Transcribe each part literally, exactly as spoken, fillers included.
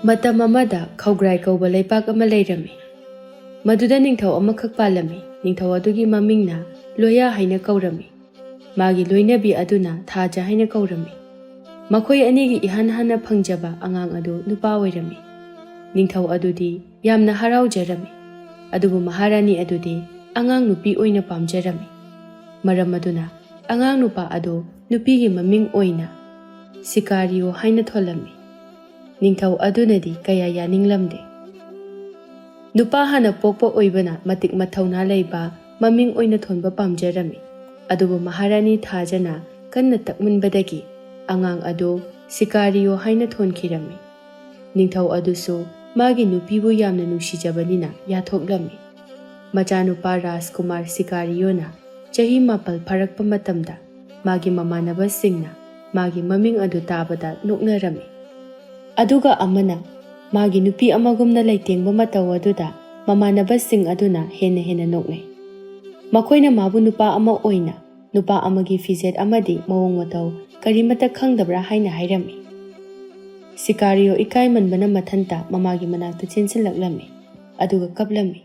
ꯃꯇꯝ ꯑꯃꯗ ꯈꯧꯒ꯭ꯔꯥꯏ ꯀꯧꯕ ꯂꯩꯄꯥꯛ ꯑꯃ ꯂꯩꯔꯝꯃꯤ꯫ ꯃꯗꯨꯗ ꯅꯤꯡꯊꯧ ꯑꯃꯈꯛ ꯄꯥꯜꯂꯝꯃꯤ꯫ ꯅꯤꯡꯊꯧ ꯑꯗꯨꯒꯤ ꯃꯃꯤꯡꯅ ꯂꯣꯌꯥ ꯍꯥꯏꯅ ꯀꯧꯔꯝꯃꯤ꯫ ꯃꯥꯒꯤ ꯂꯣꯏꯅꯕꯤ ꯑꯗꯨꯅ ꯊꯥꯖ ꯍꯥꯏꯅ ꯀꯧꯔꯝꯃꯤ꯫ ꯃꯈꯣꯏ ꯑꯅꯤꯒꯤ ꯏꯍꯥꯟ ꯍꯥꯟꯅ ꯐꯪꯖꯕ ꯑꯉꯥꯡ ꯑꯗꯨ ꯅꯨꯄꯥ ꯑꯣꯏꯔꯝꯃꯤ꯫ ꯅꯤꯡꯊꯧ ꯑꯗꯨꯗꯤ ꯌꯥꯝꯅ ꯍꯔꯥꯎꯖꯔꯝꯃꯤ꯫ ꯑꯗꯨꯕꯨ ꯃꯍꯥꯔꯥꯅꯤ ꯑꯗꯨꯗꯤ ꯑꯉꯥꯡ ꯅꯨꯄꯤ ꯑꯣꯏꯅ ꯄꯥꯝꯖꯔꯝꯃꯤ꯫ ꯃꯔꯝ ꯑꯗꯨꯅ ꯑꯉꯥꯡ ꯅꯨꯄꯥ ꯑꯗꯨ ꯅꯨꯄꯤꯒꯤ ꯃꯃꯤꯡ ꯑꯣꯏꯅ ꯁꯤꯀꯥꯔꯤꯌꯣ ꯍꯥꯏꯅ ꯊꯣꯜꯂꯝꯃꯤ꯫ ꯅꯤꯡꯊꯧ ꯑꯗꯨꯅꯗꯤ ꯀꯌꯥ ꯌꯥꯅꯤꯡꯂꯝꯗꯦ꯫ ꯅꯨꯄꯥ ꯍꯥꯟꯅ ꯄꯣꯛꯄ ꯑꯣꯏꯕꯅ ꯃꯇꯤꯛ ꯃꯊꯧꯅꯥ ꯂꯩꯕ ꯃꯃꯤꯡ ꯑꯣꯏꯅ ꯊꯣꯟꯕ ꯄꯥꯝꯖꯔꯝꯃꯤ꯫ ꯑꯗꯨꯕꯨ ꯃꯍꯥꯔꯥꯅꯤ ꯊꯥꯖꯅ ꯀꯟꯅ ꯇꯛꯃꯟꯕꯗꯒꯤ ꯑꯉꯥꯡ ꯑꯗꯨ ꯁꯤꯀꯥꯔꯤꯌꯣ ꯍꯥꯏꯅ ꯊꯣꯟꯈꯤꯔꯝꯃꯤ꯫ ꯅꯤꯡꯊꯧ ꯑꯗꯨꯁꯨ ꯃꯥꯒꯤ ꯅꯨꯄꯤꯕꯨ ꯌꯥꯝꯅ ꯅꯨꯡꯁꯤꯖꯕꯅꯤꯅ ꯌꯥꯊꯣꯛꯂꯝꯃꯤ꯫ ꯃꯆꯥꯅꯨꯄꯥ ꯔꯥꯖꯀꯨꯃꯥꯔ ꯁꯤꯀꯥꯔꯤꯌꯣꯅ ꯆꯍꯤ ꯃꯥꯄꯜ ꯐꯥꯔꯛꯄ ꯃꯇꯝꯗ ꯃꯥꯒꯤ ꯃꯃꯥꯟꯅꯕꯁꯤꯡꯅ ꯃꯥꯒꯤ ꯃꯃꯤꯡ ꯑꯗꯨ ꯇꯥꯕꯗ ꯅꯣꯛꯅꯔꯝꯃꯤ꯫ ꯑꯗꯨꯒ ꯑꯃꯅ ꯃꯥꯒꯤ ꯅꯨꯄꯤ ꯑꯃꯒꯨꯝꯅ ꯂꯩꯇꯦꯡꯕ ꯃꯇꯧ ꯑꯗꯨꯗ ꯃꯃꯥꯟꯅꯕꯁꯤꯡ ꯑꯗꯨꯅ ꯍꯦꯟꯅ ꯍꯦꯟꯅ ꯅꯣꯛꯅꯩ꯫ ꯃꯈꯣꯏꯅ ꯃꯥꯕꯨ ꯅꯨꯄꯥ ꯑꯃ ꯑꯣꯏꯅ, ꯅꯨꯄꯥ ꯑꯃꯒꯤ ꯐꯤꯖꯦꯠ ꯑꯃꯗꯤ ꯃꯑꯣꯡ ꯃꯇꯧ ꯀꯔꯤꯃꯠꯇ ꯈꯪꯗꯕ꯭ꯔꯥ ꯍꯥꯏꯅ ꯍꯥꯏꯔꯝꯃꯤ꯫ ꯁꯤꯀꯥꯔꯤꯌꯣ ꯏꯀꯥꯏꯃꯟꯕꯅ ꯃꯊꯟꯇ ꯃꯃꯥꯒꯤ ꯃꯅꯥꯛꯇ ꯆꯦꯟꯁꯤꯜꯂꯛꯂꯝꯃꯤ, ꯑꯗꯨꯒ ꯀꯞꯂꯝꯃꯤ꯫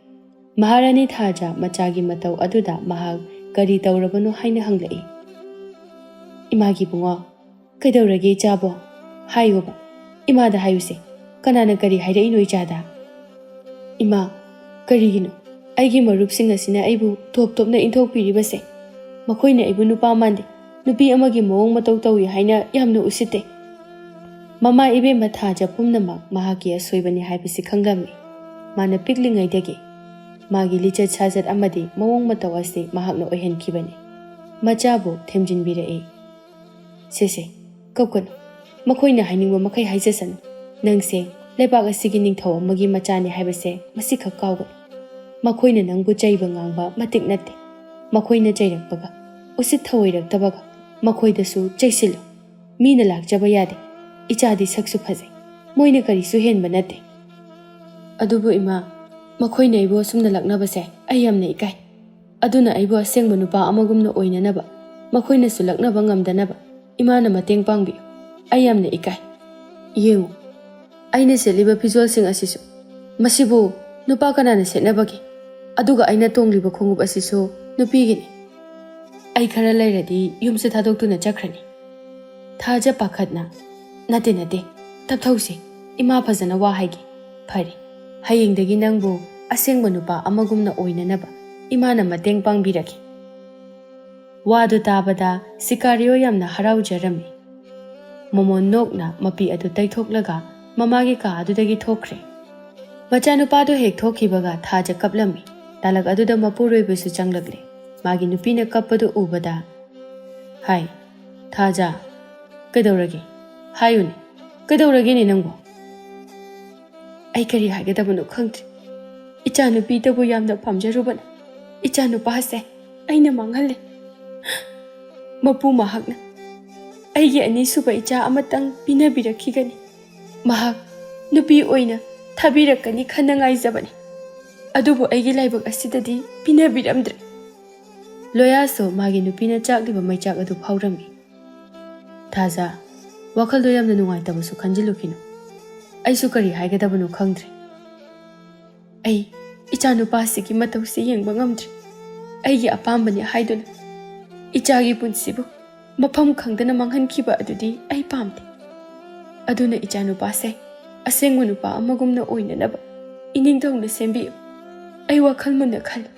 ꯃꯍꯥꯔꯥꯅꯤ ꯊꯥꯖ ꯃꯆꯥꯒꯤ ꯃꯇꯧ ꯑꯗꯨꯗ ꯃꯍꯥꯛ ꯀꯔꯤ ꯇꯧꯔꯕꯅꯣ ꯍꯥꯏꯅ ꯍꯪꯂꯛꯏ꯫ "ꯏꯃꯥꯒꯤ ꯏꯕꯨꯡꯉꯣ, ꯀꯩꯗꯧꯔꯒꯦ ꯏꯆꯥꯕꯣ? ꯍꯥꯏꯌꯣꯕ, ꯏꯃꯥꯗ ꯍꯥꯏꯌꯨꯁꯦ, ꯀꯅꯥꯅ ꯀꯔꯤ ꯍꯥꯏꯔꯛꯏꯅꯣ ꯏꯆꯥꯗ?" "ꯏꯃꯥ, ꯀꯔꯤꯒꯤꯅꯣ ꯑꯩꯒꯤ ꯃꯔꯨꯞꯁꯤꯡ ꯑꯁꯤꯅ ꯑꯩꯕꯨ ꯇꯣꯞ ꯇꯣꯞꯅ ꯏꯟꯊꯣꯛꯄꯤꯔꯤꯕꯁꯦ? ꯃꯈꯣꯏꯅ ꯑꯩꯕꯨ ꯅꯨꯄꯥ ꯃꯥꯟꯗꯦ, ꯅꯨꯄꯤ ꯑꯃꯒꯤ ꯃꯑꯣꯡ ꯃꯇꯧ ꯇꯧꯏ ꯍꯥꯏꯅ ꯌꯥꯝꯅ ꯎꯁꯤꯠꯇꯦ꯫" ꯃꯃꯥ ꯏꯕꯦꯝꯃ ꯊꯥꯖ ꯄꯨꯝꯅꯃꯛ ꯃꯍꯥꯛꯀꯤ ꯑꯁꯣꯏꯕꯅꯤ ꯍꯥꯏꯕꯁꯤ ꯈꯪꯂꯝꯃꯤ꯫ ꯃꯥꯅ ꯄꯤꯛꯂꯤꯉꯩꯗꯒꯤ ꯃꯥꯒꯤ ꯂꯤꯆꯠ ꯁꯥꯖꯠ ꯑꯃꯗꯤ ꯃꯑꯣꯡ ꯃꯇꯧ ꯑꯁꯤ ꯃꯍꯥꯛꯅ ꯑꯣꯏꯍꯟꯈꯤꯕꯅꯤ꯫ ꯃꯆꯥꯕꯨ ꯊꯦꯝꯖꯤꯟꯕꯤꯔꯛꯏ꯫ "ꯁꯦ ꯁꯦ, ꯀꯞꯀꯅꯨ꯫ ꯃꯈꯣꯏꯅ ꯍꯥꯏꯅꯤꯡꯕ ꯃꯈꯩ ꯍꯥꯏꯖꯁꯅꯨ꯫ ꯅꯪꯁꯦ ꯂꯩꯕꯥꯛ ꯑꯁꯤꯒꯤ ꯅꯤꯡꯊꯧ ꯑꯃꯒꯤ ꯃꯆꯥꯅꯤ ꯍꯥꯏꯕꯁꯦ ꯃꯁꯤꯈꯛ ꯀꯥꯎꯒꯅꯨ꯫ ꯃꯈꯣꯏꯅ ꯅꯪꯕꯨ ꯆꯩꯕ ꯉꯥꯡꯕ ꯃꯇꯤꯛ ꯅꯠꯇꯦ꯫ ꯃꯈꯣꯏꯅ ꯆꯩꯔꯛꯄꯒ, ꯎꯁꯤꯠ ꯊꯑꯣꯏꯔꯛꯇꯕꯒ, ꯃꯈꯣꯏꯗꯁꯨ ꯆꯩꯁꯤꯜꯂꯨ꯫ ꯃꯤꯅ ꯂꯥꯛꯆꯕ ꯌꯥꯗꯦ꯫ ꯏꯆꯥꯗꯤ ꯁꯛꯁꯨ ꯐꯖꯩ꯫ ꯃꯣꯏꯅ ꯀꯔꯤꯁꯨ ꯍꯦꯟꯕ ꯅꯠꯇꯦ꯫ ꯑꯗꯨꯕꯨ ꯏꯃꯥ, ꯃꯈꯣꯏꯅ ꯑꯩꯕꯨ ꯑꯁꯨꯝꯅ ꯂꯛꯅꯕꯁꯦ ꯑꯩ ꯌꯥꯝꯅ ꯏꯀꯥꯏ꯫ ꯑꯗꯨꯅ ꯑꯩꯕꯨ ꯑꯁꯦꯡꯕ ꯅꯨꯄꯥ ꯑꯃꯒꯨꯝꯅ ꯑꯣꯏꯅꯅꯕ, ꯃꯈꯣꯏꯅꯁꯨ ꯂꯛꯅꯕ ꯉꯝꯗꯅꯕ ꯏꯃꯥꯅ ꯃꯇꯦꯡ ꯄꯥꯡꯕꯤꯌꯨ꯫ ꯑꯩ ꯌꯥꯝꯅ ꯏꯀꯥꯏ꯫ ꯌꯦꯡꯉꯨ, ꯑꯩꯅ ꯁꯦꯠꯂꯤꯕ ꯐꯤꯖꯣꯜꯁꯤꯡ ꯑꯁꯤꯁꯨ, ꯃꯁꯤꯕꯨ ꯅꯨꯄꯥ ꯀꯅꯥꯅ ꯁꯦꯠꯅꯕꯒꯦ? ꯑꯗꯨꯒ ꯑꯩꯅ ꯇꯣꯡꯂꯤꯕ ꯈꯣꯡꯎꯞ ꯑꯁꯤꯁꯨ ꯅꯨꯄꯤꯒꯤꯅꯤ꯫ ꯑꯩ ꯈꯔ ꯂꯩꯔꯗꯤ ꯌꯨꯝꯁꯦ ꯊꯥꯗꯣꯛꯇꯨꯅ ꯆꯠꯈ꯭ꯔꯅꯤ꯫ ꯊꯥꯖ ꯄꯥꯈꯠꯅ, "ꯅꯠꯇꯦ, ꯅꯠꯇꯦ, ꯇꯞꯊꯧꯁꯦ, ꯏꯃꯥ ꯐꯖꯅ ꯋꯥ ꯍꯥꯏꯒꯦ꯫ ꯐꯔꯦ, ꯍꯌꯦꯡꯗꯒꯤ ꯅꯪꯕꯨ ꯑꯁꯦꯡꯕ ꯅꯨꯄꯥ ꯑꯃꯒꯨꯝꯅ ꯑꯣꯏꯅꯅꯕ ꯏꯃꯥꯅ ꯃꯇꯦꯡ ꯄꯥꯡꯕꯤꯔꯒꯦ"꯫ ꯋꯥꯗꯨ ꯇꯥꯕꯗ ꯁꯤꯀꯥꯔꯤꯑꯣ ꯌꯥꯝꯅ ꯍꯔꯥꯎꯖꯔꯝꯃꯤ꯫ ꯃꯣꯃꯣꯟ ꯅꯣꯛꯅ ꯃꯄꯤ ꯑꯗꯨ ꯇꯩꯊꯣꯛꯂꯒ ꯃꯃꯥꯒꯤ ꯀꯥ ꯑꯗꯨꯗꯒꯤ ꯊꯣꯛꯈ꯭ꯔꯦ꯫ ꯃꯆꯥꯅꯨꯄꯥꯗꯨ ꯍꯦꯛ ꯊꯣꯛꯈꯤꯕꯒ ꯊꯥꯖ ꯀꯞꯂꯝꯃꯤ꯫ ꯇꯥꯂꯛ ꯑꯗꯨꯗ ꯃꯄꯨꯔꯣꯏꯕꯁꯨ ꯆꯪꯂꯛꯂꯦ꯫ ꯃꯥꯒꯤ ꯅꯨꯄꯤꯅ ꯀꯞꯄꯗꯨ ꯎꯕꯗ, "ꯍꯥꯏ, ꯊꯥꯖ, ꯀꯩꯗꯧꯔꯒꯦ? ꯍꯥꯏꯌꯨꯅꯦ, ꯀꯩꯗꯧꯔꯒꯦꯅꯦ ꯅꯪꯕꯣ?" "ꯑꯩ ꯀꯔꯤ ꯍꯥꯏꯒꯗꯕꯅꯣ ꯈꯪꯗ꯭ꯔꯦ꯫ ꯏꯆꯥꯅꯨꯄꯤꯗꯕꯨ ꯌꯥꯝꯅ ꯄꯥꯝꯖꯔꯨꯕꯅ ꯏꯆꯥꯅꯨꯄꯥꯁꯦ ꯑꯩꯅ ꯃꯥꯡꯍꯜꯂꯦ꯫ ꯃꯄꯨ ꯃꯍꯥꯛꯅ ꯑꯩꯒꯤ ꯑꯅꯤꯁꯨꯕ ꯏꯆꯥ ꯑꯃꯇꯪ ꯄꯤꯅꯕꯤꯔꯛꯈꯤꯒꯅꯤ꯫ ꯃꯍꯥꯛ ꯅꯨꯄꯤ ꯑꯣꯏꯅ ꯊꯥꯕꯤꯔꯛꯀꯅꯤ ꯈꯟꯅ ꯉꯥꯏꯖꯕꯅꯤ꯫ ꯑꯗꯨꯕꯨ ꯑꯩꯒꯤ ꯂꯥꯏꯕꯛ ꯑꯁꯤꯗꯗꯤ ꯄꯤꯅꯕꯤꯔꯝꯗ꯭ꯔꯦ"꯫ ꯂꯣꯌꯥꯁꯨ ꯃꯥꯒꯤ ꯅꯨꯄꯤꯅ ꯆꯥꯛꯂꯤꯕ ꯃꯩꯆꯥꯛ ꯑꯗꯨ ꯐꯥꯎꯔꯝꯃꯤ꯫ "ꯊꯥꯖ, ꯋꯥꯈꯜꯗꯣ ꯌꯥꯝꯅ ꯅꯨꯡꯉꯥꯏꯇꯕꯁꯨ ꯈꯟꯖꯤꯜꯂꯨꯈꯤꯅꯨ꯫ ꯑꯩꯁꯨ ꯀꯔꯤ ꯍꯥꯏꯒꯗꯕꯅꯣ ꯈꯪꯗ꯭ꯔꯦ꯫ ꯑꯩ ꯏꯆꯥꯅꯨꯄꯥꯁꯤꯒꯤ ꯃꯇꯧꯁꯤ ꯌꯦꯡꯕ ꯉꯝꯗ꯭ꯔꯦ꯫ ꯑꯩꯒꯤ ꯑꯄꯥꯝꯕꯅꯤ ꯍꯥꯏꯗꯨꯅ ꯏꯆꯥꯒꯤ ꯄꯨꯟꯁꯤꯕꯨ ꯃꯐꯝ ꯈꯪꯗꯅ ꯃꯥꯡꯍꯟꯈꯤꯕ ꯑꯗꯨꯗꯤ ꯑꯩ ꯄꯥꯝꯗꯦ꯫ ꯑꯗꯨꯅ ꯏꯆꯥꯅꯨꯄꯥꯁꯦ ꯑꯁꯦꯡꯕ ꯅꯨꯄꯥ ꯑꯃꯒꯨꯝꯅ ꯑꯣꯏꯅꯅꯕ ꯏꯅꯤꯡꯊꯧꯅ ꯁꯦꯝꯕꯤꯌꯨ꯫ ꯑꯩ ꯋꯥꯈꯜ ꯃꯨꯟꯅ ꯈꯜꯂꯤ꯫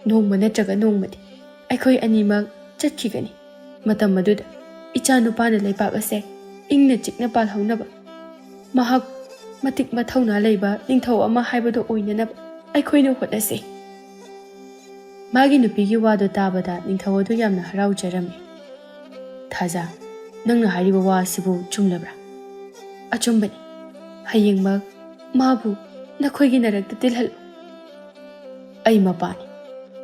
ꯅꯣꯡꯃ ꯅꯠꯇ꯭ꯔꯒ ꯅꯣꯡꯃꯗꯤ ꯑꯩꯈꯣꯏ ꯑꯅꯤꯃꯛ ꯆꯠꯈꯤꯒꯅꯤ꯫ ꯃꯇꯝ ꯑꯗꯨꯗ ꯏꯆꯥꯅꯨꯄꯥꯅ ꯂꯩꯕꯥꯛ ꯑꯁꯦ ꯏꯪꯅ ꯆꯤꯛꯅ ꯄꯥꯜꯍꯧꯅꯕ, ꯃꯍꯥꯛ ꯃꯇꯤꯛ ꯃꯊꯧꯅꯥ ꯂꯩꯕ ꯅꯤꯡꯊꯧ ꯑꯃ ꯍꯥꯏꯕꯗꯨ ꯑꯣꯏꯅꯅꯕ ꯑꯩꯈꯣꯏꯅ ꯍꯣꯠꯅꯁꯤ"꯫ ꯃꯥꯒꯤ ꯅꯨꯄꯤꯒꯤ ꯋꯥꯗꯨ ꯇꯥꯕꯗ ꯅꯤꯡꯊꯧ ꯑꯗꯨ ꯌꯥꯝꯅ ꯍꯔꯥꯎꯖꯔꯝꯃꯤ꯫ "ꯊꯥꯖ, ꯅꯪꯅ ꯍꯥꯏꯔꯤꯕ ꯋꯥ ꯑꯁꯤꯕꯨ ꯆꯨꯝꯂꯕ꯭ꯔꯥ?" "ꯑꯆꯨꯝꯕꯅꯤ꯫ ꯍꯌꯦꯡꯃꯛ ꯃꯥꯕꯨ ꯅꯈꯣꯏꯒꯤ ꯅꯔꯛꯇ ꯇꯤꯜꯍꯜꯂꯨ꯫ ꯑꯩ ꯃꯄꯥꯅꯤ꯫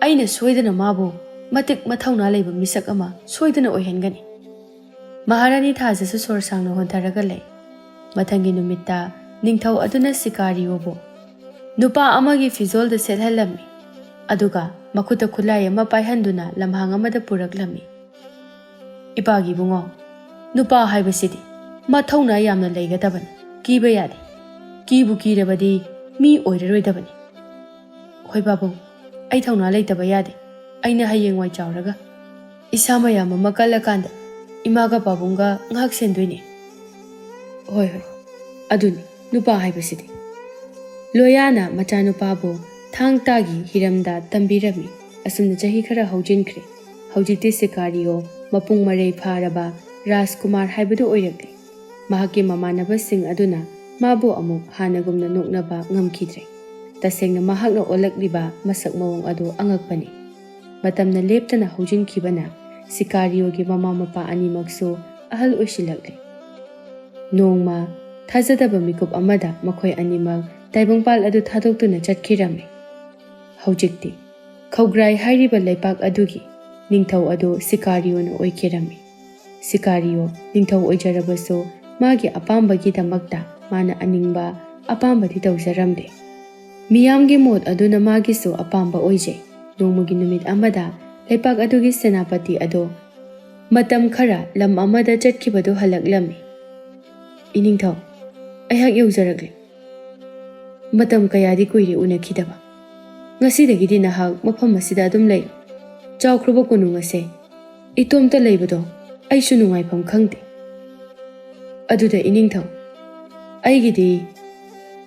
ꯑꯩꯅ ꯁꯣꯏꯗꯅ ꯃꯥꯕꯨ ꯃꯇꯤꯛ ꯃꯊꯧꯅꯥ ꯂꯩꯕ ꯃꯤꯁꯛ ꯑꯃ ꯁꯣꯏꯗꯅ ꯑꯣꯏꯍꯟꯒꯅꯤ"꯫ ꯃꯍꯥꯔꯥꯅꯤ ꯊꯥꯖꯁꯨ ꯁꯣꯔ ꯁꯥꯡꯅ ꯍꯣꯟꯊꯔꯒ ꯂꯩ꯫ ꯃꯊꯪꯒꯤ ꯅꯨꯃꯤꯠꯇ ꯅꯤꯡꯊꯧ ꯑꯗꯨꯅ ꯁꯤꯀꯥꯔꯤꯑꯣꯕꯨ ꯅꯨꯄꯥ ꯑꯃꯒꯤ ꯐꯤꯖꯣꯜꯗ ꯁꯦꯠꯍꯜꯂꯝꯃꯤ꯫ ꯑꯗꯨꯒ ꯃꯈꯨꯠꯇ ꯈꯨꯠꯂꯥꯏ ꯑꯃ ꯄꯥꯏꯍꯟꯗꯨꯅ ꯂꯝꯍꯥꯡ ꯑꯃꯗ ꯄꯨꯔꯛꯂꯝꯃꯤ꯫ "ꯏꯄꯥꯒꯤ ꯏꯕꯨꯡꯉꯣ, ꯅꯨꯄꯥ ꯍꯥꯏꯕꯁꯤꯗꯤ ꯃꯊꯧꯅꯥ ꯌꯥꯝꯅ ꯂꯩꯒꯗꯕꯅꯤ, ꯀꯤꯕ ꯌꯥꯗꯦ꯫ ꯀꯤꯕꯨ ꯀꯤꯔꯕꯗꯤ ꯃꯤ ꯑꯣꯏꯔꯔꯣꯏꯗꯕꯅꯤ꯫ ꯍꯣꯏ ꯄꯥꯕꯨꯡ, ꯑꯩ ꯊꯧꯅꯥ ꯂꯩꯇꯕ ꯌꯥꯗꯦ꯫ ꯑꯩꯅ ꯍꯌꯦꯡꯋꯥꯏ ꯆꯥꯎꯔꯒ ꯏꯁꯥ ꯃꯌꯥꯝ ꯑꯃ ꯀꯜꯂꯀꯥꯟꯗ ꯏꯃꯥꯒ ꯄꯥꯕꯨꯡꯒ ꯉꯥꯏꯍꯥꯛ ꯁꯦꯟꯗꯣꯏꯅꯦ꯫ ꯍꯣꯏ ꯍꯣꯏ, ꯑꯗꯨꯅꯤ ꯅꯨꯄꯥ ꯍꯥꯏꯕꯁꯤꯗꯤ꯫ ꯂꯣꯌꯥꯅ ꯃꯆꯥꯅꯨꯄꯥꯕꯨ ꯊꯥꯡ ꯇꯥꯒꯤ ꯍꯤꯔꯝꯗ ꯇꯝꯕꯤꯔꯝꯃꯤ꯫ ꯑꯁꯨꯝꯅ ꯆꯍꯤ ꯈꯔ ꯍꯧꯖꯤꯟꯈ꯭ꯔꯦ꯫ ꯍꯧꯖꯤꯛꯇꯤ ꯁꯤꯀꯥꯔꯤꯑꯣ ꯃꯄꯨꯡ ꯃꯔꯩ ꯐꯥꯔꯕ ꯔꯥꯖꯀꯨꯃꯥꯔ ꯍꯥꯏꯕꯗꯨ ꯑꯣꯏꯔꯛꯂꯦ꯫ ꯃꯍꯥꯛꯀꯤ ꯃꯃꯥꯟꯅꯕꯁꯤꯡ ꯑꯗꯨꯅ ꯃꯥꯕꯨ ꯑꯃꯨꯛ ꯍꯥꯟꯅꯒꯨꯝꯅ ꯅꯣꯛꯅꯕ ꯉꯝꯈꯤꯗ꯭ꯔꯦ꯫ ꯇꯁꯦꯡꯅ ꯃꯍꯥꯛꯅ ꯑꯣꯜꯂꯛꯂꯤꯕ ꯃꯁꯛ ꯃꯑꯣꯡ ꯑꯗꯨ ꯑꯉꯛꯄꯅꯤ꯫ ꯃꯇꯝꯅ ꯂꯦꯞꯇꯅ ꯍꯧꯖꯤꯟꯈꯤꯕꯅ ꯁꯤꯀꯥꯔꯤꯑꯣꯒꯤ ꯃꯃꯥ ꯃꯄꯥ ꯑꯅꯤꯃꯛꯁꯨ ꯑꯍꯜ ꯑꯣꯏꯁꯤꯜꯂꯛꯂꯦ꯫ ꯅꯣꯡꯃ ꯊꯥꯖꯗꯕ ꯃꯤꯀꯨꯞ ꯑꯃꯗ ꯃꯈꯣꯏ ꯑꯅꯤꯃꯛ ꯇꯥꯏꯕꯪꯄꯥꯜ ꯑꯗꯨ ꯊꯥꯗꯣꯛꯇꯨꯅ ꯆꯠꯈꯤꯔꯝꯃꯤ꯫ ꯍꯧꯖꯤꯛꯇꯤ ꯈꯧꯒ꯭ꯔꯥꯏ ꯍꯥꯏꯔꯤꯕ ꯂꯩꯄꯥꯛ ꯑꯗꯨꯒꯤ ꯅꯤꯡꯊꯧ ꯑꯗꯨ ꯁꯤꯀꯥꯔꯤꯑꯣꯅ ꯑꯣꯏꯈꯤꯔꯝꯃꯤ꯫ ꯁꯤꯀꯥꯔꯤꯑꯣ ꯅꯤꯡꯊꯧ ꯑꯣꯏꯖꯔꯕꯁꯨ ꯃꯥꯒꯤ ꯑꯄꯥꯝꯕꯒꯤꯗꯃꯛꯇ ꯃꯥꯅ ꯑꯅꯤꯡꯕ ꯑꯄꯥꯝꯕꯗꯤ ꯇꯧꯖꯔꯝꯗꯦ꯫ ꯃꯤꯌꯥꯝꯒꯤ ꯃꯣꯠ ꯑꯗꯨꯅ ꯃꯥꯒꯤꯁꯨ ꯑꯄꯥꯝꯕ ꯑꯣꯏꯖꯩ꯫ ꯅꯣꯡꯃꯒꯤ ꯅꯨꯃꯤꯠ ꯑꯃꯗ ꯂꯩꯄꯥꯛ ꯑꯗꯨꯒꯤ ꯁꯦꯅꯥꯄꯇꯤ ꯑꯗꯣ ꯃꯇꯝ ꯈꯔ ꯂꯝ ꯑꯃꯗ ꯆꯠꯈꯤꯕꯗꯨ ꯍꯜꯂꯛꯂꯝꯃꯤ꯫ "ꯏꯅꯤꯡꯊꯧ, ꯑꯩꯍꯥꯛ ꯌꯧꯖꯔꯛꯂꯦ꯫ ꯃꯇꯝ ꯀꯌꯥꯗꯤ ꯀꯨꯏꯔꯦ ꯎꯅꯈꯤꯗꯕ꯫ ꯉꯁꯤꯗꯒꯤꯗꯤ ꯅꯍꯥꯛ ꯃꯐꯝ ꯑꯁꯤꯗ ꯑꯗꯨꯝ ꯂꯩꯔꯣ꯫ ꯆꯥꯎꯈ꯭ꯔꯕ ꯀꯣꯅꯨꯡ ꯑꯁꯦ ꯏꯇꯣꯝꯇ ꯂꯩꯕꯗꯣ ꯑꯩꯁꯨ ꯅꯨꯡꯉꯥꯏꯐꯝ ꯈꯪꯗꯦ꯫ ꯑꯗꯨꯗ ꯏꯅꯤꯡꯊꯧ, ꯑꯩꯒꯤꯗꯤ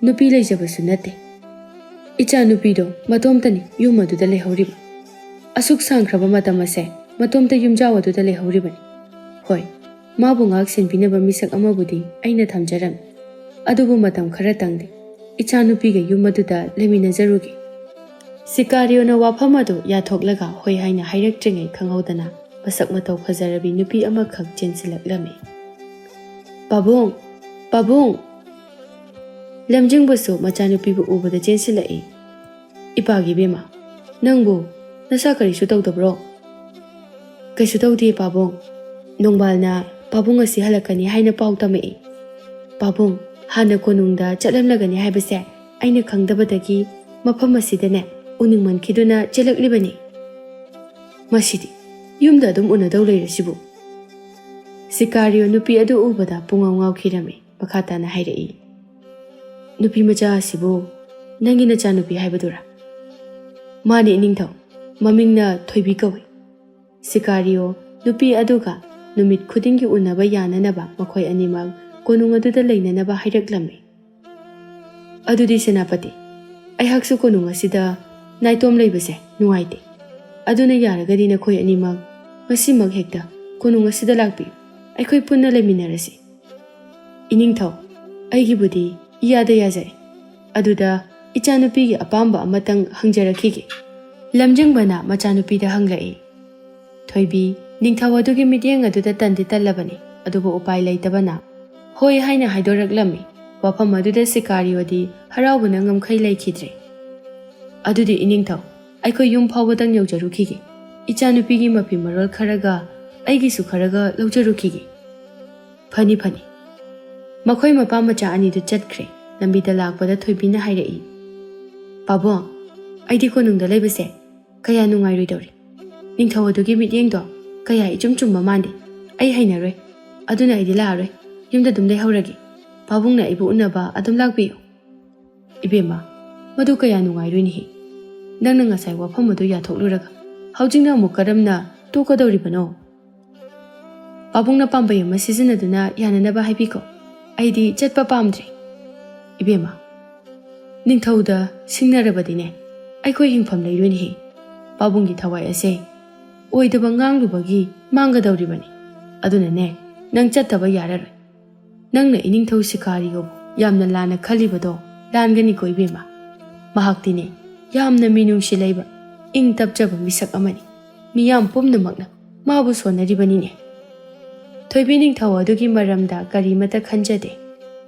ꯅꯨꯄꯤ ꯂꯩꯖꯕꯁꯨ ꯅꯠꯇꯦ꯫ ꯏꯆꯥ ꯅꯨꯄꯤꯗꯣ ꯃꯇꯣꯝꯇꯅꯤ ꯌꯨꯝ ꯑꯗꯨꯗ ꯂꯩꯍꯧꯔꯤꯕ꯫ ꯑꯁꯨꯛ ꯁꯥꯡꯈ꯭ꯔꯕ ꯃꯇꯝ ꯑꯁꯦ ꯃꯇꯣꯝꯇ ꯌꯨꯝꯖꯥꯎ ꯑꯗꯨꯗ ꯂꯩꯍꯧꯔꯤꯕꯅꯤ꯫ ꯍꯣꯏ, ꯃꯥꯕꯨ ꯉꯥꯛ ꯁꯦꯟꯕꯤꯅꯕ ꯃꯤꯁꯛ ꯑꯃꯕꯨꯗꯤ ꯑꯩꯅ ꯊꯝꯖꯔꯝꯃꯤ꯫ ꯑꯗꯨꯕꯨ ꯃꯇꯝ ꯈꯔꯇꯪꯗꯤ ꯏꯆꯥ ꯅꯨꯄꯤꯒ ꯌꯨꯝ ꯑꯗꯨꯗ ꯂꯩꯃꯤꯟꯅꯖꯔꯨꯒꯦ꯫" ꯁꯤꯀꯥꯔꯤꯑꯣꯅ ꯋꯥꯐꯝ ꯑꯗꯨ ꯌꯥꯊꯣꯛꯂꯒ ꯍꯣꯏ ꯍꯥꯏꯅ ꯍꯥꯏꯔꯛꯇ꯭ꯔꯤꯉꯩ ꯈꯪꯍꯧꯗꯅ ꯃꯁꯛ ꯃꯇꯧ ꯐꯖꯔꯕꯤ ꯅꯨꯄꯤ ꯑꯃꯈꯛ ꯆꯦꯟꯁꯤꯜꯂꯛꯂꯝꯃꯤ꯫ "ꯄꯥꯕꯨꯡ! ꯄꯥꯕꯨꯡ!" ꯂꯝꯖꯤꯡꯕꯁꯨ ꯃꯆꯥꯅꯨꯄꯤꯕꯨ ꯎꯕꯗ ꯆꯦꯟꯁꯤꯜꯂꯛꯏ꯫ "ꯏꯄꯥꯒꯤ ꯏꯕꯦꯝꯃ, ꯅꯪꯕꯨ ꯅꯁꯥ ꯀꯔꯤꯁꯨ ꯇꯧꯗꯕ꯭ꯔꯣ?" "ꯀꯩꯁꯨ ꯇꯧꯗꯦ ꯄꯥꯕꯨꯡ꯫ ꯅꯣꯡꯕꯥꯜꯅ ꯄꯥꯕꯨꯡ ꯑꯁꯤ ꯍꯜꯂꯛꯀꯅꯤ ꯍꯥꯏꯅ ꯄꯥꯎ ꯇꯝꯃꯛꯏ꯫ ꯄꯥꯕꯨꯡ ꯍꯥꯟꯅ ꯀꯣꯅꯨꯡꯗ ꯆꯠꯂꯝꯂꯒꯅꯤ ꯍꯥꯏꯕꯁꯦ ꯑꯩꯅ ꯈꯪꯗꯕꯗꯒꯤ ꯃꯐꯝ ꯑꯁꯤꯗꯅꯦ ꯎꯅꯤꯡꯃꯟꯈꯤꯗꯨꯅ ꯆꯦꯜꯂꯛꯂꯤꯕꯅꯤ꯫ ꯃꯁꯤꯗꯤ ꯌꯨꯝꯗ ꯑꯗꯨꯝ ꯎꯅꯗꯧ ꯂꯩꯔꯁꯤꯕꯨ?" ꯁꯤꯀꯥꯔꯤꯑꯣ ꯅꯨꯄꯤ ꯑꯗꯨ ꯎꯕꯗ ꯄꯨꯡꯉꯥꯎ ꯉꯥꯎꯈꯤꯔꯝꯃꯤ꯫ ꯃꯈꯥ ꯇꯥꯅ ꯍꯥꯏꯔꯛꯏ꯫ "ꯅꯨꯄꯤ ꯃꯆꯥ ꯑꯁꯤꯕꯨ ꯅꯪꯒꯤ ꯅꯆꯥꯅꯨꯄꯤ ꯍꯥꯏꯕꯗꯨꯔꯥ?" "ꯃꯥꯅꯤ ꯏꯅꯤꯡꯊꯧ, ꯃꯃꯤꯡꯅ ꯊꯣꯏꯕꯤ ꯀꯧꯏ꯫ ꯁꯤꯀꯥꯔꯤꯑꯣ ꯅꯨꯄꯤ ꯑꯗꯨꯒ ꯅꯨꯃꯤꯠ ꯈꯨꯗꯤꯡꯒꯤ ꯎꯅꯕ ꯌꯥꯅꯅꯕ ꯃꯈꯣꯏ ꯑꯅꯤꯃꯛ ꯀꯣꯅꯨꯡ ꯑꯗꯨꯗ ꯂꯩꯅꯅꯕ ꯍꯥꯏꯔꯛꯂꯝꯃꯤ꯫ ꯑꯗꯨꯗꯤ ꯁꯦꯅꯥꯄꯇꯤ, ꯑꯩꯍꯥꯛꯁꯨ ꯀꯣꯅꯨꯡ ꯑꯁꯤꯗ ꯅꯥꯏꯇꯣꯝ ꯂꯩꯕꯁꯦ ꯅꯨꯡꯉꯥꯏꯇꯦ꯫ ꯑꯗꯨꯅ ꯌꯥꯔꯒꯗꯤ ꯅꯈꯣꯏ ꯑꯅꯤꯃꯛ ꯉꯁꯤꯃꯛ ꯍꯦꯛꯇ ꯀꯣꯅꯨꯡ ꯑꯁꯤꯗ ꯂꯥꯛꯄꯤꯌꯨ꯫ ꯑꯩꯈꯣꯏ ꯄꯨꯟꯅ ꯂꯩꯃꯤꯟꯅꯔꯁꯤ꯫ ꯏꯅꯤꯡꯊꯧ, ꯑꯩꯒꯤꯕꯨꯗꯤ ꯏꯌꯥꯗ ꯌꯥꯖꯔꯦ꯫ ꯑꯗꯨꯗ ꯏꯆꯥꯅꯨꯄꯤꯒꯤ ꯑꯄꯥꯝꯕ ꯑꯃꯇꯪ ꯍꯪꯖꯔꯛꯈꯤꯒꯦ꯫" ꯂꯝꯖꯤꯡꯕꯅ ꯃꯆꯥꯅꯨꯄꯤꯗ ꯍꯪꯂꯛꯏ꯫ ꯊꯣꯏꯕꯤ ꯅꯤꯡꯊꯧ ꯑꯗꯨꯒꯤ ꯃꯤꯠꯌꯦꯡ ꯑꯗꯨꯗ ꯇꯟꯗꯤ ꯇꯜꯂꯕꯅꯤ, ꯑꯗꯨꯕꯨ ꯎꯄꯥꯏ ꯂꯩꯇꯕꯅ "ꯍꯣꯏ" ꯍꯥꯏꯅ ꯍꯥꯏꯗꯣꯔꯛꯂꯝꯃꯤ꯫ ꯋꯥꯐꯝ ꯑꯗꯨꯗ ꯁꯤꯀꯥꯔꯤꯑꯣꯗꯤ ꯍꯔꯥꯎꯕꯅ ꯉꯝꯈꯩ ꯂꯩꯈꯤꯗ꯭ꯔꯦ꯫ "ꯑꯗꯨꯗꯤ ꯏꯅꯤꯡꯊꯧ, ꯑꯩꯈꯣꯏ ꯌꯨꯝ ꯐꯥꯎꯕꯗꯪ ꯌꯧꯖꯔꯨꯈꯤꯒꯦ꯫ ꯏꯆꯥꯅꯨꯄꯤꯒꯤ ꯃꯐꯤ ꯃꯔꯣꯜ ꯈꯔꯒ ꯑꯩꯒꯤꯁꯨ ꯈꯔꯒ ꯂꯧꯖꯔꯨꯈꯤꯒꯦ꯫" "ꯐꯅꯤ, ꯐꯅꯤ꯫" ꯃꯈꯣꯏ ꯃꯄꯥ ꯃꯆꯥ ꯑꯅꯤꯗꯨ ꯆꯠꯈ꯭ꯔꯦ꯫ ꯂꯝꯕꯤꯗ ꯂꯥꯛꯄꯗ ꯊꯣꯏꯕꯤꯅ ꯍꯥꯏꯔꯛꯏ, "ꯄꯥꯕꯨꯡ, ꯑꯩꯗꯤ ꯀꯣꯅꯨꯡꯗ ꯂꯩꯕꯁꯦ ꯀꯌꯥ ꯅꯨꯡꯉꯥꯏꯔꯣꯏꯗꯧꯔꯤ꯫ ꯅꯤꯡꯊꯧ ꯑꯗꯨꯒꯤ ꯃꯤꯠꯌꯦꯡꯗꯣ ꯀꯌꯥ ꯏꯆꯨꯝ ꯆꯨꯝꯕ ꯃꯥꯟꯗꯦ꯫ ꯑꯩ ꯍꯩꯅꯔꯣꯏ꯫ ꯑꯗꯨꯅ ꯑꯩꯗꯤ ꯂꯥꯛꯑꯔꯣꯏ꯫ ꯌꯨꯝꯗ ꯑꯗꯨꯝ ꯂꯩꯍꯧꯔꯒꯦ꯫ ꯄꯥꯕꯨꯡꯅ ꯑꯩꯕꯨ ꯎꯅꯕ ꯑꯗꯨꯝ ꯂꯥꯛꯄꯤꯌꯨ꯫" "ꯏꯕꯦꯝꯃ, ꯃꯗꯨ ꯀꯌꯥ ꯅꯨꯡꯉꯥꯏꯔꯣꯏꯅꯦꯍꯦ꯫ ꯅꯪꯅ ꯉꯁꯥꯏ ꯋꯥꯐꯝ ꯑꯗꯨ ꯌꯥꯊꯣꯛꯂꯨꯔꯒ ꯍꯧꯖꯤꯛꯅ ꯑꯃꯨꯛ ꯀꯔꯝꯅ ꯇꯣꯛꯀꯗꯧꯔꯤꯕꯅꯣ? ꯄꯥꯕꯨꯡꯅ ꯄꯥꯝꯕꯩ ꯑꯃ ꯁꯤꯖꯤꯟꯅꯗꯨꯅ ꯌꯥꯅꯅꯕ ꯍꯥꯏꯕꯤꯈꯣ꯫ ꯑꯩꯗꯤ ꯆꯠꯄ ꯄꯥꯝꯗ꯭ꯔꯦ꯫" "ꯏꯕꯦꯝꯃ, ꯅꯤꯡꯊꯧꯗ ꯁꯤꯡꯅꯔꯕꯗꯤꯅꯦ, ꯑꯩꯈꯣꯏ ꯍꯤꯡꯐꯝ ꯂꯩꯔꯣꯏꯅꯦꯍꯦ꯫ ꯄꯥꯕꯨꯡꯒꯤ ꯊꯋꯥꯏ ꯑꯁꯦ ꯑꯣꯏꯗꯕ ꯉꯥꯡꯂꯨꯕꯒꯤ ꯃꯥꯡꯒꯗꯧꯔꯤꯕꯅꯤ꯫ ꯑꯗꯨꯅꯅꯦ, ꯅꯪ ꯆꯠꯇꯕ ꯌꯥꯔꯔꯣꯏ꯫ ꯅꯪꯅ ꯏꯅꯤꯡꯊꯧ ꯁꯤꯀꯥꯔꯤꯌꯣꯕꯨ ꯌꯥꯝꯅ ꯂꯥꯟꯅ ꯈꯜꯂꯤꯕꯗꯣ ꯂꯥꯟꯒꯅꯤꯀꯣ ꯏꯕꯦꯝꯃ꯫ ꯃꯍꯥꯛꯇꯤꯅꯦ, ꯌꯥꯝꯅ ꯃꯤꯅꯨꯡꯁꯤ ꯂꯩꯕ, ꯏꯪ ꯇꯞꯆꯕ ꯃꯤꯁꯛ ꯑꯃꯅꯤ꯫ ꯃꯤꯌꯥꯝ ꯄꯨꯝꯅꯃꯛꯅ ꯃꯥꯕꯨ ꯁꯣꯟꯅꯔꯤꯕꯅꯤꯅꯦ꯫" ꯊꯣꯏꯕꯤ ꯅꯤꯡꯊꯧ ꯑꯗꯨꯒꯤ ꯃꯔꯝꯗ ꯀꯔꯤꯃꯠꯇ ꯈꯟꯖꯗꯦ꯫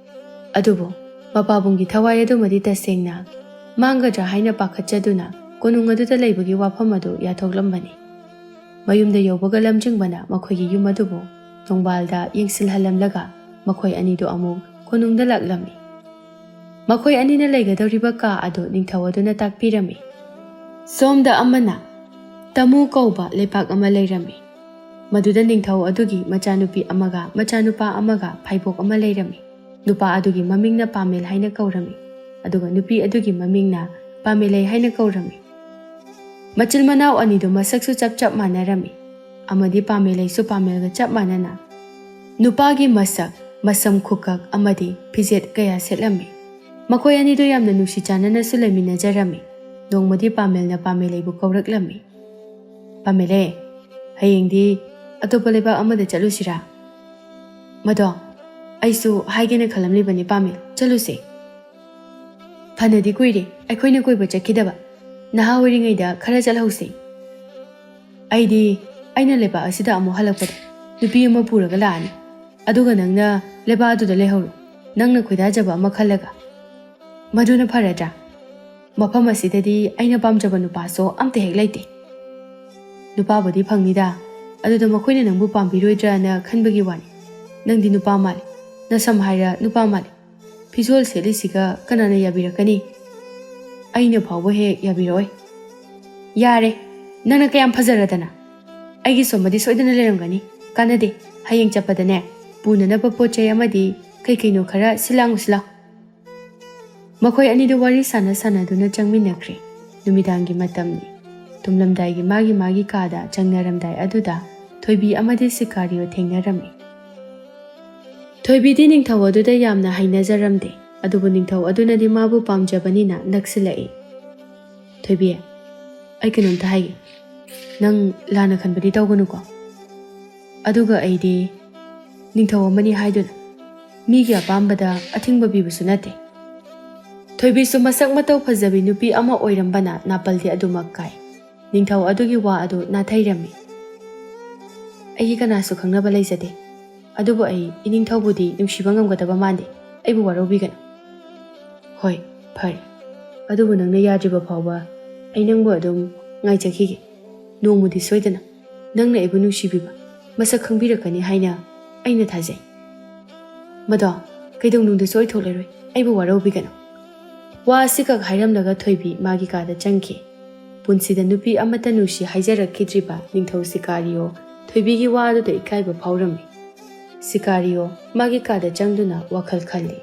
ꯑꯗꯨꯕꯨ ꯃꯄꯥꯕꯨꯡꯒꯤ ꯊꯋꯥꯏ ꯑꯗꯨꯃꯗꯤ ꯇꯁꯦꯡꯅ ꯃꯥꯡꯒꯗ꯭ꯔꯥ ꯍꯥꯏꯅ ꯄꯥꯈꯠꯆꯗꯨꯅ ꯀꯣꯅꯨꯡ ꯑꯗꯨꯗ ꯂꯩꯕꯒꯤ ꯋꯥꯐꯝ ꯑꯗꯨ ꯌꯥꯊꯣꯛꯂꯝꯕꯅꯤ꯫ ꯃꯌꯨꯝꯗ ꯌꯧꯕꯒ ꯂꯝꯖꯤꯡꯕꯅ ꯃꯈꯣꯏꯒꯤ ꯌꯨꯝ ꯑꯗꯨꯕꯨ ꯅꯣꯡꯕꯥꯜꯗ ꯌꯦꯡꯁꯤꯜꯍꯜꯂꯝꯂꯒ ꯃꯈꯣꯏ ꯑꯅꯤꯗꯨ ꯑꯃꯨꯛ ꯀꯣꯅꯨꯡꯗ ꯂꯥꯛꯂꯝꯃꯤ꯫ ꯃꯈꯣꯏ ꯑꯅꯤꯅ ꯂꯩꯒꯗꯧꯔꯤꯕ ꯀꯥ ꯑꯗꯨ ꯅꯤꯡꯊꯧ ꯑꯗꯨꯅ ꯇꯥꯛꯄꯤꯔꯝꯃꯤ꯫ ꯁꯣꯝꯗ ꯑꯃꯅ ꯇꯃꯨ ꯀꯧꯕ ꯂꯩꯄꯥꯛ ꯑꯃ ꯂꯩꯔꯝꯃꯤ꯫ ꯃꯗꯨꯗ ꯅꯤꯡꯊꯧ ꯑꯗꯨꯒꯤ ꯃꯆꯥꯅꯨꯄꯤ ꯑꯃꯒ ꯃꯆꯥꯅꯨꯄꯥ ꯑꯃꯒ ꯐꯥꯏꯕꯣꯛ ꯑꯃ ꯂꯩꯔꯝꯃꯤ꯫ ꯅꯨꯄꯥ ꯑꯗꯨꯒꯤ ꯃꯃꯤꯡꯅ ꯄꯥꯃꯦꯜ ꯍꯥꯏꯅ ꯀꯧꯔꯝꯃꯤ, ꯑꯗꯨꯒ ꯅꯨꯄꯤ ꯑꯗꯨꯒꯤ ꯃꯃꯤꯡꯅ ꯄꯥꯃꯦꯂꯩ ꯍꯥꯏꯅ ꯀꯧꯔꯝꯃꯤ꯫ ꯃꯆꯤꯜ ꯃꯅꯥꯎ ꯑꯅꯤꯗꯨ ꯃꯁꯛꯁꯨ ꯆꯞ ꯆꯞ ꯃꯥꯟꯅꯔꯝꯃꯤ꯫ ꯑꯃꯗꯤ ꯄꯥꯃꯦꯂꯩꯁꯨ ꯄꯥꯃꯦꯜꯒ ꯆꯞ ꯃꯥꯟꯅꯅ ꯅꯨꯄꯥꯒꯤ ꯃꯁꯛ, ꯃꯁꯝ ꯈꯨꯀꯛ ꯑꯃꯗꯤ ꯐꯤꯖꯦꯠ ꯀꯌꯥ ꯁꯦꯠꯂꯝꯃꯤ꯫ ꯃꯈꯣꯏ ꯑꯅꯤꯗꯨ ꯌꯥꯝꯅ ꯅꯨꯡꯁꯤ ꯆꯥꯟꯅꯅꯁꯨ ꯂꯩꯃꯤꯟꯅꯖꯔꯝꯃꯤ꯫ ꯅꯣꯡꯃꯗꯤ ꯄꯥꯃꯦꯜꯅ ꯄꯥꯃꯦꯂꯩꯕꯨ ꯀꯧꯔꯛꯂꯝꯃꯤ꯫ "ꯄꯥꯃꯦꯂꯩ, ꯍꯌꯦꯡꯗꯤ ꯑꯇꯣꯞꯄ ꯂꯩꯕꯥꯛ ꯑꯃꯗ ꯆꯠꯂꯨꯁꯤꯔꯥ?" "ꯃꯗꯣ, ꯑꯩꯁꯨ ꯍꯥꯏꯒꯦꯅ ꯈꯜꯂꯝꯂꯤꯕꯅꯤ ꯄꯥꯃꯦꯜ, ꯆꯠꯂꯨꯁꯦ꯫ ꯐꯅꯗꯤ ꯀꯨꯏꯔꯦ ꯑꯩꯈꯣꯏꯅ ꯀꯣꯏꯕ ꯆꯠꯈꯤꯗꯕ꯫ ꯅꯍꯥ ꯑꯣꯏꯔꯤꯉꯩꯗ ꯈꯔ ꯆꯠꯍꯧꯁꯦ꯫ ꯑꯩꯗꯤ ꯑꯩꯅ ꯂꯩꯕꯥꯛ ꯑꯁꯤꯗ ꯑꯃꯨꯛ ꯍꯜꯂꯛꯄꯗ ꯅꯨꯄꯤ ꯑꯃ ꯄꯨꯔꯒ ꯂꯥꯛꯑꯅꯤ꯫ ꯑꯗꯨꯒ ꯅꯪꯅ ꯂꯩꯕꯥꯛ ꯑꯗꯨꯗ ꯂꯩꯍꯧꯔꯣ, ꯅꯪꯅ ꯈꯣꯏꯗꯥꯖꯕ ꯑꯃ ꯈꯜꯂꯒ꯫ ꯃꯗꯨꯅ ꯐꯔꯗ꯭ꯔꯥ? ꯃꯐꯝ ꯑꯁꯤꯗꯗꯤ ꯑꯩꯅ ꯄꯥꯝꯖꯕ ꯅꯨꯄꯥꯁꯨ ꯑꯝꯇ ꯍꯦꯛ ꯂꯩꯇꯦ꯫ ꯅꯨꯄꯥꯕꯨꯗꯤ ꯐꯪꯅꯤꯗ, ꯑꯗꯨꯗ ꯃꯈꯣꯏꯅ ꯅꯪꯕꯨ ꯄꯥꯝꯕꯤꯔꯣꯏꯗ꯭ꯔꯥꯅ ꯈꯟꯕꯒꯤ ꯋꯥꯅꯤ꯫ ꯅꯪꯗꯤ ꯅꯨꯄꯥ ꯃꯥꯜꯂꯤ, ꯅꯁꯝ ꯍꯥꯏꯔ ꯅꯨꯄꯥ ꯃꯥꯜꯂꯤ꯫ ꯐꯤꯖꯣꯜ ꯁꯦꯠꯂꯤꯁꯤꯒ ꯀꯅꯥꯅ ꯌꯥꯕꯤꯔꯛꯀꯅꯤ? ꯑꯩꯅ ꯐꯥꯎꯕ ꯍꯦꯛ ꯌꯥꯕꯤꯔꯛꯑꯣꯏ꯫" "ꯌꯥꯔꯦ, ꯅꯪꯅ ꯀꯌꯥꯝ ꯐꯖꯔꯗꯅ꯫ ꯑꯩꯒꯤ ꯁꯣꯝꯕꯗꯤ ꯁꯣꯏꯗꯅ ꯂꯩꯔꯝꯒꯅꯤ꯫ ꯀꯥꯟꯅꯗꯦ, ꯍꯌꯦꯡ ꯆꯠꯄꯗꯅꯦ, ꯄꯨꯅꯅꯕ ꯄꯣꯠ ꯆꯩ ꯑꯃꯗꯤ ꯀꯩ ꯀꯩꯅꯣ ꯈꯔ ꯁꯤꯜꯂꯥꯡꯉꯨꯁꯤ ꯂꯥꯎ꯫" ꯃꯈꯣꯏ ꯑꯅꯤꯗꯨ ꯋꯥꯔꯤ ꯁꯥꯟꯅ ꯁꯥꯟꯅꯗꯨꯅ ꯆꯪꯃꯤꯟꯅꯈ꯭ꯔꯦ꯫ ꯅꯨꯃꯤꯗꯥꯡꯒꯤ ꯃꯇꯝꯅꯤ꯫ ꯇꯨꯝꯂꯝꯗꯥꯏꯒꯤ ꯃꯥꯒꯤ ꯃꯥꯒꯤ ꯀꯥꯗ ꯆꯪꯅꯔꯝꯗꯥꯏ ꯑꯗꯨꯗ ꯊꯣꯏꯕꯤ ꯑꯃꯗꯤ ꯁꯤꯀꯥꯔꯤꯑꯣ ꯊꯦꯡꯅꯔꯝꯃꯤ꯫ ꯊꯣꯏꯕꯤꯗꯤ ꯅꯤꯡꯊꯧ ꯑꯗꯨꯗ ꯌꯥꯝꯅ ꯍꯩꯅꯖꯔꯝꯗꯦ, ꯑꯗꯨꯕꯨ ꯅꯤꯡꯊꯧ ꯑꯗꯨꯅꯗꯤ ꯃꯥꯕꯨ ꯄꯥꯝꯖꯕꯅꯤꯅ ꯅꯛꯁꯤꯜꯂꯛꯏ꯫ "ꯊꯣꯏꯕꯤ, ꯑꯩ ꯀꯩꯅꯣꯝꯇ ꯍꯥꯏꯒꯦ꯫ ꯅꯪ ꯂꯥꯟꯅ ꯈꯟꯕꯗꯤ ꯇꯧꯒꯅꯨꯀꯣ꯫ ꯑꯗꯨꯒ ꯑꯩꯗꯤ ꯅꯤꯡꯊꯧ ꯑꯃꯅꯤ ꯍꯥꯏꯗꯨꯅ ꯃꯤꯒꯤ ꯑꯄꯥꯝꯕꯗ ꯑꯊꯤꯡꯕ ꯄꯤꯕꯁꯨ ꯅꯠꯇꯦ꯫" ꯊꯣꯏꯕꯤꯁꯨ ꯃꯁꯛ ꯃꯇꯧ ꯐꯖꯕꯤ ꯅꯨꯄꯤ ꯑꯃ ꯑꯣꯏꯔꯝꯕꯅ ꯅꯥꯄꯜꯗꯤ ꯑꯗꯨꯃꯛ ꯀꯥꯏ꯫ ꯅꯤꯡꯊꯧ ꯑꯗꯨꯒꯤ ꯋꯥ ꯑꯗꯨ ꯅꯥꯊꯩꯔꯝꯃꯤ꯫ "ꯑꯩꯒꯤ ꯀꯅꯥꯁꯨ ꯈꯪꯅꯕ ꯂꯩꯖꯗꯦ꯫ ꯑꯗꯨꯕꯨ ꯑꯩ ꯏꯅꯤꯡꯊꯧꯕꯨꯗꯤ ꯅꯨꯡꯁꯤꯕ ꯉꯝꯒꯗꯕ ꯃꯥꯟꯗꯦ꯫ ꯑꯩꯕꯨ ꯋꯥꯔꯧꯕꯤꯒꯅꯨ꯫" "ꯍꯣꯏ, ꯐꯔꯦ꯫ ꯑꯗꯨꯕꯨ ꯅꯪꯅ ꯌꯥꯗ꯭ꯔꯤꯕ ꯐꯥꯎꯕ ꯑꯩ ꯅꯪꯕꯨ ꯑꯗꯨꯝ ꯉꯥꯏꯖꯈꯤꯒꯦ꯫ ꯅꯣꯡꯃꯗꯤ ꯁꯣꯏꯗꯅ ꯅꯪꯅ ꯑꯩꯕꯨ ꯅꯨꯡꯁꯤꯕꯤꯕ ꯃꯁꯛ ꯈꯪꯕꯤꯔꯛꯀꯅꯤ ꯍꯥꯏꯅ ꯑꯩꯅ ꯊꯥꯖꯩ꯫ ꯃꯗꯣ, ꯀꯩꯗꯧꯅꯨꯡꯗꯁꯨ ꯑꯣꯏꯊꯣꯛꯂꯔꯣꯏ꯫ ꯑꯩꯕꯨ ꯋꯥꯔꯧꯕꯤꯒꯅꯨ꯫" ꯋꯥ ꯑꯁꯤꯈꯛ ꯍꯥꯏꯔꯝꯂꯒ ꯊꯣꯏꯕꯤ ꯃꯥꯒꯤ ꯀꯥꯗ ꯆꯪꯈꯤ꯫ ꯄꯨꯟꯁꯤꯗ ꯅꯨꯄꯤ ꯑꯃꯠꯇ ꯅꯨꯡꯁꯤ ꯍꯥꯏꯖꯔꯛꯈꯤꯗ꯭ꯔꯤꯕ ꯅꯤꯡꯊꯧ ꯁꯤꯀꯥꯔꯤꯑꯣ ꯊꯣꯏꯕꯤꯒꯤ ꯋꯥ ꯑꯗꯨꯗ ꯏꯀꯥꯏꯕ ꯐꯥꯎꯔꯝꯃꯤ꯫ ꯁꯤꯀꯥꯔꯤꯑꯣ ꯃꯥꯒꯤ ꯀꯥꯗ ꯆꯪꯗꯨꯅ ꯋꯥꯈꯜ ꯈꯜꯂꯤ꯫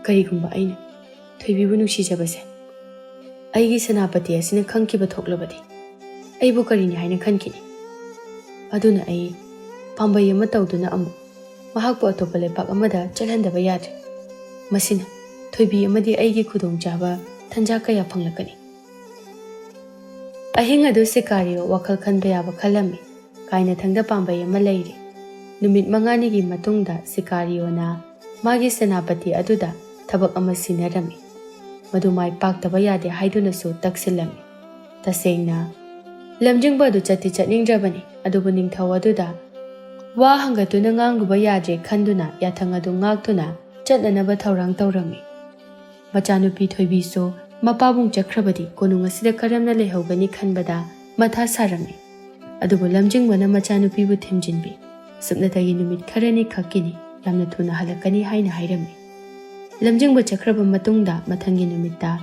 ꯀꯔꯤꯒꯨꯝꯕ ꯑꯩꯅ ꯊꯣꯏꯕꯤꯕꯨ ꯅꯨꯡꯁꯤꯖꯕꯁꯦ ꯑꯩꯒꯤ ꯁꯦꯅꯥꯄꯇꯤ ꯑꯁꯤꯅ ꯈꯪꯈꯤꯕ ꯊꯣꯛꯂꯕꯗꯤ ꯑꯩꯕꯨ ꯀꯔꯤꯅꯤ ꯍꯥꯏꯅ ꯈꯟꯈꯤꯅꯤ? ꯑꯗꯨꯅ ꯑꯩ ꯄꯥꯝꯕꯩ ꯑꯃ ꯇꯧꯗꯨꯅ ꯑꯃꯨꯛ ꯃꯍꯥꯛꯄꯨ ꯑꯇꯣꯞꯄ ꯂꯩꯄꯥꯛ ꯑꯃꯗ ꯆꯠꯍꯟꯗꯕ ꯌꯥꯗ꯭ꯔꯦ꯫ ꯃꯁꯤꯅ ꯊꯣꯏꯕꯤ ꯑꯃꯗꯤ ꯑꯩꯒꯤ ꯈꯨꯗꯣꯡꯆꯥꯕ ꯇꯟꯖꯥ ꯀꯌꯥ ꯐꯪꯂꯛꯀꯅꯤ꯫ ꯑꯍꯤꯡ ꯑꯗꯨ ꯁꯤꯀꯥꯔꯤꯑꯣ ꯋꯥꯈꯜ ꯈꯟꯕ ꯌꯥꯕ ꯈꯜꯂꯝꯃꯤ꯫ ꯀꯥꯏꯅꯊꯪꯗ ꯄꯥꯝꯕꯩ ꯑꯃ ꯂꯩꯔꯦ꯫ ꯅꯨꯃꯤꯠ ꯃꯉꯥꯅꯤꯒꯤ ꯃꯇꯨꯡꯗ ꯁꯤꯀꯥꯔꯤꯑꯣꯅ ꯃꯥꯒꯤ ꯁꯦꯅꯥꯄꯇꯤ ꯑꯗꯨꯗ ꯊꯕꯛ ꯑꯃ ꯁꯤꯟꯅꯔꯝꯃꯤ꯫ ꯃꯗꯨ ꯃꯥꯏ ꯄꯥꯛꯇꯕ ꯌꯥꯗꯦ ꯍꯥꯏꯗꯨꯅꯁꯨ ꯇꯛꯁꯤꯜꯂꯝꯃꯤ꯫ ꯇꯁꯦꯡꯅ ꯂꯝꯖꯤꯡꯕ ꯑꯗꯨ ꯆꯠꯇꯤ ꯆꯠꯅꯤꯡꯗ꯭ꯔꯕꯅꯤ, ꯑꯗꯨꯕꯨ ꯅꯤꯡꯊꯧ ꯑꯗꯨꯗ ꯋꯥ ꯍꯪꯒꯠꯇꯨꯅ ꯉꯥꯡꯂꯨꯕ ꯌꯥꯗ꯭ꯔꯦ ꯈꯟꯗꯨꯅ ꯌꯥꯊꯪ ꯑꯗꯨ ꯉꯥꯛꯇꯨꯅ ꯆꯠꯅꯅꯕ ꯊꯧꯔꯥꯡ ꯇꯧꯔꯝꯃꯤ꯫ ꯃꯆꯥꯅꯨꯄꯤ ꯊꯣꯏꯕꯤꯁꯨ ꯃꯄꯥꯕꯨꯡ ꯆꯠꯈ꯭ꯔꯕꯗꯤ ꯀꯣꯅꯨꯡ ꯑꯁꯤꯗ ꯀꯔꯝꯅ ꯂꯩꯍꯧꯒꯅꯤ ꯈꯟꯕꯗ ꯃꯊꯥ ꯁꯥꯔꯝꯃꯤ꯫ ꯑꯗꯨꯕꯨ ꯂꯝꯖꯤꯡꯕꯅ ꯃꯆꯥꯅꯨꯄꯤꯕꯨ ꯊꯦꯝꯖꯤꯟꯕꯤ꯫ ꯁꯨꯞꯅꯇꯒꯤ ꯅꯨꯃꯤꯠ ꯈꯔꯅꯤ ꯈꯛꯀꯤꯅꯤ, ꯌꯥꯝꯅ ꯊꯨꯅ ꯍꯜꯂꯛꯀꯅꯤ ꯍꯥꯏꯅ ꯍꯥꯏꯔꯝꯃꯤ꯫ ꯂꯝꯖꯤꯡꯕ ꯆꯠꯈ꯭ꯔꯕ ꯃꯇꯨꯡꯗ ꯃꯊꯪꯒꯤ ꯅꯨꯃꯤꯠꯇ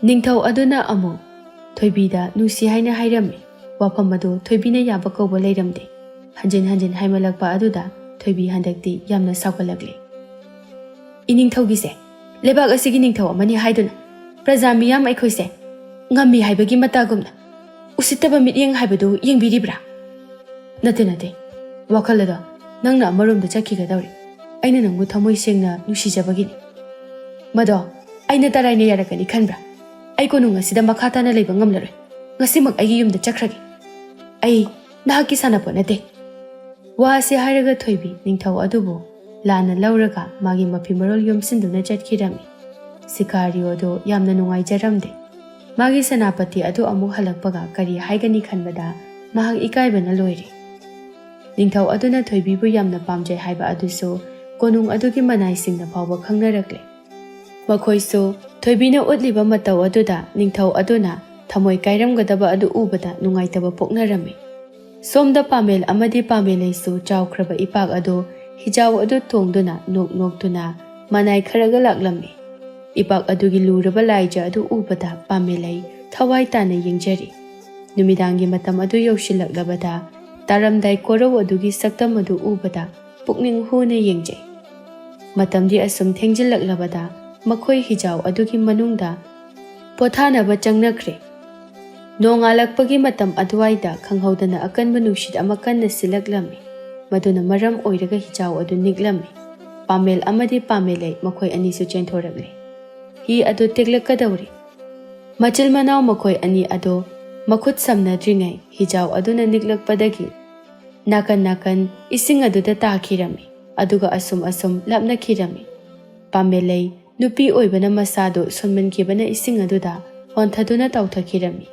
ꯅꯤꯡꯊꯧ ꯑꯗꯨꯅ ꯑꯃꯨꯛ ꯊꯣꯏꯕꯤꯗ ꯅꯨꯡꯁꯤ ꯍꯥꯏꯅ ꯍꯥꯏꯔꯝꯃꯤ꯫ ꯋꯥꯐꯝ ꯑꯗꯨ ꯊꯣꯏꯕꯤꯅ ꯌꯥꯕ ꯀꯧꯕ ꯂꯩꯔꯝꯗꯦ꯫ ꯍꯟꯖꯤꯟ ꯍꯟꯖꯤꯟ ꯍꯥꯏꯃꯜꯂꯛꯄ ꯑꯗꯨꯗ ꯊꯣꯏꯕꯤ ꯍꯟꯗꯛꯇꯤ ꯌꯥꯝꯅ ꯁꯥꯎꯒꯠꯂꯛꯂꯦ꯫ "ꯏꯅꯤꯡꯊꯧꯒꯤꯁꯦ, ꯂꯩꯕꯥꯛ ꯑꯁꯤꯒꯤ ꯅꯤꯡꯊꯧ ꯑꯃꯅꯤ ꯍꯥꯏꯗꯨꯅ ꯄ꯭ꯔꯖꯥ ꯃꯤꯌꯥꯝ ꯑꯩꯈꯣꯏꯁꯦ ꯉꯝꯃꯤ ꯍꯥꯏꯕꯒꯤ ꯃꯇꯥꯒꯨꯝꯅ ꯎꯁꯤꯠꯇꯕ ꯃꯤꯠꯌꯦꯡ ꯍꯥꯏꯕꯗꯨ ꯌꯦꯡꯕꯤꯔꯤꯕ꯭ꯔꯥ?" "ꯅꯠꯇꯦ, ꯅꯠꯇꯦ, ꯋꯥꯈꯜ ꯑꯗꯣ ꯅꯪꯅ ꯑꯃꯔꯣꯝꯗ ꯆꯠꯈꯤꯒꯗꯧꯔꯦ꯫ ꯑꯩꯅ ꯅꯪꯕꯨ ꯊꯃꯣꯏ ꯁꯦꯡꯅ ꯅꯨꯡꯁꯤꯖꯕꯒꯤꯅꯤ꯫ ꯃꯗꯣ ꯑꯩꯅ ꯇꯔꯥꯏꯅ ꯌꯥꯔꯛꯀꯅꯤ ꯈꯟꯕ꯭ꯔꯥ? ꯑꯩ ꯀꯣꯅꯨꯡ ꯑꯁꯤꯗ ꯃꯈꯥ ꯇꯥꯅ ꯂꯩꯕ ꯉꯝꯂꯔꯣꯏ꯫ ꯉꯁꯤꯃꯛ ꯑꯩꯒꯤ ꯌꯨꯝꯗ ꯆꯠꯈ꯭ꯔꯒꯦ꯫ ꯑꯩ ꯅꯍꯥꯛꯀꯤ ꯁꯥꯟꯅꯄꯣꯠ ꯅꯠꯇꯦ꯫" ꯋꯥ ꯑꯁꯤ ꯍꯥꯏꯔꯒ ꯊꯣꯏꯕꯤ ꯅꯤꯡꯊꯧ ꯑꯗꯨꯕꯨ ꯂꯥꯟꯅ ꯂꯧꯔꯒ ꯃꯥꯒꯤ ꯃꯐꯤ ꯃꯔꯣꯜ ꯌꯣꯝꯁꯤꯟꯗꯨꯅ ꯆꯠꯈꯤꯔꯝꯃꯤ꯫ ꯁꯤꯀꯥꯔꯤꯑꯣꯗꯨ ꯌꯥꯝꯅ ꯅꯨꯡꯉꯥꯏꯖꯔꯝꯗꯦ꯫ ꯃꯥꯒꯤ ꯁꯦꯅꯥꯄꯇꯤ ꯑꯗꯨ ꯑꯃꯨꯛ ꯍꯜꯂꯛꯄꯒ ꯀꯔꯤ ꯍꯥꯏꯒꯅꯤ ꯈꯟꯕꯗ ꯃꯍꯥꯛ ꯏꯀꯥꯏꯕꯅ ꯂꯣꯏꯔꯦ꯫ ꯅꯤꯡꯊꯧ ꯑꯗꯨꯅ ꯊꯣꯏꯕꯤꯕꯨ ꯌꯥꯝꯅ ꯄꯥꯝꯖꯩ ꯍꯥꯏꯕ ꯑꯗꯨꯁꯨ ꯀꯣꯅꯨꯡ ꯑꯗꯨꯒꯤ ꯃꯅꯥꯏꯁꯤꯡꯅ ꯐꯥꯎꯕ ꯈꯪꯅꯔꯛꯂꯦ꯫ ꯃꯈꯣꯏꯁꯨ ꯊꯣꯏꯕꯤꯅ ꯎꯠꯂꯤꯕ ꯃꯇꯧ ꯑꯗꯨꯗ ꯅꯤꯡꯊꯧ ꯑꯗꯨꯅ ꯊꯃꯣꯏ ꯀꯥꯏꯔꯝꯒꯗꯕ ꯑꯗꯨ ꯎꯕꯗ ꯅꯨꯡꯉꯥꯏꯇꯕ ꯄꯣꯛꯅꯔꯝꯃꯤ꯫ ꯁꯣꯝꯗ ꯄꯥꯃꯦꯜ ꯑꯃꯗꯤ ꯄꯥꯃꯦꯂꯩꯁꯨ ꯆꯥꯎꯈ꯭ꯔꯕ ꯏꯄꯥꯛ ꯑꯗꯨ ꯍꯤꯖꯥꯎ ꯑꯗꯨ ꯇꯣꯡꯗꯨꯅ ꯅꯣꯛ ꯅꯣꯛꯇꯨꯅ ꯃꯅꯥꯏ ꯈꯔꯒ ꯂꯥꯛꯂꯝꯃꯤ꯫ ꯏꯄꯥꯛ ꯑꯗꯨꯒꯤ ꯂꯨꯔꯕ ꯂꯥꯏꯖ ꯑꯗꯨ ꯎꯕꯗ ꯄꯥꯃꯦꯂꯩ ꯊꯋꯥꯏ ꯇꯥꯅ ꯌꯦꯡꯖꯔꯤ꯫ ꯅꯨꯃꯤꯗꯥꯡꯒꯤ ꯃꯇꯝ ꯑꯗꯨ ꯌꯧꯁꯤꯜꯂꯛꯂꯕꯗ ꯇꯥꯔꯝꯗꯥꯏ ꯀꯣꯔꯧ ꯑꯗꯨꯒꯤ ꯁꯛꯇꯝ ꯑꯗꯨ ꯎꯕꯗ ꯄꯨꯛꯅꯤꯡ ꯍꯨꯅ ꯌꯦꯡꯖꯩ꯫ ꯃꯇꯝꯗꯤ ꯑꯁꯨꯝ ꯊꯦꯡꯖꯤꯜꯂꯛꯂꯕꯗ ꯃꯈꯣꯏ ꯍꯤꯖꯥꯎ ꯑꯗꯨꯒꯤ ꯃꯅꯨꯡꯗ ꯄꯣꯊꯥꯅꯕ ꯆꯪꯅꯈ꯭ꯔꯦ꯫ ꯅꯣꯡꯉꯥꯜꯂꯛꯄꯒꯤ ꯃꯇꯝ ꯑꯗꯨꯋꯥꯏꯗ ꯈꯪꯍꯧꯗꯅ ꯑꯀꯟꯕ ꯅꯨꯡꯁꯤꯠ ꯑꯃ ꯀꯟꯅ ꯁꯤꯜꯂꯛꯂꯝꯃꯤ꯫ ꯃꯗꯨꯅ ꯃꯔꯝ ꯑꯣꯏꯔꯒ ꯍꯤꯖꯥꯎ ꯑꯗꯨ ꯅꯤꯛꯂꯝꯃꯤ꯫ ꯄꯥꯃꯦꯜ ꯑꯃꯗꯤ ꯄꯥꯃꯦꯂꯩ ꯃꯈꯣꯏ ꯑꯅꯤꯁꯨ ꯆꯦꯟꯊꯣꯔꯛꯂꯦ꯫ ꯍꯤ ꯑꯗꯨ ꯇꯦꯛꯂꯛꯀꯗꯧꯔꯤ꯫ ꯃꯆꯤꯜ ꯃꯅꯥꯎ ꯃꯈꯣꯏ ꯑꯅꯤ ꯑꯗꯣ ꯃꯈꯨꯠ ꯁꯝꯅꯗ꯭ꯔꯤꯉꯩ ꯍꯤꯖꯥꯎ ꯑꯗꯨꯅ ꯅꯤꯛꯂꯛꯄꯗꯒꯤ ꯅꯥꯀꯟ ꯅꯥꯀꯟ ꯏꯁꯤꯡ ꯑꯗꯨꯗ ꯇꯥꯈꯤꯔꯝꯃꯤ꯫ ꯑꯗꯨꯒ ꯑꯁꯨꯝ ꯑꯁꯨꯝ ꯂꯥꯞꯅꯈꯤꯔꯝꯃꯤ꯫ ꯄꯥꯃꯦꯂꯩ ꯅꯨꯄꯤ ꯑꯣꯏꯕꯅ ꯃꯁꯥꯗꯨ ꯁꯣꯟꯃꯟꯈꯤꯕꯅ ꯏꯁꯤꯡ ꯑꯗꯨꯗ ꯍꯣꯟꯊꯗꯨꯅ ꯇꯥꯎꯊꯈꯤꯔꯝꯃꯤ꯫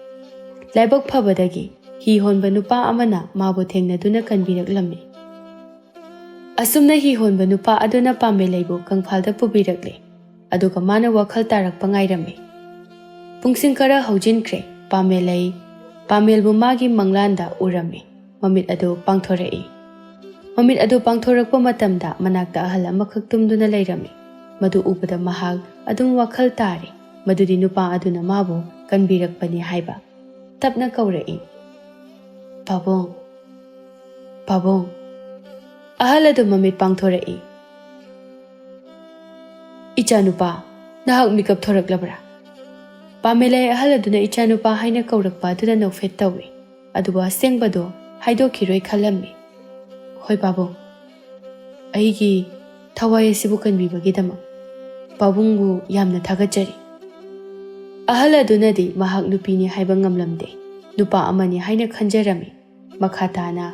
ꯂꯥꯏꯕꯛ ꯐꯕꯗꯒꯤ ꯍꯤ ꯍꯣꯟꯕ ꯅꯨꯄꯥ ꯑꯃꯅ ꯃꯥꯕꯨ ꯊꯦꯡꯅꯗꯨꯅ ꯀꯟꯕꯤꯔꯛꯂꯝꯃꯤ꯫ ꯑꯁꯨꯝꯅ ꯍꯤ ꯍꯣꯟꯕ ꯅꯨꯄꯥ ꯑꯗꯨꯅ ꯄꯥꯃꯦꯂꯩꯕꯨ ꯀꯪꯐꯥꯜꯗ ꯄꯨꯕꯤꯔꯛꯂꯦ꯫ ꯑꯗꯨꯒ ꯃꯥꯅ ꯋꯥꯈꯜ ꯇꯥꯔꯛꯄ ꯉꯥꯏꯔꯝꯃꯤ꯫ ꯄꯨꯡꯁꯤꯡ ꯈꯔ ꯍꯧꯖꯤꯟꯈ꯭ꯔꯦ꯫ ꯄꯥꯃꯦꯂꯩ ꯄꯥꯃꯦꯜꯕꯨ ꯃꯥꯒꯤ ꯃꯪꯂꯥꯟꯗ ꯎꯔꯝꯃꯤ꯫ ꯃꯃꯤꯠ ꯑꯗꯨ ꯄꯥꯡꯊꯣꯔꯛꯏ꯫ ꯃꯃꯤꯠ ꯑꯗꯨ ꯄꯥꯡꯊꯣꯔꯛꯄ ꯃꯇꯝꯗ ꯃꯅꯥꯛꯇ ꯑꯍꯜ ꯑꯃꯈꯛ ꯇꯨꯝꯗꯨꯅ ꯂꯩꯔꯝꯃꯤ꯫ ꯃꯗꯨ ꯎꯕꯗ ꯃꯍꯥꯛ ꯑꯗꯨꯝ ꯋꯥꯈꯜ ꯇꯥꯔꯤ꯫ ꯃꯗꯨꯗꯤ ꯅꯨꯄꯥ ꯑꯗꯨꯅ ꯃꯥꯕꯨ ꯀꯟꯕꯤꯔꯛꯄꯅꯤ ꯍꯥꯏꯕ꯫ ꯇꯞꯅ ꯀꯧꯔꯛꯏ, "ꯄꯥꯕꯨꯡ, ꯄꯥꯕꯨꯡ!" ꯑꯍꯜ ꯑꯗꯨ ꯃꯃꯤꯠ ꯄꯥꯡꯊꯣꯔꯛꯏ꯫ "ꯏꯆꯥꯅꯨꯄꯥ, ꯅꯍꯥꯛ ꯃꯤꯀꯞ ꯊꯣꯔꯛꯂꯕ꯭ꯔꯥ?" ꯄꯥꯃꯦꯂꯩ ꯑꯍꯜ ꯑꯗꯨꯅ ꯏꯆꯥꯅꯨꯄꯥ ꯍꯥꯏꯅ ꯀꯧꯔꯛꯄ ꯑꯗꯨꯗ ꯅꯣꯛꯐꯦꯠ ꯇꯧꯏ꯫ ꯑꯗꯨꯕꯨ ꯑꯁꯦꯡꯕꯗꯣ ꯍꯥꯏꯗꯣꯛꯈꯤꯔꯣꯏ ꯈꯜꯂꯝꯃꯤ꯫ "ꯍꯣꯏ ꯄꯥꯕꯨꯡ, ꯑꯩꯒꯤ ꯊꯋꯥꯏ ꯑꯁꯤꯕꯨ ꯀꯟꯕꯤꯕꯒꯤꯗꯃꯛ ꯄꯥꯕꯨꯡꯕꯨ ꯌꯥꯝꯅ ꯊꯥꯒꯠꯆꯔꯤ꯫" ꯑꯍꯜ ꯑꯗꯨꯅꯗꯤ ꯃꯍꯥꯛ ꯅꯨꯄꯤꯅꯤ ꯍꯥꯏꯕ ꯉꯝꯂꯝꯗꯦ, ꯅꯨꯄꯥ ꯑꯃꯅꯤ ꯍꯥꯏꯅ ꯈꯟꯖꯔꯝꯃꯤ꯫ ꯃꯈꯥ ꯇꯥꯅ,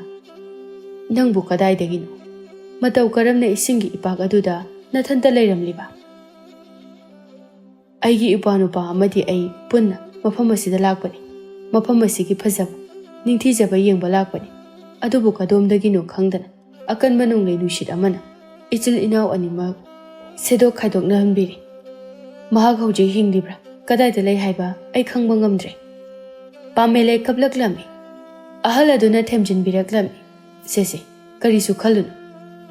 "ꯅꯪꯕꯨ ꯀꯗꯥꯏꯗꯒꯤꯅꯣ? ꯃꯇꯧ ꯀꯔꯝꯅ ꯏꯁꯤꯡꯒꯤ ꯏꯄꯥꯛ ꯑꯗꯨꯗ ꯅꯊꯟꯇ ꯂꯩꯔꯝꯂꯤꯕ?" "ꯑꯩꯒꯤ ꯏꯄ꯭ꯋꯥꯅꯨꯄꯥ ꯑꯃꯗꯤ ꯑꯩ ꯄꯨꯟꯅ ꯃꯐꯝ ꯑꯁꯤꯗ ꯂꯥꯛꯄꯅꯤ꯫ ꯃꯐꯝ ꯑꯁꯤꯒꯤ ꯐꯖꯕ, ꯅꯤꯡꯊꯤꯖꯕ ꯌꯦꯡꯕ ꯂꯥꯛꯄꯅꯤ꯫ ꯑꯗꯨꯕꯨ ꯀꯗꯣꯝꯗꯒꯤꯅꯣ ꯈꯪꯗꯅ ꯑꯀꯟꯕ ꯅꯣꯡꯂꯩ ꯅꯨꯡꯁꯤꯠ ꯑꯃꯅ ꯏꯆꯤꯜ ꯏꯅꯥꯎ ꯑꯅꯤꯃꯛ ꯁꯦꯗꯣꯛ ꯈꯥꯏꯗꯣꯛꯅꯍꯟꯕꯤꯔꯦ꯫ ꯃꯍꯥꯛ ꯍꯧꯖꯤꯛ ꯍꯤꯡꯂꯤꯕ꯭ꯔꯥ, ꯀꯗꯥꯏꯗ ꯂꯩ ꯍꯥꯏꯕ ꯑꯩ ꯈꯪꯕ ꯉꯝꯗ꯭ꯔꯦ꯫" ꯄꯥꯃꯦꯂꯩ ꯀꯞꯂꯛꯂꯝꯃꯤ꯫ ꯑꯍꯜ ꯑꯗꯨꯅ ꯊꯦꯝꯖꯤꯟꯕꯤꯔꯛꯂꯝꯃꯤ, "ꯁꯦ ꯁꯦ, ꯀꯔꯤꯁꯨ ꯈꯜꯂꯨꯅꯨ꯫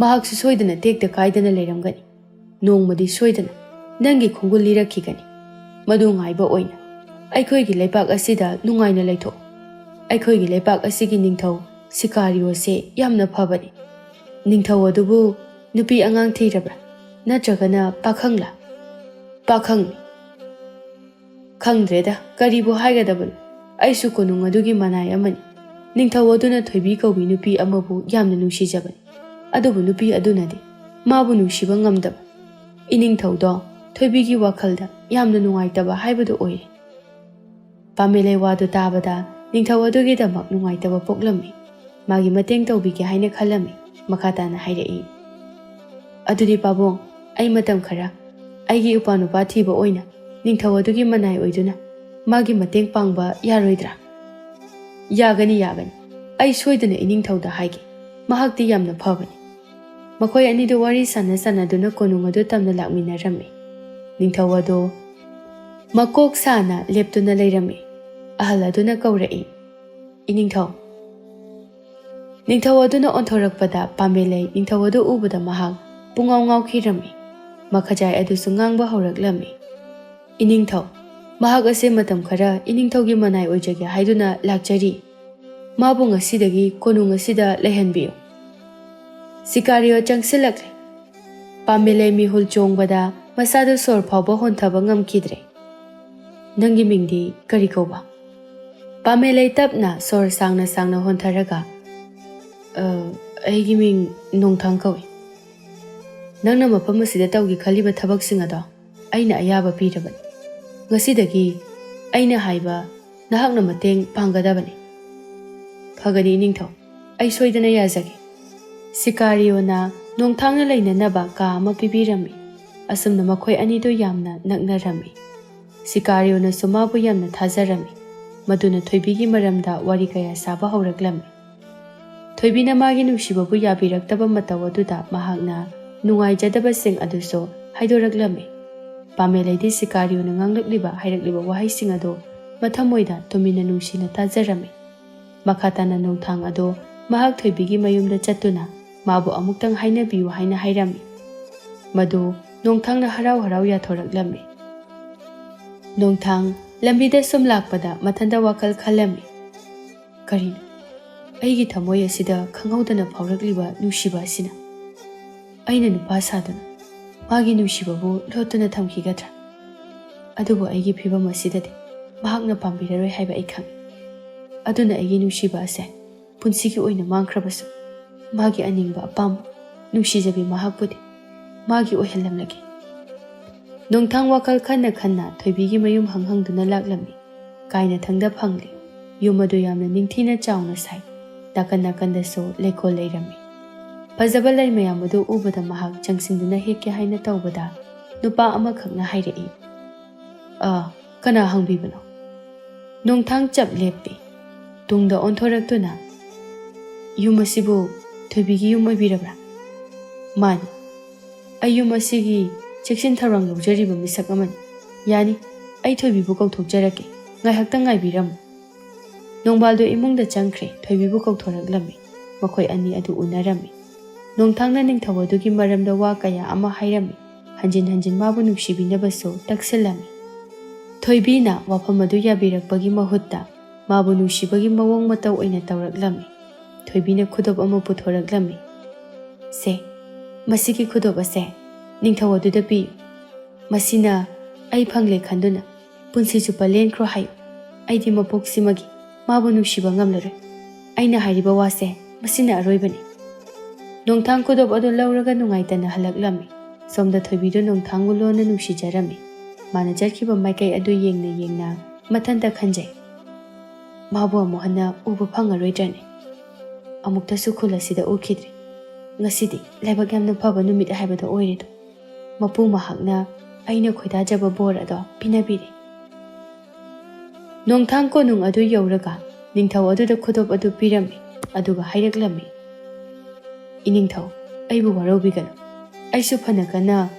ꯃꯍꯥꯛꯁꯨ ꯁꯣꯏꯗꯅ ꯇꯦꯛꯇ ꯀꯥꯏꯗꯅ ꯂꯩꯔꯝꯒꯅꯤ꯫ ꯅꯣꯡꯃꯗꯤ ꯁꯣꯏꯗꯅ ꯅꯪꯒꯤ ꯈꯣꯡꯒꯨꯜ ꯂꯤꯔꯛꯈꯤꯒꯅꯤ꯫ ꯃꯗꯨ ꯉꯥꯏꯕ ꯑꯣꯏꯅ ꯑꯩꯈꯣꯏꯒꯤ ꯂꯩꯕꯥꯛ ꯑꯁꯤꯗ ꯅꯨꯡꯉꯥꯏꯅ ꯂꯩꯊꯣꯛꯎ꯫ ꯑꯩꯈꯣꯏꯒꯤ ꯂꯩꯕꯥꯛ ꯑꯁꯤꯒꯤ ꯅꯤꯡꯊꯧ ꯁꯤꯀꯥꯔꯤꯑꯣꯁꯦ ꯌꯥꯝꯅ ꯐꯕꯅꯤ꯫ ꯅꯤꯡꯊꯧ ꯑꯗꯨꯕꯨ ꯅꯨꯄꯤ ꯑꯉꯥꯡ ꯊꯤꯔꯕ꯭ꯔꯥ? ꯅꯠꯇ꯭ꯔꯒꯅ ꯄꯥꯈꯪꯂꯥ? ꯄꯥꯈꯪꯅꯤ꯫ ꯈꯪꯗ꯭ꯔꯦꯗ, ꯀꯔꯤꯕꯨ ꯍꯥꯏꯒꯗꯕꯅꯣ? ꯑꯩꯁꯨ ꯀꯣꯅꯨꯡ ꯑꯗꯨꯒꯤ ꯃꯅꯥꯏ ꯑꯃꯅꯤ꯫ ꯅꯤꯡꯊꯧ ꯑꯗꯨꯅ ꯊꯣꯏꯕꯤ ꯀꯧꯕꯤ ꯅꯨꯄꯤ ꯑꯃꯕꯨ ꯌꯥꯝꯅ ꯅꯨꯡꯁꯤꯖꯕꯅꯤ꯫ ꯑꯗꯨꯕꯨ ꯅꯨꯄꯤ ꯑꯗꯨꯅꯗꯤ ꯃꯥꯕꯨ ꯅꯨꯡꯁꯤꯕ ꯉꯝꯗꯕ꯫ ꯏꯅꯤꯡꯊꯧꯗꯣ ꯊꯣꯏꯕꯤꯒꯤ ꯋꯥꯈꯜꯗ ꯌꯥꯝꯅ ꯅꯨꯡꯉꯥꯏꯇꯕ ꯍꯥꯏꯕꯗꯨ ꯑꯣꯏꯔꯦ꯫ ꯄꯥꯃꯦꯂꯩ ꯋꯥꯗꯨ ꯇꯥꯕꯗ ꯅꯤꯡꯊꯧ ꯑꯗꯨꯒꯤꯗꯃꯛ ꯅꯨꯡꯉꯥꯏꯇꯕ ꯄꯣꯛꯂꯝꯃꯤ꯫ ꯃꯥꯒꯤ ꯃꯇꯦꯡ ꯇꯧꯕꯤꯒꯦ ꯍꯥꯏꯅ ꯈꯜꯂꯝꯃꯤ꯫ ꯃꯈꯥ ꯇꯥꯅ ꯍꯥꯏꯔꯛꯏ, "ꯑꯗꯨꯗꯤ ꯄꯥꯕꯨꯡ, ꯑꯩ ꯃꯇꯝ ꯈꯔ ꯑꯩꯒꯤ ꯏꯄ꯭ꯋꯥ ꯅꯨꯄꯥ ꯊꯤꯕ ꯑꯣꯏꯅ ꯅꯤꯡꯊꯧ ꯑꯗꯨꯒꯤ ꯃꯅꯥꯏ ꯑꯣꯏꯗꯨꯅ ꯃꯥꯒꯤ ꯃꯇꯦꯡ ꯄꯥꯡꯕ ꯌꯥꯔꯣꯏꯗ꯭ꯔꯥ?" "ꯌꯥꯒꯅꯤ, ꯌꯥꯒꯅꯤ꯫ ꯑꯩ ꯁꯣꯏꯗꯅ ꯏꯅꯤꯡꯊꯧꯗ ꯍꯥꯏꯒꯦ꯫ ꯃꯍꯥꯛꯇꯤ ꯌꯥꯝꯅ ꯐꯕꯅꯤ꯫" ꯃꯈꯣꯏ ꯑꯅꯤꯗꯨ ꯋꯥꯔꯤ ꯁꯥꯟꯅ ꯁꯥꯟꯅꯗꯨꯅ ꯀꯣꯅꯨꯡ ꯑꯗꯨ ꯇꯝꯅ ꯂꯥꯛꯃꯤꯟꯅꯔꯝꯃꯤ꯫ ꯅꯤꯡꯊꯧ ꯑꯗꯨ ꯃꯀꯣꯛ ꯁꯥꯅ ꯂꯦꯞꯇꯨꯅ ꯂꯩꯔꯝꯃꯤ꯫ ꯑꯍꯜ ꯑꯗꯨꯅ ꯀꯧꯔꯛꯏ, "ꯏꯅꯤꯡꯊꯧ꯫" ꯅꯤꯡꯊꯧ ꯑꯗꯨꯅ ꯑꯣꯟꯊꯣꯔꯛꯄꯗ ꯄꯥꯃꯦꯂꯩ ꯅꯤꯡꯊꯧ ꯑꯗꯨ ꯎꯕꯗ ꯃꯍꯥꯛ ꯄꯨꯡꯉꯥꯎ ꯉꯥꯎꯈꯤꯔꯝꯃꯤ꯫ ꯃꯈꯖꯥꯏ ꯑꯗꯨꯁꯨ ꯉꯥꯡꯕ ꯍꯧꯔꯛꯂꯝꯃꯤ꯫ "ꯏꯅꯤꯡꯊꯧ, ꯃꯍꯥꯛ ꯑꯁꯤ ꯃꯇꯝ ꯈꯔ ꯏꯅꯤꯡꯊꯧꯒꯤ ꯃꯅꯥꯏ ꯑꯣꯏꯖꯒꯦ ꯍꯥꯏꯗꯨꯅ ꯂꯥꯛꯆꯔꯤ꯫ ꯃꯥꯕꯨ ꯉꯁꯤꯗꯒꯤ ꯀꯣꯅꯨꯡ ꯑꯁꯤꯗ ꯂꯩꯍꯟꯕꯤꯌꯨ꯫" ꯁꯤꯀꯥꯔꯤꯑꯣ ꯆꯪꯁꯤꯜꯂꯛꯂꯦ꯫ ꯄꯥꯃꯦꯂꯩ ꯃꯤꯍꯨꯜ ꯆꯣꯡꯕꯗ ꯃꯁꯥꯗꯨ ꯁꯣꯔ ꯐꯥꯎꯕ ꯍꯣꯟꯊꯕ ꯉꯝꯈꯤꯗ꯭ꯔꯦ꯫ "ꯅꯪꯒꯤ ꯃꯤꯡꯗꯤ ꯀꯔꯤ ꯀꯧꯕ?" ꯄꯥꯃꯦꯂꯩ ꯇꯞꯅ ꯁꯣꯔ ꯁꯥꯡꯅ ꯁꯥꯡꯅ ꯍꯣꯟꯊꯔꯒ, "ꯑ, ꯑꯩꯒꯤ ꯃꯤꯡ ꯅꯣꯡꯊꯥꯡ ꯀꯧꯏ꯫ ꯅꯪꯅ ꯃꯐꯝ ꯑꯁꯤꯗ ꯇꯧꯒꯦ ꯈꯜꯂꯤꯕ ꯊꯕꯛꯁꯤꯡ ꯑꯗꯣ ꯑꯩꯅ ꯑꯌꯥꯕ ꯄꯤꯔꯕꯅꯤ꯫ ꯉꯁꯤꯗꯒꯤ ꯑꯩꯅ ꯍꯥꯏꯕ ꯅꯍꯥꯛꯅ ꯃꯇꯦꯡ ꯄꯥꯡꯒꯗꯕꯅꯤ꯫" "ꯐꯒꯅꯤ ꯏꯅꯤꯡꯊꯧ, ꯑꯩ ꯁꯣꯏꯗꯅ ꯌꯥꯖꯒꯦ꯫" ꯁꯤꯀꯥꯔꯤꯑꯣꯅ ꯅꯣꯡꯊꯥꯡꯅ ꯂꯩꯅꯅꯕ ꯀꯥ ꯑꯃ ꯄꯤꯕꯤꯔꯝꯃꯤ꯫ ꯑꯁꯨꯝꯅ ꯃꯈꯣꯏ ꯑꯅꯤꯗꯨ ꯌꯥꯝꯅ ꯅꯛꯅꯔꯝꯃꯤ꯫ ꯁꯤꯀꯥꯔꯤꯑꯣꯅꯁꯨ ꯃꯥꯕꯨ ꯌꯥꯝꯅ ꯊꯥꯖꯔꯝꯃꯤ꯫ ꯃꯗꯨꯅ ꯊꯣꯏꯕꯤꯒꯤ ꯃꯔꯝꯗ ꯋꯥꯔꯤ ꯀꯌꯥ ꯁꯥꯕ ꯍꯧꯔꯛꯂꯝꯃꯤ꯫ ꯊꯣꯏꯕꯤꯅ ꯃꯥꯒꯤ ꯅꯨꯡꯁꯤꯕꯕꯨ ꯌꯥꯕꯤꯔꯛꯇꯕ ꯃꯇꯧ ꯑꯗꯨꯗ ꯃꯍꯥꯛꯅ ꯅꯨꯡꯉꯥꯏꯖꯗꯕꯁꯤꯡ ꯑꯗꯨꯁꯨ ꯍꯥꯏꯗꯣꯔꯛꯂꯝꯃꯤ꯫ ꯄꯥꯃꯦꯂꯩꯗꯤ ꯁꯤꯀꯥꯔꯤꯑꯣꯅ ꯉꯥꯡꯂꯛꯂꯤꯕ, ꯍꯥꯏꯔꯛꯂꯤꯕ ꯋꯥꯍꯩꯁꯤꯡ ꯑꯗꯨ ꯃꯊꯃꯣꯏꯗ ꯇꯨꯃꯤꯟꯅ ꯅꯨꯡꯁꯤꯅ ꯇꯥꯖꯔꯝꯃꯤ꯫ ꯃꯈꯥ ꯇꯥꯅ ꯅꯣꯡꯊꯥꯡ ꯑꯗꯨ ꯃꯍꯥꯛ ꯊꯣꯏꯕꯤꯒꯤ ꯃꯌꯨꯝꯗ ꯆꯠꯇꯨꯅ ꯃꯥꯕꯨ ꯑꯃꯨꯛꯇꯪ ꯍꯥꯏꯅꯕꯤꯌꯨ ꯍꯥꯏꯅ ꯍꯥꯏꯔꯝꯃꯤ꯫ ꯃꯗꯨ ꯅꯣꯡꯊꯥꯡꯅ ꯍꯔꯥꯎ ꯍꯔꯥꯎ ꯌꯥꯊꯣꯔꯛꯂꯝꯃꯤ꯫ ꯅꯣꯡꯊꯥꯡ ꯂꯝꯕꯤꯗ ꯁꯨꯝ ꯂꯥꯛꯄꯗ ꯃꯊꯟꯇ ꯋꯥꯈꯜ ꯈꯜꯂꯝꯃꯤ꯫ "ꯀꯔꯤꯅꯣ? ꯑꯩꯒꯤ ꯊꯃꯣꯏ ꯑꯁꯤꯗ ꯈꯪꯍꯧꯗꯅ ꯐꯥꯎꯔꯛꯂꯤꯕ ꯅꯨꯡꯁꯤꯕ ꯑꯁꯤꯅ ꯑꯩꯅ ꯅꯨꯄꯥ ꯁꯥꯗꯨꯅ ꯃꯥꯒꯤ ꯅꯨꯡꯁꯤꯕꯕꯨ ꯂꯣꯠꯇꯨꯅ ꯊꯝꯈꯤꯒꯗ꯭ꯔꯥ? ꯑꯗꯨꯕꯨ ꯑꯩꯒꯤ ꯐꯤꯚꯝ ꯑꯁꯤꯗꯗꯤ ꯃꯍꯥꯛꯅ ꯄꯥꯝꯕꯤꯔꯔꯣꯏ ꯍꯥꯏꯕ ꯑꯩ ꯈꯪꯏ꯫ ꯑꯗꯨꯅ ꯑꯩꯒꯤ ꯅꯨꯡꯁꯤꯕ ꯑꯁꯦ ꯄꯨꯟꯁꯤꯒꯤ ꯑꯣꯏꯅ ꯃꯥꯡꯈ꯭ꯔꯕꯁꯨ, ꯃꯥꯒꯤ ꯑꯅꯤꯡꯕ ꯑꯄꯥꯝꯕ ꯅꯨꯡꯁꯤꯖꯕꯤ ꯃꯍꯥꯛꯄꯨꯗꯤ ꯃꯥꯒꯤ ꯑꯣꯏꯍꯜꯂꯝꯂꯒꯦ꯫ ꯅꯣꯡꯊꯥꯡ ꯋꯥꯈꯜ ꯈꯟꯅ ꯈꯟꯅ ꯊꯣꯏꯕꯤꯒꯤ ꯃꯌꯨꯝ ꯍꯪ ꯍꯪꯗꯨꯅ ꯂꯥꯛꯂꯝꯃꯤ꯫ ꯀꯥꯏꯅꯊꯪꯗ ꯐꯪꯂꯦ꯫ ꯌꯨꯝ ꯑꯗꯨ ꯌꯥꯝꯅ ꯅꯤꯡꯊꯤꯅ ꯆꯥꯎꯅ ꯁꯥꯏ꯫ ꯅꯥꯀꯟ ꯅꯥꯀꯟꯗꯁꯨ ꯂꯩꯀꯣꯜ ꯂꯩꯔꯝꯃꯤ꯫ ꯐꯖꯕ ꯂꯩ ꯃꯌꯥꯝ ꯑꯗꯨ ꯎꯕꯗ ꯃꯍꯥꯛ ꯆꯪꯁꯤꯟꯗꯨꯅ ꯍꯦꯛꯀꯦ ꯍꯥꯏꯅ ꯇꯧꯕꯗ, ꯅꯨꯄꯥ ꯑꯃꯈꯛꯅ ꯍꯥꯏꯔꯛꯏ, "ꯑꯥ, ꯀꯅꯥ ꯍꯪꯕꯤꯕꯅꯣ?" ꯅꯣꯡꯊꯥꯡ ꯆꯞ ꯂꯦꯞꯄꯤ꯫ ꯇꯨꯡꯗ ꯑꯣꯟꯊꯣꯔꯛꯇꯨꯅ, "ꯌꯨꯝ ꯑꯁꯤꯕꯨ ꯊꯣꯏꯕꯤꯒꯤ ꯌꯨꯝ ꯑꯣꯏꯕꯤꯔꯕ꯭ꯔꯥ?" "ꯃꯥꯅꯤ꯫ ꯑꯩ ꯌꯨꯝ ꯑꯁꯤꯒꯤ ꯆꯦꯛꯁꯤꯟ ꯊꯧꯔꯥꯡ ꯂꯧꯖꯔꯤꯕ ꯃꯤꯁꯛ ꯑꯃꯅꯤ꯫ ꯌꯥꯅꯤ, ꯑꯩ ꯊꯣꯏꯕꯤꯕꯨ ꯀꯧꯊꯣꯛꯆꯔꯛꯀꯦ꯫ ꯉꯥꯏꯍꯥꯛꯇꯪ ꯉꯥꯏꯕꯤꯔꯝꯃꯨ꯫" ꯅꯣꯡꯕꯥꯜꯗꯣ ꯏꯃꯨꯡꯗ ꯆꯪꯈ꯭ꯔꯦ꯫ ꯊꯣꯏꯕꯤꯕꯨ ꯀꯧꯊꯣꯔꯛꯂꯝꯃꯤ꯫ ꯃꯈꯣꯏ ꯑꯅꯤ ꯑꯗꯨ ꯎꯅꯔꯝꯃꯤ꯫ ꯅꯣꯡꯊꯥꯡꯅ ꯅꯤꯡꯊꯧ ꯑꯗꯨꯒꯤ ꯃꯔꯝꯗ ꯋꯥ ꯀꯌꯥ ꯑꯃ ꯍꯥꯏꯔꯝꯃꯤ꯫ ꯍꯟꯖꯤꯟ ꯍꯟꯖꯤꯟ ꯃꯥꯕꯨ ꯅꯨꯡꯁꯤꯕꯤꯅꯕꯁꯨ ꯇꯛꯁꯤꯜꯂꯝꯃꯤ꯫ ꯊꯣꯏꯕꯤꯅ ꯋꯥꯐꯝ ꯑꯗꯨ ꯌꯥꯕꯤꯔꯛꯄꯒꯤ ꯃꯍꯨꯠꯇ ꯃꯥꯕꯨ ꯅꯨꯡꯁꯤꯕꯒꯤ ꯃꯑꯣꯡ ꯃꯇꯧ ꯑꯣꯏꯅ ꯇꯧꯔꯛꯂꯝꯃꯤ꯫ ꯊꯣꯏꯕꯤꯅ ꯈꯨꯗꯣꯞ ꯑꯃ ꯄꯨꯊꯣꯔꯛꯂꯝꯃꯤ꯫ "ꯁꯦ, ꯃꯁꯤꯒꯤ ꯈꯨꯗꯣꯞ ꯑꯁꯦ ꯅꯤꯡꯊꯧ ꯑꯗꯨꯗ ꯄꯤꯌꯨ꯫ ꯃꯁꯤꯅ ꯑꯩ ꯐꯪꯂꯦ ꯈꯟꯗꯨꯅ ꯄꯨꯟꯁꯤ ꯆꯨꯞꯄ ꯂꯦꯟꯈ꯭ꯔꯣ ꯍꯥꯏꯌꯨ꯫ ꯑꯩꯗꯤ ꯃꯄꯣꯛꯁꯤꯃꯒꯤ ꯃꯥꯕꯨ ꯅꯨꯡꯁꯤꯕ ꯉꯝꯂꯔꯣꯏ꯫ ꯑꯩꯅ ꯍꯥꯏꯔꯤꯕ ꯋꯥꯁꯦ ꯃꯁꯤꯅ ꯑꯔꯣꯏꯕꯅꯤ꯫" ꯅꯣꯡꯊꯥꯡ ꯈꯨꯗꯣꯞ ꯑꯗꯨ ꯂꯧꯔꯒ ꯅꯨꯡꯉꯥꯏꯇꯅ ꯍꯜꯂꯛꯂꯝꯃꯤ꯫ ꯁꯣꯝꯗ ꯊꯣꯏꯕꯤꯗꯨ ꯅꯣꯡꯊꯥꯡꯕꯨ ꯂꯣꯟꯅ ꯅꯨꯡꯁꯤꯖꯔꯝꯃꯤ꯫ ꯃꯥꯅ ꯆꯠꯈꯤꯕ ꯃꯥꯏꯀꯩ ꯑꯗꯨ ꯌꯦꯡꯅ ꯌꯦꯡꯅ ꯃꯊꯟꯇ ꯈꯟꯖꯩ, "ꯃꯥꯕꯨ ꯑꯃꯨꯛ ꯍꯟꯅ ꯎꯕ ꯐꯪꯉꯔꯣꯏꯗ꯭ꯔꯅꯦ? ꯑꯃꯨꯛꯇꯁꯨ ꯈꯨꯜ ꯑꯁꯤꯗ ꯎꯈꯤꯗ꯭ꯔꯤ꯫ ꯉꯁꯤꯗꯤ ꯂꯥꯏꯕꯛ ꯌꯥꯝꯅ ꯐꯕ ꯅꯨꯃꯤꯠ ꯍꯥꯏꯕꯗꯣ ꯑꯣꯏꯔꯦꯗꯣ꯫ ꯃꯄꯨ ꯃꯍꯥꯛꯅ ꯑꯩꯅ ꯈꯣꯏꯗꯥꯖꯕ ꯕꯣꯔ ꯑꯗꯣ ꯄꯤꯅꯕꯤꯔꯦ꯫" ꯅꯣꯡꯊꯥꯡ ꯀꯣꯅꯨꯡ ꯑꯗꯨ ꯌꯧꯔꯒ ꯅꯤꯡꯊꯧ ꯑꯗꯨꯗ ꯈꯨꯗꯣꯞ ꯑꯗꯨ ꯄꯤꯔꯝꯃꯤ꯫ ꯑꯗꯨꯒ ꯍꯥꯏꯔꯛꯂꯝꯃꯤ, "ꯏꯅꯤꯡꯊꯧ, ꯑꯩꯕꯨ ꯋꯥꯔꯧꯕꯤꯒꯅꯨ꯫ ꯑꯩꯁꯨ ꯐꯅ ꯀꯟꯅ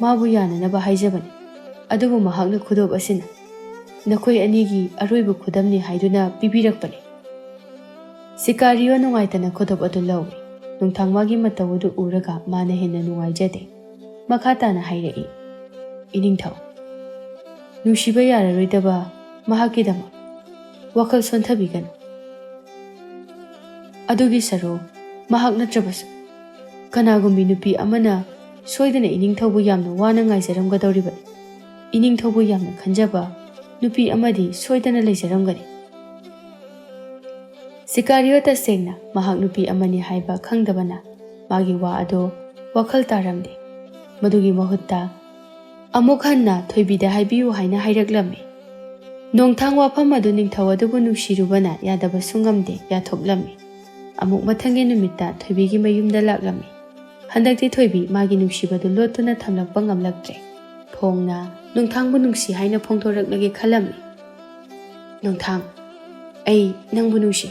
ꯃꯥꯕꯨ ꯌꯥꯅꯅꯕ ꯍꯥꯏꯖꯕꯅꯤ꯫ ꯑꯗꯨꯕꯨ ꯃꯍꯥꯛꯅ ꯈꯨꯗꯣꯞ ꯑꯁꯤꯅ ꯅꯈꯣꯏ ꯑꯅꯤꯒꯤ ꯑꯔꯣꯏꯕ ꯈꯨꯗꯝꯅꯤ ꯍꯥꯏꯗꯨꯅ ꯄꯤꯕꯤꯔꯛꯄꯅꯤ꯫" ꯁꯤꯀꯥꯔꯤꯑꯣ ꯅꯨꯡꯉꯥꯏꯇꯅ ꯈꯨꯗꯣꯞ ꯑꯗꯨ ꯂꯧꯏ꯫ ꯅꯣꯡꯊꯥꯡ ꯃꯥꯒꯤ ꯃꯇꯧ ꯑꯗꯨ ꯎꯔꯒ ꯃꯥꯅ ꯍꯦꯟꯅ ꯅꯨꯡꯉꯥꯏꯖꯗꯦ꯫ ꯃꯈꯥ ꯇꯥꯅ ꯍꯥꯏꯔꯛꯏ, "ꯏꯅꯤꯡꯊꯧ, ꯅꯨꯡꯁꯤꯕ ꯌꯥꯔꯔꯣꯏꯗꯕ ꯃꯍꯥꯛꯀꯤꯗꯃꯛ ꯋꯥꯈꯜ ꯁꯣꯟꯊꯕꯤꯒꯅꯨ꯫ ꯑꯗꯨꯒꯤ ꯁꯔꯨ ꯃꯍꯥꯛ ꯅꯠꯇ꯭ꯔꯕꯁꯨ ꯀꯅꯥꯒꯨꯝꯕꯤ ꯅꯨꯄꯤ ꯑꯃꯅ ꯁꯣꯏꯗꯅ ꯏꯅꯤꯡꯊꯧꯕꯨ ꯌꯥꯝꯅ ꯋꯥꯅ ꯉꯥꯏꯖꯔꯝꯒꯗꯧꯔꯤꯕꯅꯤ꯫ ꯏꯅꯤꯡꯊꯧꯕꯨ ꯌꯥꯝꯅ ꯈꯟꯖꯕ ꯅꯨꯄꯤ ꯑꯃꯗꯤ ꯁꯣꯏꯗꯅ ꯂꯩꯖꯔꯝꯒꯅꯤ꯫ ꯁꯤꯀꯥꯔꯤꯑꯣ ꯇꯁꯦꯡꯅ ꯃꯍꯥꯛ ꯅꯨꯄꯤ ꯑꯃꯅꯤ ꯍꯥꯏꯕ ꯈꯪꯗꯕꯅ ꯃꯥꯒꯤ ꯋꯥ ꯑꯗꯨ ꯋꯥꯈꯜ ꯇꯥꯔꯝꯗꯦ꯫ ꯃꯗꯨꯒꯤ ꯃꯍꯨꯠꯇ ꯑꯃꯨꯛ ꯍꯟꯅ ꯊꯣꯏꯕꯤꯗ ꯍꯥꯏꯕꯤꯌꯨ ꯍꯥꯏꯅ ꯍꯥꯏꯔꯛꯂꯝꯃꯤ꯫ ꯅꯣꯡꯊꯥꯡ ꯋꯥꯐꯝ ꯑꯗꯨ ꯅꯤꯡꯊꯧ ꯑꯗꯨꯕꯨ ꯅꯨꯡꯁꯤꯔꯨꯕꯅ ꯌꯥꯗꯕꯁꯨ ꯉꯝꯗꯦ, ꯌꯥꯊꯣꯛꯂꯝꯃꯤ꯫ ꯑꯃꯨꯛ ꯃꯊꯪꯒꯤ ꯅꯨꯃꯤꯠꯇ ꯊꯣꯏꯕꯤꯒꯤ ꯃꯌꯨꯝꯗ ꯂꯥꯛꯂꯝꯃꯤ꯫ ꯍꯟꯗꯛꯇꯤ ꯊꯣꯏꯕꯤ ꯃꯥꯒꯤ ꯅꯨꯡꯁꯤꯕꯗꯨ ꯂꯣꯠꯇꯨꯅ ꯊꯝꯂꯛꯄ ꯉꯝꯂꯛꯇ꯭ꯔꯦ꯫ ꯐꯣꯡꯅ ꯅꯣꯡꯊꯥꯡꯕꯨ ꯅꯨꯡꯁꯤ ꯍꯥꯏꯅ ꯐꯣꯡꯗꯣꯔꯛꯂꯒꯦ ꯈꯜꯂꯝꯃꯤ꯫ "ꯅꯣꯡꯊꯥꯡ, ꯑꯩ ꯅꯪꯕꯨ ꯅꯨꯡꯁꯤ꯫"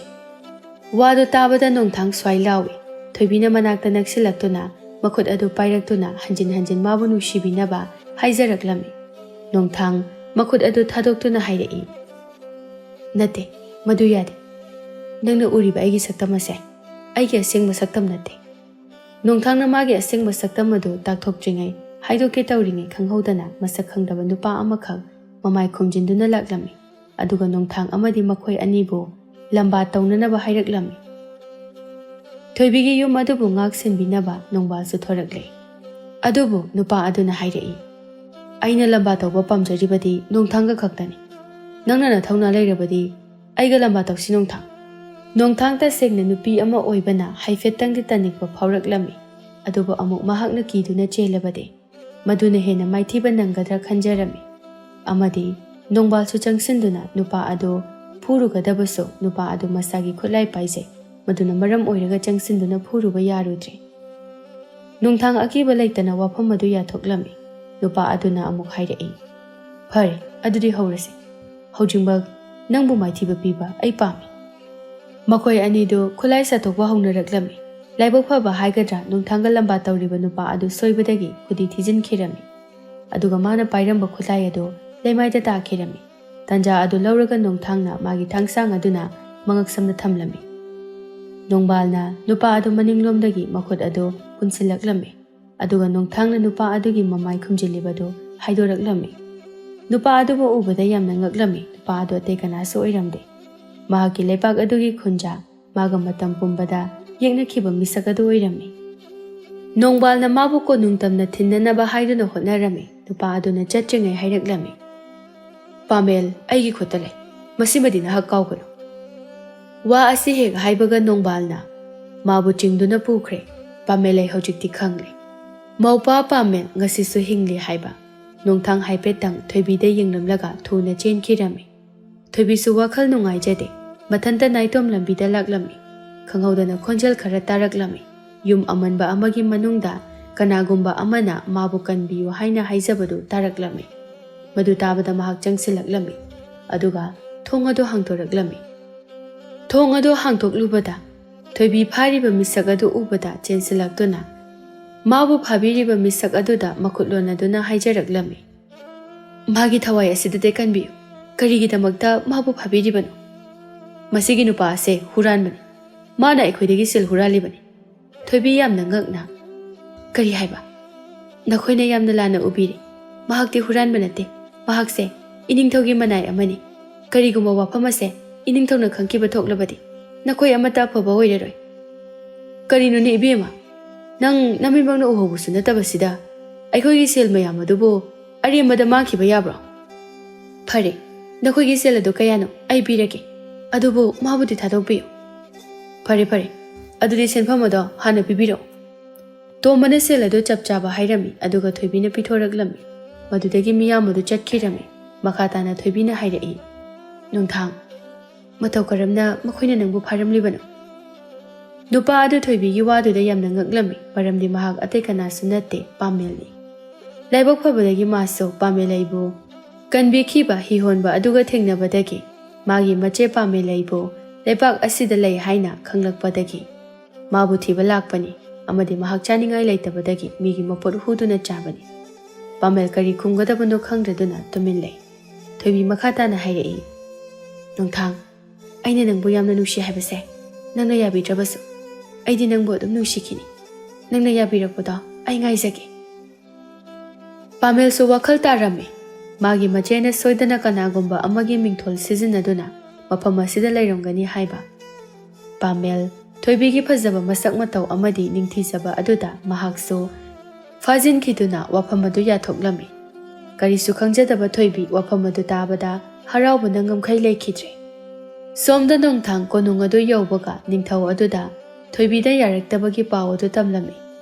ꯋꯥꯗꯨ ꯇꯥꯕꯗ ꯅꯣꯡꯊꯥꯡ ꯁ꯭ꯋꯥꯏ ꯂꯥꯎꯏ꯫ ꯊꯣꯏꯕꯤꯅ ꯃꯅꯥꯛꯇ ꯅꯛꯁꯤꯜꯂꯛꯇꯨꯅ ꯃꯈꯨꯠ ꯑꯗꯨ ꯄꯥꯏꯔꯛꯇꯨꯅ ꯍꯟꯖꯤꯟ ꯍꯟꯖꯤꯟ ꯃꯥꯕꯨ ꯅꯨꯡꯁꯤꯕꯤꯅꯕ ꯍꯥꯏꯖꯔꯛꯂꯝꯃꯤ꯫ ꯅꯣꯡꯊꯥꯡ ꯃꯈꯨꯠ ꯑꯗꯨ ꯊꯥꯗꯣꯛꯇꯨꯅ ꯍꯥꯏꯔꯛꯏ, "ꯅꯠꯇꯦ, ꯃꯗꯨ ꯌꯥꯗꯦ꯫ ꯅꯪꯅ ꯎꯔꯤꯕ ꯑꯩꯒꯤ ꯁꯛꯇꯝ ꯑꯁꯦ ꯑꯩꯒꯤ ꯑꯁꯦꯡꯕ ꯁꯛꯇꯝ ꯅꯠꯇꯦ꯫" ꯅꯣꯡꯊꯥꯡꯅ ꯃꯥꯒꯤ ꯑꯁꯦꯡꯕ ꯁꯛꯇꯝ ꯑꯗꯨ ꯇꯥꯛꯊꯣꯛꯇ꯭ꯔꯤꯉꯩ, ꯍꯥꯏꯗꯣꯛꯀꯦ ꯇꯧꯔꯤꯉꯩ ꯈꯪꯍꯧꯗꯅ ꯃꯁꯛ ꯈꯪꯗꯕ ꯅꯨꯄꯥ ꯑꯃꯈꯛ ꯃꯃꯥꯏ ꯈꯨꯝꯖꯤꯟꯗꯨꯅ ꯂꯥꯛꯂꯝꯃꯤ꯫ ꯑꯗꯨꯒ ꯅꯣꯡꯊꯥꯡ ꯑꯃꯗꯤ ꯃꯈꯣꯏ ꯑꯅꯤꯕꯨ ꯂꯝꯕꯥ ꯇꯧꯅꯅꯕ ꯍꯥꯏꯔꯛꯂꯝꯃꯤ꯫ ꯊꯣꯏꯕꯤꯒꯤ ꯌꯨꯝ ꯑꯗꯨꯕꯨ ꯉꯥꯛ ꯁꯦꯟꯕꯤꯅꯕ ꯅꯣꯡꯕꯥꯜꯁꯨ ꯊꯣꯔꯛꯂꯦ꯫ ꯑꯗꯨꯕꯨ ꯅꯨꯄꯥ ꯑꯗꯨꯅ ꯍꯥꯏꯔꯛꯏ, "ꯑꯩꯅ ꯂꯝꯕꯥ ꯇꯧꯕ ꯄꯥꯝꯖꯔꯤꯕꯗꯤ ꯅꯣꯡꯊꯥꯡꯒ ꯈꯛꯇꯅꯤ꯫ ꯅꯪꯅ ꯅꯊꯧꯅꯥ ꯂꯩꯔꯕꯗꯤ ꯑꯩꯒ ꯂꯝꯕꯥ ꯇꯧꯁꯤ ꯅꯣꯡꯊꯥꯡ꯫" ꯅꯣꯡꯊꯥꯡ ꯇꯁꯦꯡꯅ ꯅꯨꯄꯤ ꯑꯃ ꯑꯣꯏꯕꯅ ꯍꯥꯏꯐꯦꯠꯇꯪꯗꯤ ꯇꯟꯅꯤꯡꯕ ꯐꯥꯎꯔꯛꯂꯝꯃꯤ꯫ ꯑꯗꯨꯕꯨ ꯑꯃꯨꯛ ꯃꯍꯥꯛꯅ ꯀꯤꯗꯨꯅ ꯆꯦꯜꯂꯕꯗꯤ ꯃꯗꯨꯅ ꯍꯦꯟꯅ ꯃꯥꯏꯊꯤꯕ ꯅꯪꯒꯗ꯭ꯔꯥ ꯈꯟꯖꯔꯝꯃꯤ꯫ ꯑꯃꯗꯤ ꯅꯣꯡꯕꯥꯜꯁꯨ ꯆꯪꯁꯤꯟꯗꯨꯅ ꯅꯨꯄꯥ ꯑꯗꯨ ꯐꯨꯔꯨꯒꯗꯕꯁꯨ ꯅꯨꯄꯥ ꯑꯗꯨ ꯃꯁꯥꯒꯤ ꯈꯨꯠꯂꯥꯏ ꯄꯥꯏꯖꯩ꯫ ꯃꯗꯨꯅ ꯃꯔꯝ ꯑꯣꯏꯔꯒ ꯆꯪꯁꯤꯟꯗꯨꯅ ꯐꯨꯔꯨꯕ ꯌꯥꯔꯨꯗ꯭ꯔꯦ꯫ ꯅꯣꯡꯊꯥꯡ ꯑꯀꯤꯕ ꯂꯩꯇꯅ ꯋꯥꯐꯝ ꯑꯗꯨ ꯌꯥꯊꯣꯛꯂꯝꯃꯤ꯫ ꯅꯨꯄꯥ ꯑꯗꯨꯅ ꯑꯃꯨꯛ ꯍꯥꯏꯔꯛꯏ, "ꯐꯔꯦ, ꯑꯗꯨꯗꯤ ꯍꯧꯔꯁꯤ꯫ ꯍꯧꯖꯤꯛꯃꯛ ꯅꯪꯕꯨ ꯃꯥꯏꯊꯤꯕ ꯄꯤꯕ ꯑꯩ ꯄꯥꯝꯃꯤ꯫" ꯃꯈꯣꯏ ꯑꯅꯤꯗꯨ ꯈꯨꯠꯂꯥꯏ ꯁꯥꯊꯣꯛꯄ ꯍꯧꯅꯔꯛꯂꯝꯃꯤ꯫ ꯂꯥꯏꯕꯛ ꯐꯕ ꯍꯥꯏꯒꯗ꯭ꯔꯥ, ꯅꯣꯡꯊꯥꯡꯒ ꯂꯝꯕꯥ ꯇꯧꯔꯤꯕ ꯅꯨꯄꯥ ꯑꯗꯨ ꯁꯣꯏꯕꯗꯒꯤ ꯈꯨꯗꯤ ꯊꯤꯖꯤꯟꯈꯤꯔꯝꯃꯤ꯫ ꯑꯗꯨꯒ ꯃꯥꯅ ꯄꯥꯏꯔꯝꯕ ꯈꯨꯠꯂꯥꯏ ꯑꯗꯨ ꯂꯩꯃꯥꯏꯗ ꯇꯥꯈꯤꯔꯝꯃꯤ꯫ ꯇꯥꯟꯖꯥ ꯑꯗꯨ ꯂꯧꯔꯒ ꯅꯣꯡꯊꯥꯡꯅ ꯃꯥꯒꯤ ꯊꯥꯡꯁꯥꯡ ꯑꯗꯨꯅ ꯃꯉꯛꯁꯝꯗ ꯊꯝꯂꯝꯃꯤ꯫ ꯅꯣꯡꯕꯥꯜꯅ ꯅꯨꯄꯥ ꯑꯗꯨ ꯃꯅꯤꯡꯂꯣꯝꯗꯒꯤ ꯃꯈꯨꯠ ꯑꯗꯨ ꯄꯨꯟꯁꯤꯜꯂꯛꯂꯝꯃꯤ꯫ ꯑꯗꯨꯒ ꯅꯣꯡꯊꯥꯡꯅ ꯅꯨꯄꯥ ꯑꯗꯨꯒꯤ ꯃꯃꯥꯏ ꯈꯨꯝꯖꯤꯜꯂꯤꯕꯗꯨ ꯍꯥꯏꯗꯣꯔꯛꯂꯝꯃꯤ꯫ ꯅꯨꯄꯥ ꯑꯗꯨꯕꯨ ꯎꯕꯗ ꯌꯥꯝꯅ ꯉꯛꯂꯝꯃꯤ꯫ ꯅꯨꯄꯥ ꯑꯗꯨ ꯑꯇꯩ ꯀꯅꯥꯁꯨ ꯑꯣꯏꯔꯝꯗꯦ꯫ ꯃꯍꯥꯛꯀꯤ ꯂꯩꯄꯥꯛ ꯑꯗꯨꯒꯤ ꯈꯨꯟꯖꯥ ꯃꯥꯒ ꯃꯇꯝ ꯄꯨꯝꯕꯗ ꯌꯦꯛꯅꯈꯤꯕ ꯃꯤꯁꯛ ꯑꯗꯨ ꯑꯣꯏꯔꯝꯃꯤ꯫ ꯅꯣꯡꯕꯥꯜꯅ ꯃꯥꯕꯨ ꯀꯣꯅꯨꯡ ꯇꯝꯅ ꯊꯤꯟꯅꯅꯕ ꯍꯥꯏꯗꯨꯅ ꯍꯣꯠꯅꯔꯝꯃꯤ꯫ ꯅꯨꯄꯥ ꯑꯗꯨꯅ ꯆꯠꯇ꯭ꯔꯤꯉꯩ ꯍꯥꯏꯔꯛꯂꯝꯃꯤ, "ꯄꯥꯃꯦꯜ ꯑꯩꯒꯤ ꯈꯨꯠꯇ ꯂꯩ, ꯃꯁꯤꯃꯗꯤ ꯅꯍꯥꯛ ꯀꯥꯎꯒꯅꯨ"꯫ ꯋꯥ ꯑꯁꯤ ꯍꯦꯛ ꯍꯥꯏꯕꯒ ꯅꯣꯡꯕꯥꯜꯅ ꯃꯥꯕꯨ ꯆꯤꯡꯗꯨꯅ ꯄꯨꯈ꯭ꯔꯦ꯫ ꯄꯥꯃꯦꯜ ꯑꯩ ꯍꯧꯖꯤꯛꯇꯤ ꯈꯪꯂꯦ꯫ ꯃꯧꯄꯥ ꯄꯥꯃꯦꯜ ꯉꯁꯤꯁꯨ ꯍꯤꯡꯂꯤ ꯍꯥꯏꯕ꯫ ꯅꯣꯡꯊꯥꯡ ꯍꯥꯏꯐꯦꯠꯇꯪ ꯊꯣꯏꯕꯤꯗ ꯌꯦꯡꯂꯝꯂꯒ ꯊꯨꯅ ꯆꯦꯟꯈꯤꯔꯝꯃꯤ꯫ ꯊꯣꯏꯕꯤꯁꯨ ꯋꯥꯈꯜ ꯅꯨꯡꯉꯥꯏꯖꯗꯦ꯫ ꯃꯊꯟꯇ ꯅꯥꯏꯇꯣꯝ ꯂꯝꯕꯤꯗ ꯂꯥꯛꯂꯝꯃꯤ꯫ ꯈꯪꯍꯧꯗꯅ ꯈꯣꯟꯖꯦꯜ ꯈꯔ ꯇꯥꯔꯛꯂꯝꯃꯤ꯫ ꯌꯨꯝ ꯑꯃꯟꯕ ꯑꯃꯒꯤ ꯃꯅꯨꯡꯗ ꯀꯅꯥꯒꯨꯝꯕ ꯑꯃꯅ ꯃꯥꯕꯨ ꯀꯟꯕꯤꯌꯨ ꯍꯥꯏꯅ ꯍꯥꯏꯖꯕꯗꯨ ꯇꯥꯔꯛꯂꯝꯃꯤ꯫ ꯃꯗꯨ ꯇꯥꯕꯗ ꯃꯍꯥꯛ ꯆꯪꯁꯤꯜꯂꯛꯂꯝꯃꯤ꯫ ꯑꯗꯨꯒ ꯊꯣꯡ ꯑꯗꯨ ꯍꯥꯡꯗꯣꯔꯛꯂꯝꯃꯤ꯫ ꯊꯣꯡ ꯑꯗꯨ ꯍꯥꯡꯗꯣꯛꯂꯨꯕꯗ ꯊꯣꯏꯕꯤ ꯐꯥꯔꯤꯕ ꯃꯤꯁꯛ ꯑꯗꯨ ꯎꯕꯗ ꯆꯦꯟꯁꯤꯜꯂꯛꯇꯨꯅ ꯃꯥꯕꯨ ꯐꯥꯕꯤꯔꯤꯕ ꯃꯤꯁꯛ ꯑꯗꯨꯗ ꯃꯈꯨꯠ ꯂꯣꯟꯅꯗꯨꯅ ꯍꯥꯏꯖꯔꯛꯂꯝꯃꯤ, "ꯃꯥꯒꯤ ꯊꯋꯥꯏ ꯑꯁꯤꯗꯗꯤ ꯀꯟꯕꯤꯌꯨ꯫ ꯀꯔꯤꯒꯤꯗꯃꯛꯇ ꯃꯥꯕꯨ ꯐꯥꯕꯤꯔꯤꯕꯅꯣ? ꯃꯁꯤꯒꯤ ꯅꯨꯄꯥ ꯑꯁꯦ ꯍꯨꯔꯥꯟꯕꯅꯤ꯫ ꯃꯥꯅ ꯑꯩꯈꯣꯏꯗꯒꯤ ꯁꯦꯜ ꯍꯨꯔꯥꯜꯂꯤꯕꯅꯤ"꯫ ꯊꯣꯏꯕꯤ ꯌꯥꯝꯅ ꯉꯛꯅ, "ꯀꯔꯤ ꯍꯥꯏꯕ? ꯅꯈꯣꯏꯅ ꯌꯥꯝꯅ ꯂꯥꯟꯅ ꯎꯕꯤꯔꯦ꯫ ꯃꯍꯥꯛꯇꯤ ꯍꯨꯔꯥꯟꯕ ꯅꯠꯇꯦ꯫ ꯃꯍꯥꯛꯁꯦ ꯏꯅꯤꯡꯊꯧꯒꯤ ꯃꯅꯥꯏ ꯑꯃꯅꯤ꯫ ꯀꯔꯤꯒꯨꯝꯕ ꯋꯥꯐꯝ ꯑꯁꯦ ꯏꯅꯤꯡꯊꯧꯅ ꯈꯪꯈꯤꯕ ꯊꯣꯛꯂꯕꯗꯤ ꯅꯈꯣꯏ ꯑꯃꯠꯇ ꯑꯐꯕ ꯑꯣꯏꯔꯔꯣꯏ"꯫ "ꯀꯔꯤꯅꯣꯅꯦ ꯏꯕꯦꯝꯃ? ꯅꯪ ꯅꯃꯤꯠꯃꯛꯅ ꯎꯍꯧꯕꯁꯨ ꯅꯠꯇꯕꯁꯤꯗ ꯑꯩꯈꯣꯏꯒꯤ ꯁꯦꯜ ꯃꯌꯥꯝ ꯑꯗꯨꯕꯨ ꯑꯔꯦꯝꯕꯗ ꯃꯥꯡꯈꯤꯕ ꯌꯥꯕ꯭ꯔꯣ? ꯐꯔꯦ, ꯅꯈꯣꯏꯒꯤ ꯁꯦꯜ ꯑꯗꯨ ꯀꯌꯥꯅꯣ ꯑꯩ ꯄꯤꯔꯒꯦ, ꯑꯗꯨꯕꯨ ꯃꯥꯕꯨꯗꯤ ꯊꯥꯗꯣꯛꯄꯤꯌꯨ"꯫ "ꯐꯔꯦ ꯐꯔꯦ, ꯑꯗꯨꯗꯤ ꯁꯦꯟꯐꯝ ꯑꯗꯣ ꯍꯥꯟꯅ ꯄꯤꯕꯤꯔꯛꯎ"꯫ ꯇꯣꯝꯕꯅ ꯁꯦꯜ ꯑꯗꯨ ꯆꯞ ꯆꯥꯕ ꯍꯥꯏꯔꯝꯃꯤ, ꯑꯗꯨꯒ ꯊꯣꯏꯕꯤꯅ ꯄꯤꯊꯣꯔꯛꯂꯝꯃꯤ꯫ ꯃꯗꯨꯗꯒꯤ ꯃꯤꯌꯥꯝ ꯑꯗꯨ ꯆꯠꯈꯤꯔꯝꯃꯤ꯫ ꯃꯈꯥ ꯇꯥꯅ ꯊꯣꯏꯕꯤꯅ ꯍꯥꯏꯔꯛꯏ, "ꯅꯨꯡꯊꯥꯡ, ꯃꯇꯧ ꯀꯔꯝꯅ ꯃꯈꯣꯏꯅ ꯅꯪꯕꯨ ꯐꯥꯔꯝꯂꯤꯕꯅꯣ?" ꯅꯨꯄꯥ ꯑꯗꯨ ꯊꯣꯏꯕꯤꯒꯤ ꯋꯥꯗꯨꯗ ꯌꯥꯝꯅ ꯉꯛꯂꯝꯃꯤ, ꯃꯔꯝꯗꯤ ꯃꯍꯥꯛ ꯑꯇꯩ ꯀꯅꯥꯁꯨ ꯅꯠꯇꯦ, ꯄꯥꯃꯦꯜꯅꯤ꯫ ꯂꯥꯏꯕꯛ ꯐꯕꯗꯒꯤ ꯃꯥꯁꯨ ꯄꯥꯃꯦꯜ ꯑꯩꯕꯨ ꯀꯟꯕꯤꯈꯤꯕ ꯍꯤꯍꯣꯟꯕ ꯑꯗꯨꯒ ꯊꯦꯡꯅꯕꯗꯒꯤ ꯃꯥꯒꯤ ꯃꯆꯦ ꯄꯥꯃꯦꯜ ꯑꯩꯕꯨ ꯂꯩꯕꯥꯛ ꯑꯁꯤꯗ ꯂꯩ ꯍꯥꯏꯅ ꯈꯪꯂꯛꯄꯗꯒꯤ ꯃꯥꯕꯨ ꯊꯤꯕ ꯂꯥꯛꯄꯅꯤ, ꯑꯃꯗꯤ ꯃꯍꯥꯛ ꯆꯥꯅꯤꯡꯉꯥꯏ ꯂꯩꯇꯕꯗꯒꯤ ꯃꯤꯒꯤ ꯃꯄꯣꯠ ꯍꯨꯗꯨꯅ ꯆꯥꯕꯅꯤ꯫ ꯄꯥꯃꯦꯜ ꯀꯔꯤ ꯈꯨꯝꯒꯗꯕꯅꯣ ꯈꯪꯗ꯭ꯔꯗꯨꯅ ꯇꯨꯃꯤꯟ ꯂꯩ꯫ ꯊꯣꯏꯕꯤ ꯃꯈꯥ ꯇꯥꯅ ꯍꯥꯏꯔꯛꯏ, "ꯅꯨꯡꯊꯥꯡ, ꯑꯩꯅ ꯅꯪꯕꯨ ꯌꯥꯝꯅ ꯅꯨꯡꯁꯤ ꯍꯥꯏꯕꯁꯦ ꯅꯪꯅ ꯌꯥꯕꯤꯗ꯭ꯔꯕꯁꯨ ꯑꯩꯗꯤ ꯅꯪꯕꯨ ꯑꯗꯨꯝ ꯅꯨꯡꯁꯤꯈꯤꯅꯤ꯫ ꯅꯪꯅ ꯌꯥꯕꯤꯔꯛꯄꯗꯣ ꯑꯩ ꯉꯥꯏꯖꯒꯦ"꯫ ꯄꯥꯃꯦꯜꯁꯨ ꯋꯥꯈꯜ ꯇꯥꯔꯝꯃꯤ꯫ ꯃꯥꯒꯤ ꯃꯆꯦꯅ ꯁꯣꯏꯗꯅ ꯀꯅꯥꯒꯨꯝꯕ ꯑꯃꯒꯤ ꯃꯤꯡꯊꯣꯜ ꯁꯤꯖꯤꯟꯅꯗꯨꯅ ꯃꯐꯝ ꯑꯁꯤꯗ ꯂꯩꯔꯝꯒꯅꯤ ꯍꯥꯏꯕ꯫ ꯄꯥꯃꯦꯜ, ꯊꯣꯏꯕꯤꯒꯤ ꯐꯖꯕ ꯃꯁꯛ ꯃꯇꯧ ꯑꯃꯗꯤ ꯅꯤꯡꯊꯤꯖꯕ ꯑꯗꯨꯗ ꯃꯍꯥꯛꯁꯨ ꯐꯥꯖꯤꯟꯈꯤꯗꯨꯅ ꯋꯥꯐꯝ ꯑꯗꯨ ꯌꯥꯊꯣꯛꯂꯝꯃꯤ꯫ ꯀꯔꯤꯁꯨ ꯈꯪꯖꯗꯕ ꯊꯣꯏꯕꯤ ꯋꯥꯐꯝ ꯑꯗꯨ ꯇꯥꯕꯗ ꯍꯔꯥꯎꯕꯅ ꯉꯝꯈꯩ ꯂꯩꯈꯤꯗ꯭ꯔꯦ꯫ ꯁꯣꯝꯗ ꯅꯣꯡꯊꯥꯡ ꯀꯣꯅꯨꯡ ꯑꯗꯨ ꯌꯧꯕꯒ ꯅꯤꯡꯊꯧ ꯑꯗꯨꯗ ꯊꯣꯏꯕꯤꯗ ꯌꯥꯔꯛꯇꯕꯒꯤ ꯄꯥꯎ ꯑꯗꯨ ꯇꯝꯂꯝꯃꯤ꯫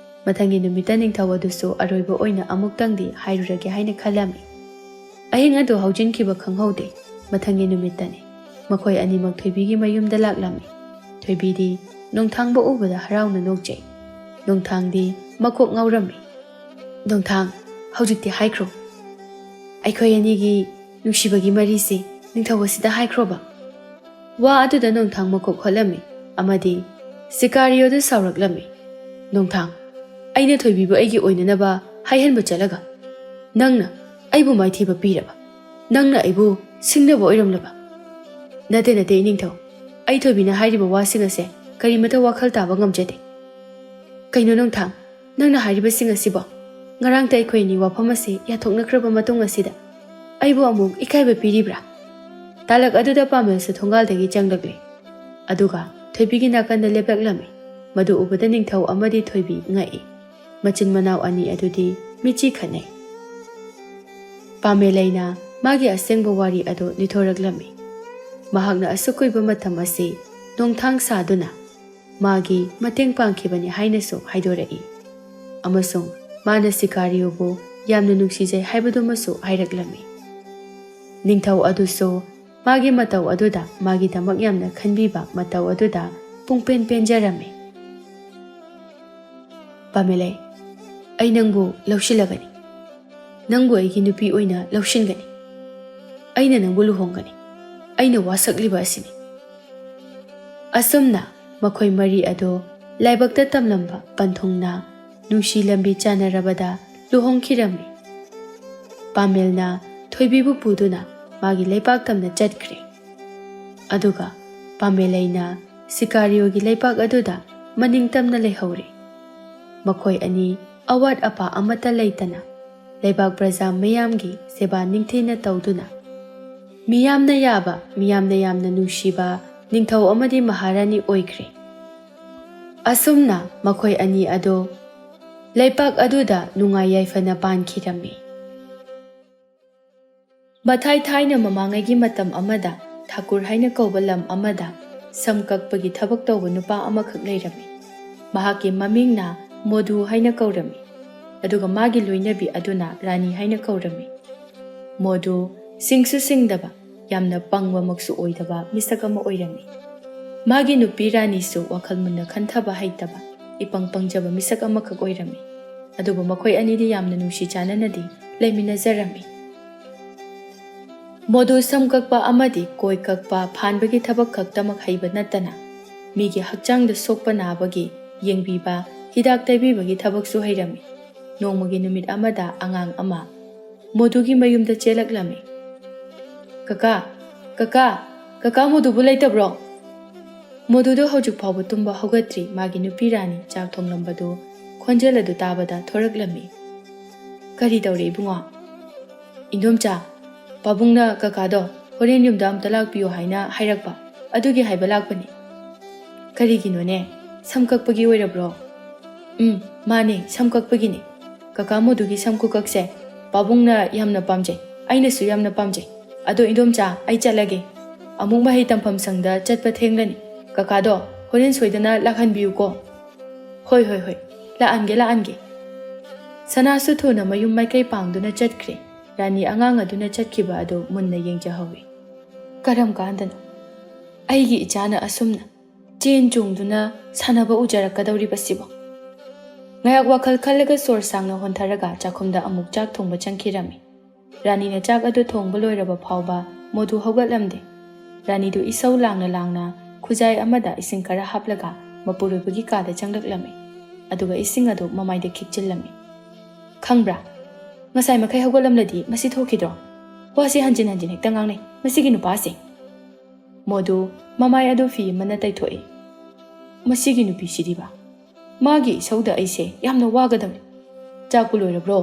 ꯃꯊꯪꯒꯤ ꯅꯨꯃꯤꯠꯇ ꯅꯤꯡꯊꯧ ꯑꯗꯨꯁꯨ ꯑꯔꯣꯏꯕ ꯑꯣꯏꯅ ꯑꯃꯨꯛꯇꯪꯗꯤ ꯍꯥꯏꯔꯨꯔꯒꯦ ꯍꯥꯏꯅ ꯈꯜꯂꯝꯃꯤ꯫ ꯑꯍꯤꯡ ꯑꯗꯨ ꯍꯧꯖꯤꯟꯈꯤꯕ ꯈꯪꯍꯧꯗꯦ꯫ ꯃꯊꯪꯒꯤ ꯅꯨꯃꯤꯠꯇꯅꯤ꯫ ꯃꯈꯣꯏ ꯑꯅꯤꯃꯛ ꯊꯣꯏꯕꯤꯒꯤ ꯃꯌꯨꯝꯗ ꯂꯥꯛꯂꯝꯃꯤ꯫ ꯊꯣꯏꯕꯤꯗꯤ ꯅꯣꯡꯊꯥꯡꯕ ꯎꯕꯗ ꯍꯔꯥꯎꯅ ꯅꯣꯛꯆꯩ꯫ ꯅꯣꯡꯊꯥꯡꯗꯤ ꯃꯀꯣꯛ ꯉꯥꯎꯔꯝꯃꯤ꯫ "ꯅꯣꯡꯊꯥꯡ, ꯍꯧꯖꯤꯛꯇꯤ ꯍꯥꯏꯈ꯭ꯔꯣ꯫ ꯑꯩꯈꯣꯏ ꯑꯅꯤꯒꯤ ꯅꯨꯡꯁꯤꯕꯒꯤ ꯃꯔꯤꯁꯤ ꯅꯤꯡꯊꯧ ꯑꯁꯤꯗ ꯍꯥꯏꯈ꯭ꯔꯣꯕ꯫" ꯋꯥ ꯑꯗꯨꯗ ꯅꯣꯡꯊꯥꯡ ꯃꯀꯣꯛ ꯍꯣꯠꯂꯝꯃꯤ ꯑꯃꯗꯤ ꯁꯤꯀꯥꯔꯤꯑꯣꯗꯨ ꯁꯥꯎꯔꯛꯂꯝꯃꯤ꯫ "ꯅꯣꯡꯊꯥꯡ, ꯑꯩꯅ ꯊꯣꯏꯕꯤꯕꯨ ꯑꯩꯒꯤ ꯑꯣꯏꯅꯅꯕ ꯍꯥꯏꯍꯟꯕ ꯆꯠꯂꯒ ꯅꯪꯅ ꯑꯩꯕꯨ ꯃꯥꯏꯊꯤꯕ ꯄꯤꯔꯕ? ꯅꯪꯅ ꯑꯩꯕꯨ ꯁꯤꯡꯅꯕ ꯑꯣꯏꯔꯝꯂꯕ?" "ꯅꯠꯇꯦ, ꯅꯠꯇꯦ, ꯏꯅꯤꯡꯊꯧ꯫ ꯑꯩ ꯊꯣꯏꯕꯤꯅ ꯍꯥꯏꯔꯤꯕ ꯋꯥꯁꯤꯡ ꯑꯁꯦ ꯀꯔꯤꯃꯇ ꯋꯥꯈꯜ ꯇꯥꯕ ꯉꯝꯖꯗꯦ꯫" "ꯀꯩꯅꯣ ꯅꯣꯡꯊꯥꯡ, ꯅꯪꯅ ꯍꯥꯏꯔꯤꯕꯁꯤꯡ ꯑꯁꯤꯕꯣ? ꯉꯔꯥꯡꯇ ꯑꯩꯈꯣꯏ ꯑꯅꯤ ꯋꯥꯐꯝ ꯑꯁꯤ ꯌꯥꯊꯣꯛꯅꯈ꯭ꯔꯕ ꯃꯇꯨꯡ ꯑꯁꯤꯗ ꯑꯩꯕꯨ ꯑꯃꯨꯛ ꯏꯀꯥꯏꯕ ꯄꯤꯔꯤꯕ꯭ꯔꯥ?" ꯇꯥꯂꯛ ꯑꯗꯨꯗ ꯄꯥꯃꯦꯜꯁꯨ ꯊꯣꯡꯒꯥꯜꯗꯒꯤ ꯆꯪꯂꯛꯂꯦ꯫ ꯑꯗꯨꯒ ꯊꯣꯏꯕꯤꯒꯤ ꯅꯥꯀꯟꯗ ꯂꯦꯞꯂꯛꯂꯝꯃꯤ꯫ ꯃꯗꯨ ꯎꯕꯗ ꯅꯤꯡꯊꯧ ꯑꯃꯗꯤ ꯊꯣꯏꯕꯤ ꯉꯛꯏ꯫ ꯃꯆꯤꯟ ꯃꯅꯥꯎ ꯑꯅꯤ ꯑꯗꯨꯗꯤ ꯃꯤꯠꯆꯤ ꯈꯠꯅꯩ꯫ ꯄꯥꯃꯦꯂꯩꯅ ꯃꯥꯒꯤ ꯑꯁꯦꯡꯕ ꯋꯥꯔꯤ ꯑꯗꯨ ꯂꯤꯊꯣꯔꯛꯂꯝꯃꯤ꯫ ꯃꯍꯥꯛꯅ ꯑꯁꯨꯛ ꯀꯨꯏꯕ ꯃꯇꯝ ꯑꯁꯤ ꯅꯣꯡꯊꯥꯡ ꯁꯥꯗꯨꯅ ꯃꯥꯒꯤ ꯃꯇꯦꯡ ꯄꯥꯡꯈꯤꯕꯅꯤ ꯍꯥꯏꯅꯁꯨ ꯍꯥꯏꯗꯣꯔꯛꯏ꯫ ꯑꯃꯁꯨꯡ ꯃꯥꯅ ꯁꯤꯀꯥꯔꯤꯌꯨꯕꯨ ꯌꯥꯝꯅ ꯅꯨꯡꯁꯤꯖꯩ ꯍꯥꯏꯕꯗꯨꯃꯁꯨ ꯍꯥꯏꯔꯛꯂꯝꯃꯤ꯫ ꯅꯤꯡꯊꯧ ꯑꯗꯨꯁꯨ ꯃꯥꯒꯤ ꯃꯇꯧ ꯑꯗꯨꯗ, ꯃꯥꯒꯤꯗꯃꯛ ꯌꯥꯝꯅ ꯈꯟꯕꯤꯕ ꯃꯇꯧ ꯑꯗꯨꯗ ꯄꯨꯡꯄꯦꯟ ꯄꯦꯟꯖꯔꯝꯃꯤ꯫ "ꯄꯥꯃꯦꯂꯩ, ꯑꯩ ꯅꯪꯕꯨ ꯂꯧꯁꯤꯜꯂꯒꯅꯤ꯫ ꯅꯪꯕꯨ ꯑꯩꯒꯤ ꯅꯨꯄꯤ ꯑꯣꯏꯅ ꯂꯧꯁꯤꯟꯒꯅꯤ꯫ ꯑꯩꯅ ꯅꯪꯕꯨ ꯂꯨꯍꯣꯡꯒꯅꯤ꯫ ꯑꯩꯅ ꯋꯥꯁꯛꯂꯤꯕ ꯑꯁꯤꯅꯤ꯫" ꯑꯁꯨꯝꯅ ꯃꯈꯣꯏ ꯃꯔꯤ ꯑꯗꯨ ꯂꯥꯏꯕꯛꯇ ꯇꯝꯂꯝꯕ ꯄꯟꯊꯨꯡꯅ ꯅꯨꯡꯁꯤ ꯂꯝꯕꯤ ꯆꯥꯟꯅꯔꯕꯗ ꯂꯨꯍꯣꯡꯈꯤꯔꯝꯃꯤ꯫ ꯄꯥꯃꯦꯜꯅ ꯊꯣꯏꯕꯤꯕꯨ ꯄꯨꯗꯨꯅ ꯃꯥꯒꯤ ꯂꯩꯄꯥꯛ ꯇꯝꯅ ꯆꯠꯈ꯭ꯔꯦ꯫ ꯑꯗꯨꯒ ꯄꯥꯃꯦꯂꯩꯅ ꯁꯤꯀꯥꯔꯤꯌꯣꯒꯤ ꯂꯩꯄꯥꯛ ꯑꯗꯨꯗ ꯃꯅꯤꯡ ꯇꯝꯅ ꯂꯩꯍꯧꯔꯦ꯫ ꯃꯈꯣꯏ ꯑꯅꯤ ꯑꯋꯥꯠ ꯑꯄꯥ ꯑꯃꯠꯇ ꯂꯩꯇꯅ ꯂꯩꯕꯥꯛ ꯄ꯭ꯔꯖꯥ ꯃꯤꯌꯥꯝꯒꯤ ꯁꯦꯕꯥ ꯅꯤꯡꯊꯤꯅ ꯇꯧꯗꯨꯅ ꯃꯤꯌꯥꯝꯅ ꯌꯥꯕ, ꯃꯤꯌꯥꯝꯅ ꯌꯥꯝꯅ ꯅꯨꯡꯁꯤꯕ ꯅꯤꯡꯊꯧ ꯑꯃꯗꯤ ꯃꯍꯥꯔꯥꯅꯤ ꯑꯣꯏꯈ꯭ꯔꯦ꯫ ꯑꯁꯨꯝꯅ ꯃꯈꯣꯏ ꯑꯅꯤ ꯑꯗꯣ ꯂꯩꯄꯥꯛ ꯑꯗꯨꯗ ꯅꯨꯡꯉꯥꯏ ꯌꯥꯏꯐꯅ ꯄꯥꯟꯈꯤꯔꯝꯃꯤ꯫ ꯃꯊꯥꯏ ꯊꯥꯏꯅ ꯃꯃꯥꯡꯉꯩꯒꯤ ꯃꯇꯝ ꯑꯃꯗ ꯊꯥꯀꯨꯔ ꯍꯥꯏꯅ ꯀꯧꯕ ꯂꯝ ꯑꯃꯗ ꯁꯝ ꯀꯛꯄꯒꯤ ꯊꯕꯛ ꯇꯧꯕ ꯅꯨꯄꯥ ꯑꯃꯈꯛ ꯂꯩꯔꯝꯃꯤ꯫ ꯃꯍꯥꯛꯀꯤ ꯃꯃꯤꯡꯅ ꯃꯣꯗꯨ ꯍꯥꯏꯅ ꯀꯧꯔꯝꯃꯤ, ꯑꯗꯨꯒ ꯃꯥꯒꯤ ꯂꯣꯏꯅꯕꯤ ꯑꯗꯨꯅ ꯔꯥꯅꯤ ꯍꯥꯏꯅ ꯀꯧꯔꯝꯃꯤ꯫ ꯃꯣꯗꯨ ꯁꯤꯡꯁꯨ ꯁꯤꯡꯗꯕ, ꯌꯥꯝꯅ ꯄꯪꯕꯃꯛꯁꯨ ꯑꯣꯏꯗꯕ ꯃꯤꯁꯛ ꯑꯃ ꯑꯣꯏꯔꯝꯃꯤ꯫ ꯃꯥꯒꯤ ꯅꯨꯄꯤ ꯔꯥꯅꯤꯁꯨ ꯋꯥꯈꯜ ꯃꯨꯟꯅ ꯈꯟꯊꯕ ꯍꯩꯇꯕ, ꯏꯄꯪ ꯄꯪꯖꯕ ꯃꯤꯁꯛ ꯑꯃꯈꯛ ꯑꯣꯏꯔꯝꯃꯤ꯫ ꯑꯗꯨꯕꯨ ꯃꯈꯣꯏ ꯑꯅꯤꯗꯤ ꯌꯥꯝꯅ ꯅꯨꯡꯁꯤ ꯆꯥꯟꯅꯅꯗꯤ ꯂꯩꯃꯤꯟꯅꯖꯔꯝꯃꯤ꯫ ꯃꯣꯗꯨ ꯁꯝ ꯀꯛꯄ ꯑꯃꯗꯤ ꯀꯣꯏ ꯀꯛꯄ, ꯐꯥꯟꯕꯒꯤ ꯊꯕꯛ ꯈꯛꯇꯃꯛ ꯍꯩꯕ ꯅꯠꯇꯅ ꯃꯤꯒꯤ ꯍꯛꯆꯥꯡꯗ ꯁꯣꯛꯄ ꯅꯥꯕꯒꯤ ꯌꯦꯡꯕꯤꯕ, ꯍꯤꯗꯥꯛ ꯇꯩꯕꯤꯕꯒꯤ ꯊꯕꯛꯁꯨ ꯍꯩꯔꯝꯃꯤ꯫ ꯅꯣꯡꯃꯒꯤ ꯅꯨꯃꯤꯠ ꯑꯃꯗ ꯑꯉꯥꯡ ꯑꯃ ꯃꯣꯗꯨꯒꯤ ꯃꯌꯨꯝꯗ ꯆꯦꯜꯂꯛꯂꯝꯃꯤ꯫ "ꯀꯀꯥ, ꯀꯀꯥ, ꯀꯀꯥ ꯃꯣꯗꯨꯕꯨ ꯂꯩꯇꯕ꯭ꯔꯣ?" ꯃꯣꯗꯨꯗꯨ ꯍꯧꯖꯤꯛ ꯐꯥꯎꯕ ꯇꯨꯝꯕ ꯍꯧꯒꯠꯇ꯭ꯔꯤ꯫ ꯃꯥꯒꯤ ꯅꯨꯄꯤ ꯔꯥꯅꯤ ꯆꯥꯛ ꯊꯣꯡꯂꯝꯕꯗꯨ ꯈꯣꯟꯖꯦꯜ ꯑꯗꯨ ꯇꯥꯕꯗ ꯊꯣꯔꯛꯂꯝꯃꯤ꯫ "ꯀꯔꯤ ꯇꯧꯔꯦ ꯏꯕꯨꯡꯉꯣ?" "ꯏꯟꯗꯣꯝꯆꯥ, ꯄꯥꯕꯨꯡꯅ ꯀꯀꯥꯗꯣ ꯍꯣꯔꯦꯟ ꯌꯨꯝꯗ ꯑꯝꯇ ꯂꯥꯛꯄꯤꯌꯨ ꯍꯥꯏꯅ ꯍꯥꯏꯔꯛꯄ, ꯑꯗꯨꯒꯤ ꯍꯥꯏꯕ ꯂꯥꯛꯄꯅꯤ꯫" "ꯀꯔꯤꯒꯤꯅꯣꯅꯦ? ꯁꯝ ꯀꯛꯄꯒꯤ ꯑꯣꯏꯔꯕ꯭ꯔꯣ?" "ꯎꯝ, ꯃꯥꯅꯦ, ꯁꯝ ꯀꯛꯄꯒꯤꯅꯦ꯫ ꯀꯀꯥ ꯃꯣꯗꯨꯒꯤ ꯁꯝ ꯈꯨꯀꯛꯁꯦ ꯄꯥꯕꯨꯡꯅ ꯌꯥꯝꯅ ꯄꯥꯝꯖꯩ, ꯑꯩꯅꯁꯨ ꯌꯥꯝꯅ ꯄꯥꯝꯖꯩ꯫ ꯑꯗꯣ ꯏꯟꯗꯣꯝꯆꯥ, ꯑꯩ ꯆꯠꯂꯒꯦ꯫ ꯑꯃꯨꯛ ꯃꯍꯩ ꯇꯝꯐꯝ ꯁꯪꯗ ꯆꯠꯄ ꯊꯦꯡꯂꯅꯤ꯫ ꯀꯀꯥꯗꯣ ꯍꯣꯔꯦꯟ ꯁꯣꯏꯗꯅ ꯂꯥꯛꯍꯟꯕꯤꯌꯨꯀꯣ꯫" "ꯍꯣꯏ, ꯍꯣꯏ, ꯍꯣꯏ, ꯂꯥꯛꯍꯟꯒꯦ, ꯂꯥꯛꯍꯟꯒꯦ꯫" ꯁꯅꯥꯁꯨ ꯊꯨꯅ ꯃꯌꯨꯝ ꯃꯥꯏꯀꯩ ꯄꯥꯡꯗꯨꯅ ꯆꯠꯈ꯭ꯔꯦ꯫ ꯔꯥꯅꯤ ꯑꯉꯥꯡ ꯑꯗꯨꯅ ꯆꯠꯈꯤꯕ ꯑꯗꯨ ꯃꯨꯟꯅ ꯌꯦꯡꯖꯍꯧꯏ꯫ "ꯀꯔꯝ ꯀꯥꯟꯗꯅꯣ ꯑꯩꯒꯤ ꯏꯆꯥꯅ ꯑꯁꯨꯝꯅ ꯆꯦꯟ ꯆꯣꯡꯗꯨꯅ ꯁꯥꯟꯅꯕ ꯎꯖꯔꯛꯀꯗꯧꯔꯤꯕꯁꯤꯕꯣ?" ꯉꯥꯏꯍꯥꯛ ꯋꯥꯈꯜ ꯈꯜꯂꯒ ꯁꯣꯔ ꯁꯥꯡꯅ ꯍꯣꯟꯊꯔꯒ ꯆꯥꯛꯈꯨꯝꯗ ꯑꯃꯨꯛ ꯆꯥꯛ ꯊꯣꯡꯕ ꯆꯪꯈꯤꯔꯝꯃꯤ꯫ ꯔꯥꯅꯤꯅ ꯆꯥꯛ ꯑꯗꯨ ꯊꯣꯡꯕ ꯂꯣꯏꯔꯕ ꯐꯥꯎꯕ ꯃꯣꯗꯨ ꯍꯧꯒꯠꯂꯝꯗꯦ꯫ ꯔꯥꯅꯤꯗꯨ ꯏꯁꯧ ꯂꯥꯡꯅ ꯂꯥꯡꯅ ꯈꯨꯖꯥꯏ ꯑꯃꯗ ꯏꯁꯤꯡ ꯈꯔ ꯍꯥꯞꯂꯒ ꯃꯄꯨꯔꯣꯏꯕꯒꯤ ꯀꯥꯗ ꯆꯪꯂꯛꯂꯝꯃꯤ꯫ ꯑꯗꯨꯒ ꯏꯁꯤꯡ ꯑꯗꯨ ꯃꯃꯥꯏꯗ ꯈꯤꯛꯆꯤꯜꯂꯝꯃꯤ꯫ "ꯈꯪꯕ꯭ꯔꯥ? ꯉꯁꯥꯏ ꯃꯈꯩ ꯍꯧꯒꯠꯂꯝꯂꯗꯤ ꯃꯁꯤ ꯊꯣꯛꯈꯤꯗ꯭ꯔꯣ? ꯋꯥꯁꯤ ꯍꯟꯖꯤꯟ ꯍꯟꯖꯤꯟ ꯍꯦꯛꯇ ꯉꯥꯡꯅꯩ ꯃꯁꯤꯒꯤ ꯅꯨꯄꯥꯁꯦ꯫" ꯃꯣꯗꯨ ꯃꯃꯥꯏ ꯑꯗꯨ ꯐꯤ ꯑꯃꯅ ꯇꯩꯊꯣꯛꯏ꯫ "ꯃꯁꯤꯒꯤ ꯅꯨꯄꯤꯁꯤꯗꯤꯕ, ꯃꯥꯒꯤ ꯏꯁꯧꯗ ꯑꯩꯁꯦ ꯌꯥꯝꯅ ꯋꯥꯒꯗꯕꯅꯤ꯫ ꯆꯥꯛꯄꯨ ꯂꯣꯏꯔꯕ꯭ꯔꯣ?"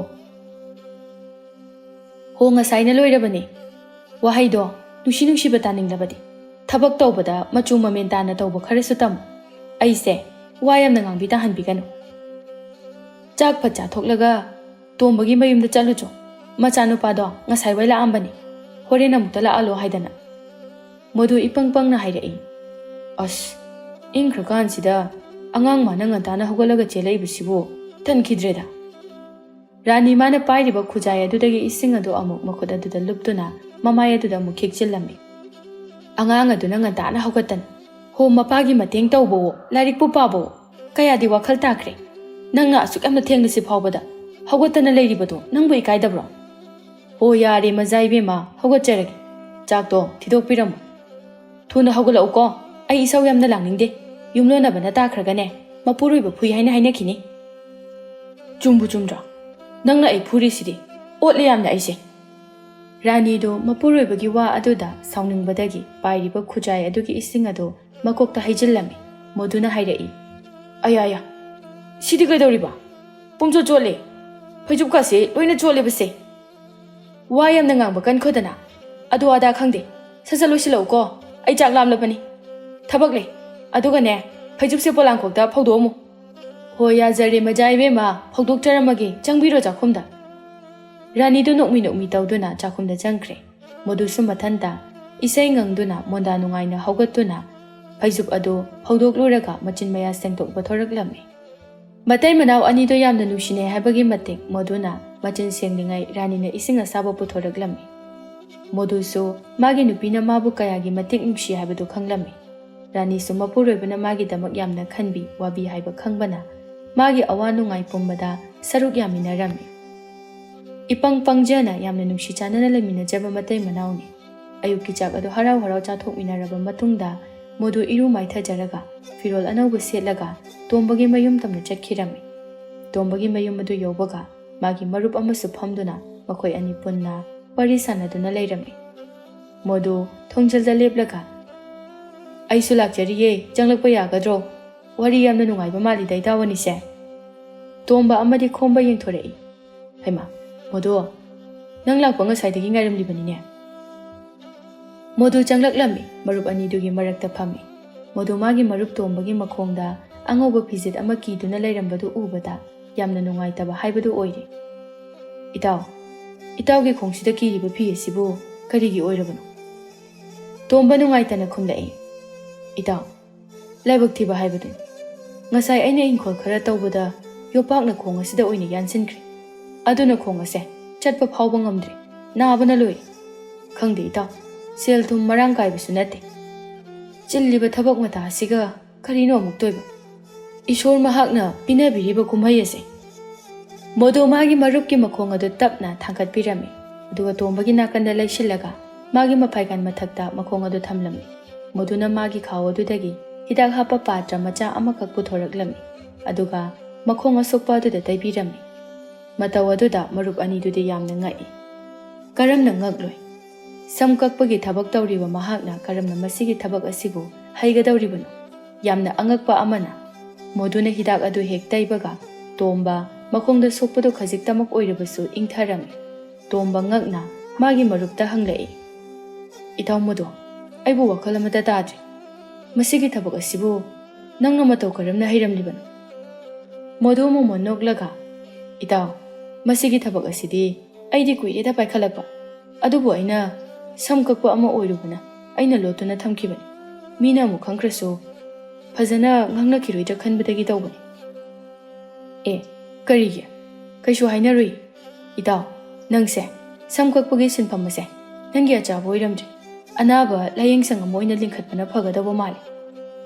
"ꯍꯣ, ꯉꯁꯥꯏꯅ ꯂꯣꯏꯔꯕꯅꯦ꯫ ꯋꯥꯍꯩꯗꯣ ꯅꯨꯡꯁꯤ ꯅꯨꯡꯁꯤꯕ ꯇꯥꯅꯤꯡꯂꯕꯗꯤ ꯊꯕꯛ ꯇꯧꯕꯗ ꯃꯆꯨ ꯃꯃꯦꯟ ꯇꯥꯅ ꯇꯧꯕ ꯈꯔꯁꯨ ꯇꯝꯃꯨ꯫ ꯑꯩꯁꯦ ꯋꯥ ꯌꯥꯝꯅ ꯉꯥꯡꯕꯤ ꯇꯥꯍꯟꯕꯤꯒꯅꯨ꯫ ꯆꯥꯛ ꯐꯠ ꯆꯥꯊꯣꯛꯂꯒ ꯇꯣꯝꯕꯒꯤ ꯃꯌꯨꯝꯗ ꯆꯠꯂꯨꯆꯣ꯫ ꯃꯆꯥꯅꯨꯄꯥꯗꯣ ꯉꯁꯥꯏ ꯋꯥꯏ ꯂꯥꯛꯑꯝꯕꯅꯤ, ꯍꯣꯔꯦꯟ ꯑꯃꯨꯛꯇ ꯂꯥꯛꯍꯜꯂꯣ ꯍꯥꯏꯗꯅ꯫ ꯃꯗꯨ ꯏꯄꯪ ꯄꯪꯅ ꯍꯥꯏꯔꯛꯏ꯫ ꯑꯁ, ꯏꯪꯈ꯭ꯔꯀꯥꯟꯁꯤꯗ ꯑꯉꯥꯡ ꯃꯥꯅ ꯉꯟꯇꯥꯅ ꯍꯧꯒꯠꯂꯒ ꯆꯦꯜꯂꯛꯏꯕꯁꯤꯕꯨ ꯇꯟꯈꯤꯗ꯭ꯔꯦꯗ꯫ ꯔꯥꯅꯤ ꯃꯥꯅ ꯄꯥꯏꯔꯤꯕ ꯈꯨꯖꯥꯏ ꯑꯗꯨꯗꯒꯤ ꯏꯁꯤꯡ ꯑꯗꯨ ꯑꯃꯨꯛ ꯃꯈꯨꯠ ꯑꯗꯨꯗ ꯂꯨꯞꯇꯨꯅ ꯃꯃꯥꯏ ꯑꯗꯨꯗ ꯑꯃꯨꯛ ꯈꯤꯛꯆꯤꯜꯂꯝꯃꯤ꯫ ꯑꯉꯥꯡ ꯑꯗꯨꯅ ꯉꯟꯇꯥꯅ ꯍꯧꯒꯠꯇꯅ, "ꯍꯣ, ꯃꯄꯥꯒꯤ ꯃꯇꯦꯡ ꯇꯧꯕꯋꯣ, ꯂꯥꯏꯔꯤꯛꯄꯨ ꯄꯥꯕꯋꯣ, ꯀꯌꯥꯗꯤ ꯋꯥꯈꯜ ꯇꯥꯈ꯭ꯔꯦ꯫ ꯅꯪꯅ ꯑꯁꯨꯛ ꯌꯥꯝꯅ ꯊꯦꯡꯂꯤꯁꯤ ꯐꯥꯎꯕꯗ ꯍꯧꯒꯠꯇꯅ ꯂꯩꯔꯤꯕꯗꯣ ꯅꯪꯕꯨ ꯏꯀꯥꯏꯗꯕ꯭ꯔꯣ?" "ꯍꯣ, ꯌꯥꯔꯦ ꯃꯖꯥ ꯏꯕꯦꯝꯃ, ꯍꯧꯒꯠꯆꯔꯒꯦ꯫ ꯆꯥꯛꯇꯣ ꯊꯤꯗꯣꯛꯄꯤꯔꯝꯃꯣ꯫ ꯊꯨꯅ ꯍꯧꯒꯠꯂꯛꯎꯀꯣ, ꯑꯩ ꯏꯁꯧ ꯌꯥꯝꯅ ꯂꯥꯡꯅꯤꯡꯗꯦ꯫ ꯌꯨꯝꯂꯣꯟꯅꯕꯅ ꯇꯥꯈ꯭ꯔꯒꯅꯦ, ꯃꯄꯨꯔꯣꯏꯕ ꯐꯨꯏ ꯍꯥꯏꯅ ꯍꯥꯏꯅꯈꯤꯅꯤ꯫" "ꯆꯨꯝꯕꯨ ꯆꯨꯝꯗ꯭ꯔꯣ? ꯅꯪꯅ ꯑꯩ ꯐꯨꯔꯤꯁꯤꯗꯤ꯫ ꯑꯣꯠꯂꯦ ꯌꯥꯝꯅ ꯑꯩꯁꯦ꯫" ꯔꯥꯅꯤꯗꯨ ꯃꯄꯨꯔꯣꯏꯕꯒꯤ ꯋꯥ ꯑꯗꯨꯗ ꯁꯥꯎꯅꯤꯡꯕꯗꯒꯤ ꯄꯥꯏꯔꯤꯕ ꯈꯨꯖꯥꯏ ꯑꯗꯨꯒꯤ ꯏꯁꯤꯡ ꯑꯗꯨ ꯃꯀꯣꯛꯇ ꯍꯩꯖꯤꯜꯂꯝꯃꯤ꯫ ꯃꯗꯨꯅ ꯍꯥꯏꯔꯛꯏ, "ꯑꯌꯥ, ꯑꯌꯥ, ꯁꯤꯗꯤ ꯀꯩꯗꯧꯔꯤꯕ? ꯄꯨꯡꯆꯣꯠ ꯆꯣꯠꯂꯦ꯫ ꯐꯩꯖꯨꯞꯀꯥꯁꯦ ꯂꯣꯏꯅ ꯆꯣꯠꯂꯦꯕꯁꯦ꯫ ꯋꯥ ꯌꯥꯝꯅ ꯉꯥꯡꯕ ꯀꯟꯈꯣꯗꯅ꯫ ꯑꯗꯨ ꯑꯗꯥ ꯈꯪꯗꯦ꯫ ꯁꯠ ꯁꯠ ꯂꯣꯏꯁꯤꯜꯂꯛꯎꯀꯣ꯫ ꯑꯩ ꯆꯥꯛ ꯂꯥꯝꯂꯕꯅꯤ꯫ ꯊꯕꯛ ꯂꯩ꯫ ꯑꯗꯨꯒꯅꯦ, ꯐꯩꯖꯨꯞꯁꯦ ꯄꯣꯂꯥꯡꯈꯣꯛꯇ ꯐꯧꯗꯣꯛꯑꯝꯃꯨ꯫ ꯍꯣꯏ, ꯌꯥꯖꯔꯦ ꯃꯖꯥ ꯏꯕꯦꯝꯃ, ꯐꯧꯗꯣꯛꯆꯔꯝꯃꯒꯦ꯫ ꯆꯪꯕꯤꯔꯣ ꯆꯥꯛꯈꯨꯝꯗ꯫" ꯔꯥꯅꯤꯗꯨ ꯅꯣꯛꯃꯤ ꯅꯣꯛꯃꯤ ꯇꯧꯗꯨꯅ ꯆꯥꯛꯈꯨꯝꯗ ꯆꯪꯈ꯭ꯔꯦ꯫ ꯃꯗꯨꯁꯨ ꯃꯊꯟꯇ ꯏꯁꯩ ꯉꯪꯗꯨꯅ ꯃꯣꯟꯗꯥ ꯅꯨꯡꯉꯥꯏꯅ ꯍꯧꯒꯠꯇꯨꯅ ꯐꯩꯖꯨꯞ ꯑꯗꯨ ꯐꯧꯗꯣꯛꯂꯨꯔꯒ ꯃꯆꯤꯟ ꯃꯌꯥ ꯁꯦꯡꯗꯣꯛ ꯄꯨꯊꯣꯔꯛꯂꯝꯃꯤ꯫ ꯃꯇꯩ ꯃꯅꯥꯎ ꯑꯅꯤꯗꯣ ꯌꯥꯝꯅ ꯅꯨꯡꯁꯤꯅꯩ ꯍꯥꯏꯕꯒꯤ ꯃꯇꯤꯛ ꯃꯗꯨꯅ ꯃꯆꯤꯟ ꯁꯦꯡꯂꯤꯉꯩ ꯔꯥꯅꯤꯅ ꯏꯁꯤꯡ ꯑꯁꯥꯕ ꯄꯨꯊꯣꯔꯛꯂꯝꯃꯤ꯫ ꯃꯗꯨꯁꯨ ꯃꯥꯒꯤ ꯅꯨꯄꯤꯅ ꯃꯥꯕꯨ ꯀꯌꯥꯒꯤ ꯃꯇꯤꯛ ꯅꯨꯡꯁꯤ ꯍꯥꯏꯕꯗꯨ ꯈꯪꯂꯝꯃꯤ꯫ ꯔꯥꯅꯤꯁꯨ ꯃꯄꯨꯔꯣꯏꯕꯅ ꯃꯥꯒꯤꯗꯃꯛ ꯌꯥꯝꯅ ꯈꯟꯕꯤ ꯋꯥꯕꯤ ꯍꯥꯏꯕ ꯈꯪꯕꯅ ꯃꯥꯒꯤ ꯑꯋꯥ ꯅꯨꯡꯉꯥꯏ ꯄꯨꯝꯕꯗ ꯁꯔꯨꯛ ꯌꯥꯃꯤꯟꯅꯔꯝꯃꯤ꯫ ꯏꯄꯪ ꯄꯪꯖꯅ ꯌꯥꯝꯅ ꯅꯨꯡꯁꯤ ꯆꯥꯟꯅꯅ ꯂꯩꯃꯤꯟꯅꯖꯕ ꯃꯇꯩ ꯃꯅꯥꯎꯅꯤ꯫ ꯑꯌꯨꯛꯀꯤ ꯆꯥꯛ ꯑꯗꯨ ꯍꯔꯥꯎ ꯍꯔꯥꯎ ꯆꯥꯊꯣꯛꯃꯤꯟꯅꯔꯕ ꯃꯇꯨꯡꯗ ꯃꯗꯨ ꯏꯔꯨ ꯃꯥꯏꯊꯖꯔꯒ ꯐꯤꯔꯣꯜ ꯑꯅꯧꯕ ꯁꯦꯠꯂꯒ ꯇꯣꯝꯕꯒꯤ ꯃꯌꯨꯝ ꯇꯝꯅ ꯆꯠꯈꯤꯔꯝꯃꯤ꯫ ꯇꯣꯝꯕꯒꯤ ꯃꯌꯨꯝ ꯑꯗꯨ ꯌꯧꯕꯒ ꯃꯥꯒꯤ ꯃꯔꯨꯞ ꯑꯃꯁꯨ ꯐꯝꯗꯨꯅ ꯃꯈꯣꯏ ꯑꯅꯤ ꯄꯨꯟꯅ ꯋꯥꯔꯤ ꯁꯥꯟꯅꯗꯨꯅ ꯂꯩꯔꯝꯃꯤ꯫ ꯃꯗꯨ ꯊꯣꯡꯖꯤꯜꯗ ꯂꯦꯞꯂꯒ, "ꯑꯩꯁꯨ ꯂꯥꯛꯆꯔꯤꯌꯦ, ꯆꯪꯂꯛꯄ ꯌꯥꯒꯗ꯭ꯔꯣ? ꯋꯥꯔꯤ ꯌꯥꯝꯅ ꯅꯨꯡꯉꯥꯏꯕ ꯃꯥꯜꯂꯤꯗ ꯏꯇꯥꯎ ꯑꯅꯤꯁꯦ꯫" ꯇꯣꯝꯕ ꯑꯃꯗꯤ ꯈꯣꯝꯕ ꯌꯦꯡꯊꯣꯔꯛꯏ꯫ "ꯍꯩꯃꯥ, ꯃꯗꯨ, ꯅꯪ ꯂꯥꯛꯄ ꯉꯁꯥꯏꯗꯒꯤ ꯉꯥꯏꯔꯝꯂꯤꯕꯅꯤꯅꯦ꯫" ꯃꯣꯗꯨ ꯆꯪꯂꯛꯂꯝꯃꯤ꯫ ꯃꯔꯨꯞ ꯑꯅꯤꯗꯨꯒꯤ ꯃꯔꯛꯇ ꯐꯝꯃꯤ꯫ ꯃꯣꯗꯨ ꯃꯥꯒꯤ ꯃꯔꯨꯞ ꯇꯣꯝꯕꯒꯤ ꯃꯈꯣꯡꯗ ꯑꯉꯧꯕ ꯐꯤꯖꯦꯠ ꯑꯃ ꯀꯤꯗꯨꯅ ꯂꯩꯔꯝꯕꯗꯨ ꯎꯕꯗ ꯌꯥꯝꯅ ꯅꯨꯡꯉꯥꯏꯇꯕ ꯍꯥꯏꯕꯗꯨ ꯑꯣꯏꯔꯦ꯫ "ꯏꯇꯥꯎ, ꯏꯇꯥꯎꯒꯤ ꯈꯣꯡꯁꯤꯗ ꯀꯤꯔꯤꯕ ꯐꯤ ꯑꯁꯤꯕꯨ ꯀꯔꯤꯒꯤ ꯑꯣꯏꯔꯕꯅꯣ?" ꯇꯣꯝꯕ ꯅꯨꯡꯉꯥꯏꯇꯅ ꯈꯨꯝꯂꯛꯏ꯫ "ꯏꯇꯥꯎ, ꯂꯥꯏꯕꯛ ꯊꯤꯕ ꯍꯥꯏꯕꯗꯨꯅꯤ꯫ ꯉꯁꯥꯏ ꯑꯩꯅ ꯏꯪꯈꯣꯜ ꯈꯔ ꯇꯧꯕꯗ ꯌꯣꯄꯥꯛꯅ ꯈꯣꯡ ꯑꯁꯤꯗ ꯑꯣꯏꯅ ꯌꯥꯟꯁꯤꯟꯈ꯭ꯔꯦ꯫ ꯑꯗꯨꯅ ꯈꯣꯡ ꯑꯁꯦ ꯆꯠꯄ ꯐꯥꯎꯕ ꯉꯝꯗ꯭ꯔꯦ꯫ ꯅꯥꯕꯅ ꯂꯣꯏꯔꯦ꯫ ꯈꯪꯗꯦ ꯏꯇꯥꯎ, ꯁꯦꯜ ꯊꯨꯝ ꯃꯔꯥꯡ ꯀꯥꯏꯕꯁꯨ ꯅꯠꯇꯦ꯫ ꯆꯤꯜꯂꯤꯕ ꯊꯕꯛ ꯃꯇꯥ ꯑꯁꯤꯒ ꯀꯔꯤꯅꯣ ꯑꯃꯨꯛ ꯇꯣꯏꯕ? ꯏꯁꯣꯔ ꯃꯍꯥꯛꯅ ꯄꯤꯅꯕꯤꯔꯤꯕ ꯀꯨꯝꯍꯩ ꯑꯁꯦ꯫" ꯃꯣꯗꯨ ꯃꯥꯒꯤ ꯃꯔꯨꯞꯀꯤ ꯃꯈꯣꯡ ꯑꯗꯨ ꯇꯞꯅ ꯊꯥꯡꯒꯠꯄꯤꯔꯝꯃꯤ, ꯑꯗꯨꯒ ꯇꯣꯝꯕꯒꯤ ꯅꯥꯀꯟꯗ ꯂꯩꯁꯤꯜꯂꯒ ꯃꯥꯒꯤ ꯃꯐꯥꯏꯒꯟ ꯃꯊꯛꯇ ꯃꯈꯣꯡ ꯑꯗꯨ ꯊꯝꯂꯝꯃꯤ꯫ ꯃꯣꯗꯨꯅ ꯃꯥꯒꯤ ꯈꯥꯎ ꯑꯗꯨꯗꯒꯤ ꯍꯤꯗꯥꯛ ꯍꯥꯞꯄ ꯄꯥꯇ꯭ꯔ ꯃꯆꯥ ꯑꯃꯈꯛ ꯄꯨꯊꯣꯔꯛꯂꯝꯃꯤ, ꯑꯗꯨꯒ ꯃꯈꯣꯡ ꯑꯁꯣꯛꯄ ꯑꯗꯨꯗ ꯇꯩꯕꯤꯔꯝꯃꯤ꯫ ꯃꯇꯧ ꯑꯗꯨꯗ ꯃꯔꯨꯞ ꯑꯅꯤꯗꯨꯗꯤ ꯌꯥꯝꯅ ꯉꯛꯏ꯫ ꯀꯔꯝꯅ ꯉꯛꯂꯣꯏ? ꯁꯝ ꯀꯛꯄꯒꯤ ꯊꯕꯛ ꯇꯧꯔꯤꯕ ꯃꯍꯥꯛꯅ ꯀꯔꯝꯅ ꯃꯁꯤꯒꯤ ꯊꯕꯛ ꯑꯁꯤꯕꯨ ꯍꯩꯒꯗꯧꯔꯤꯕꯅꯣ? ꯌꯥꯝꯅ ꯑꯉꯛꯄ ꯑꯃꯅ, ꯃꯣꯗꯨꯅ ꯍꯤꯗꯥꯛ ꯑꯗꯨ ꯍꯦꯛ ꯇꯩꯕꯒ, ꯇꯣꯝꯕ ꯃꯈꯣꯡꯗ ꯁꯣꯛꯄꯗꯨ ꯈꯖꯤꯛꯇꯃꯛ ꯑꯣꯏꯔꯕꯁꯨ ꯏꯪꯊꯔꯝꯃꯤ꯫ ꯇꯣꯝꯕ ꯉꯛꯅ ꯃꯥꯒꯤ ꯃꯔꯨꯞꯇ ꯍꯪꯂꯛꯏ, "ꯏꯇꯥꯎ ꯃꯣꯗꯨ, ꯑꯩꯕꯨ ꯋꯥꯈꯜ ꯑꯃꯠꯇ ꯇꯥꯗ꯭ꯔꯦ꯫ ꯃꯁꯤꯒꯤ ꯊꯕꯛ ꯑꯁꯤꯕꯨ ꯅꯪꯅ ꯃꯇꯧ ꯀꯔꯝꯅ ꯍꯩꯔꯝꯂꯤꯕꯅꯣ?" ꯃꯣꯗꯨ ꯃꯣꯃꯣꯟ ꯅꯣꯛꯂꯒ, "ꯏꯇꯥꯎ, ꯃꯁꯤꯒꯤ ꯊꯕꯛ ꯑꯁꯤꯗꯤ ꯑꯩꯗꯤ ꯀꯨꯏꯔꯦꯗ ꯄꯥꯏꯈꯠꯂꯛꯄ꯫ ꯑꯗꯨꯕꯨ ꯑꯩꯅ ꯁꯝ ꯀꯛꯄ ꯑꯃ ꯑꯣꯏꯔꯨꯕꯅ ꯑꯩꯅ ꯂꯣꯠꯇꯨꯅ ꯊꯝꯈꯤꯕꯅꯤ꯫ ꯃꯤꯅ ꯑꯃꯨꯛ ꯈꯪꯈ꯭ꯔꯁꯨ ꯐꯖꯅ ꯉꯥꯡꯅꯈꯤꯔꯣꯏꯗ꯭ꯔꯥ ꯈꯟꯕꯗꯒꯤ ꯇꯧꯕꯅꯤ꯫" "ꯑꯦ, ꯀꯔꯤꯒꯤ? ꯀꯩꯁꯨ ꯍꯥꯏꯅꯔꯨꯏ꯫ ꯏꯇꯥꯎ, ꯅꯪꯁꯦ ꯁꯝ ꯀꯛꯄꯒꯤ ꯁꯤꯟꯐꯝ ꯑꯁꯦ ꯅꯪꯒꯤ ꯑꯆꯥꯕ ꯑꯣꯏꯔꯝꯗ꯭ꯔꯦ꯫ ꯑꯅꯥꯕ ꯂꯥꯌꯦꯡ ꯁꯪ ꯑꯃ ꯑꯣꯏꯅ ꯂꯤꯡꯈꯠꯄꯅ ꯐꯒꯗꯧꯕ ꯃꯥꯜꯂꯤ꯫"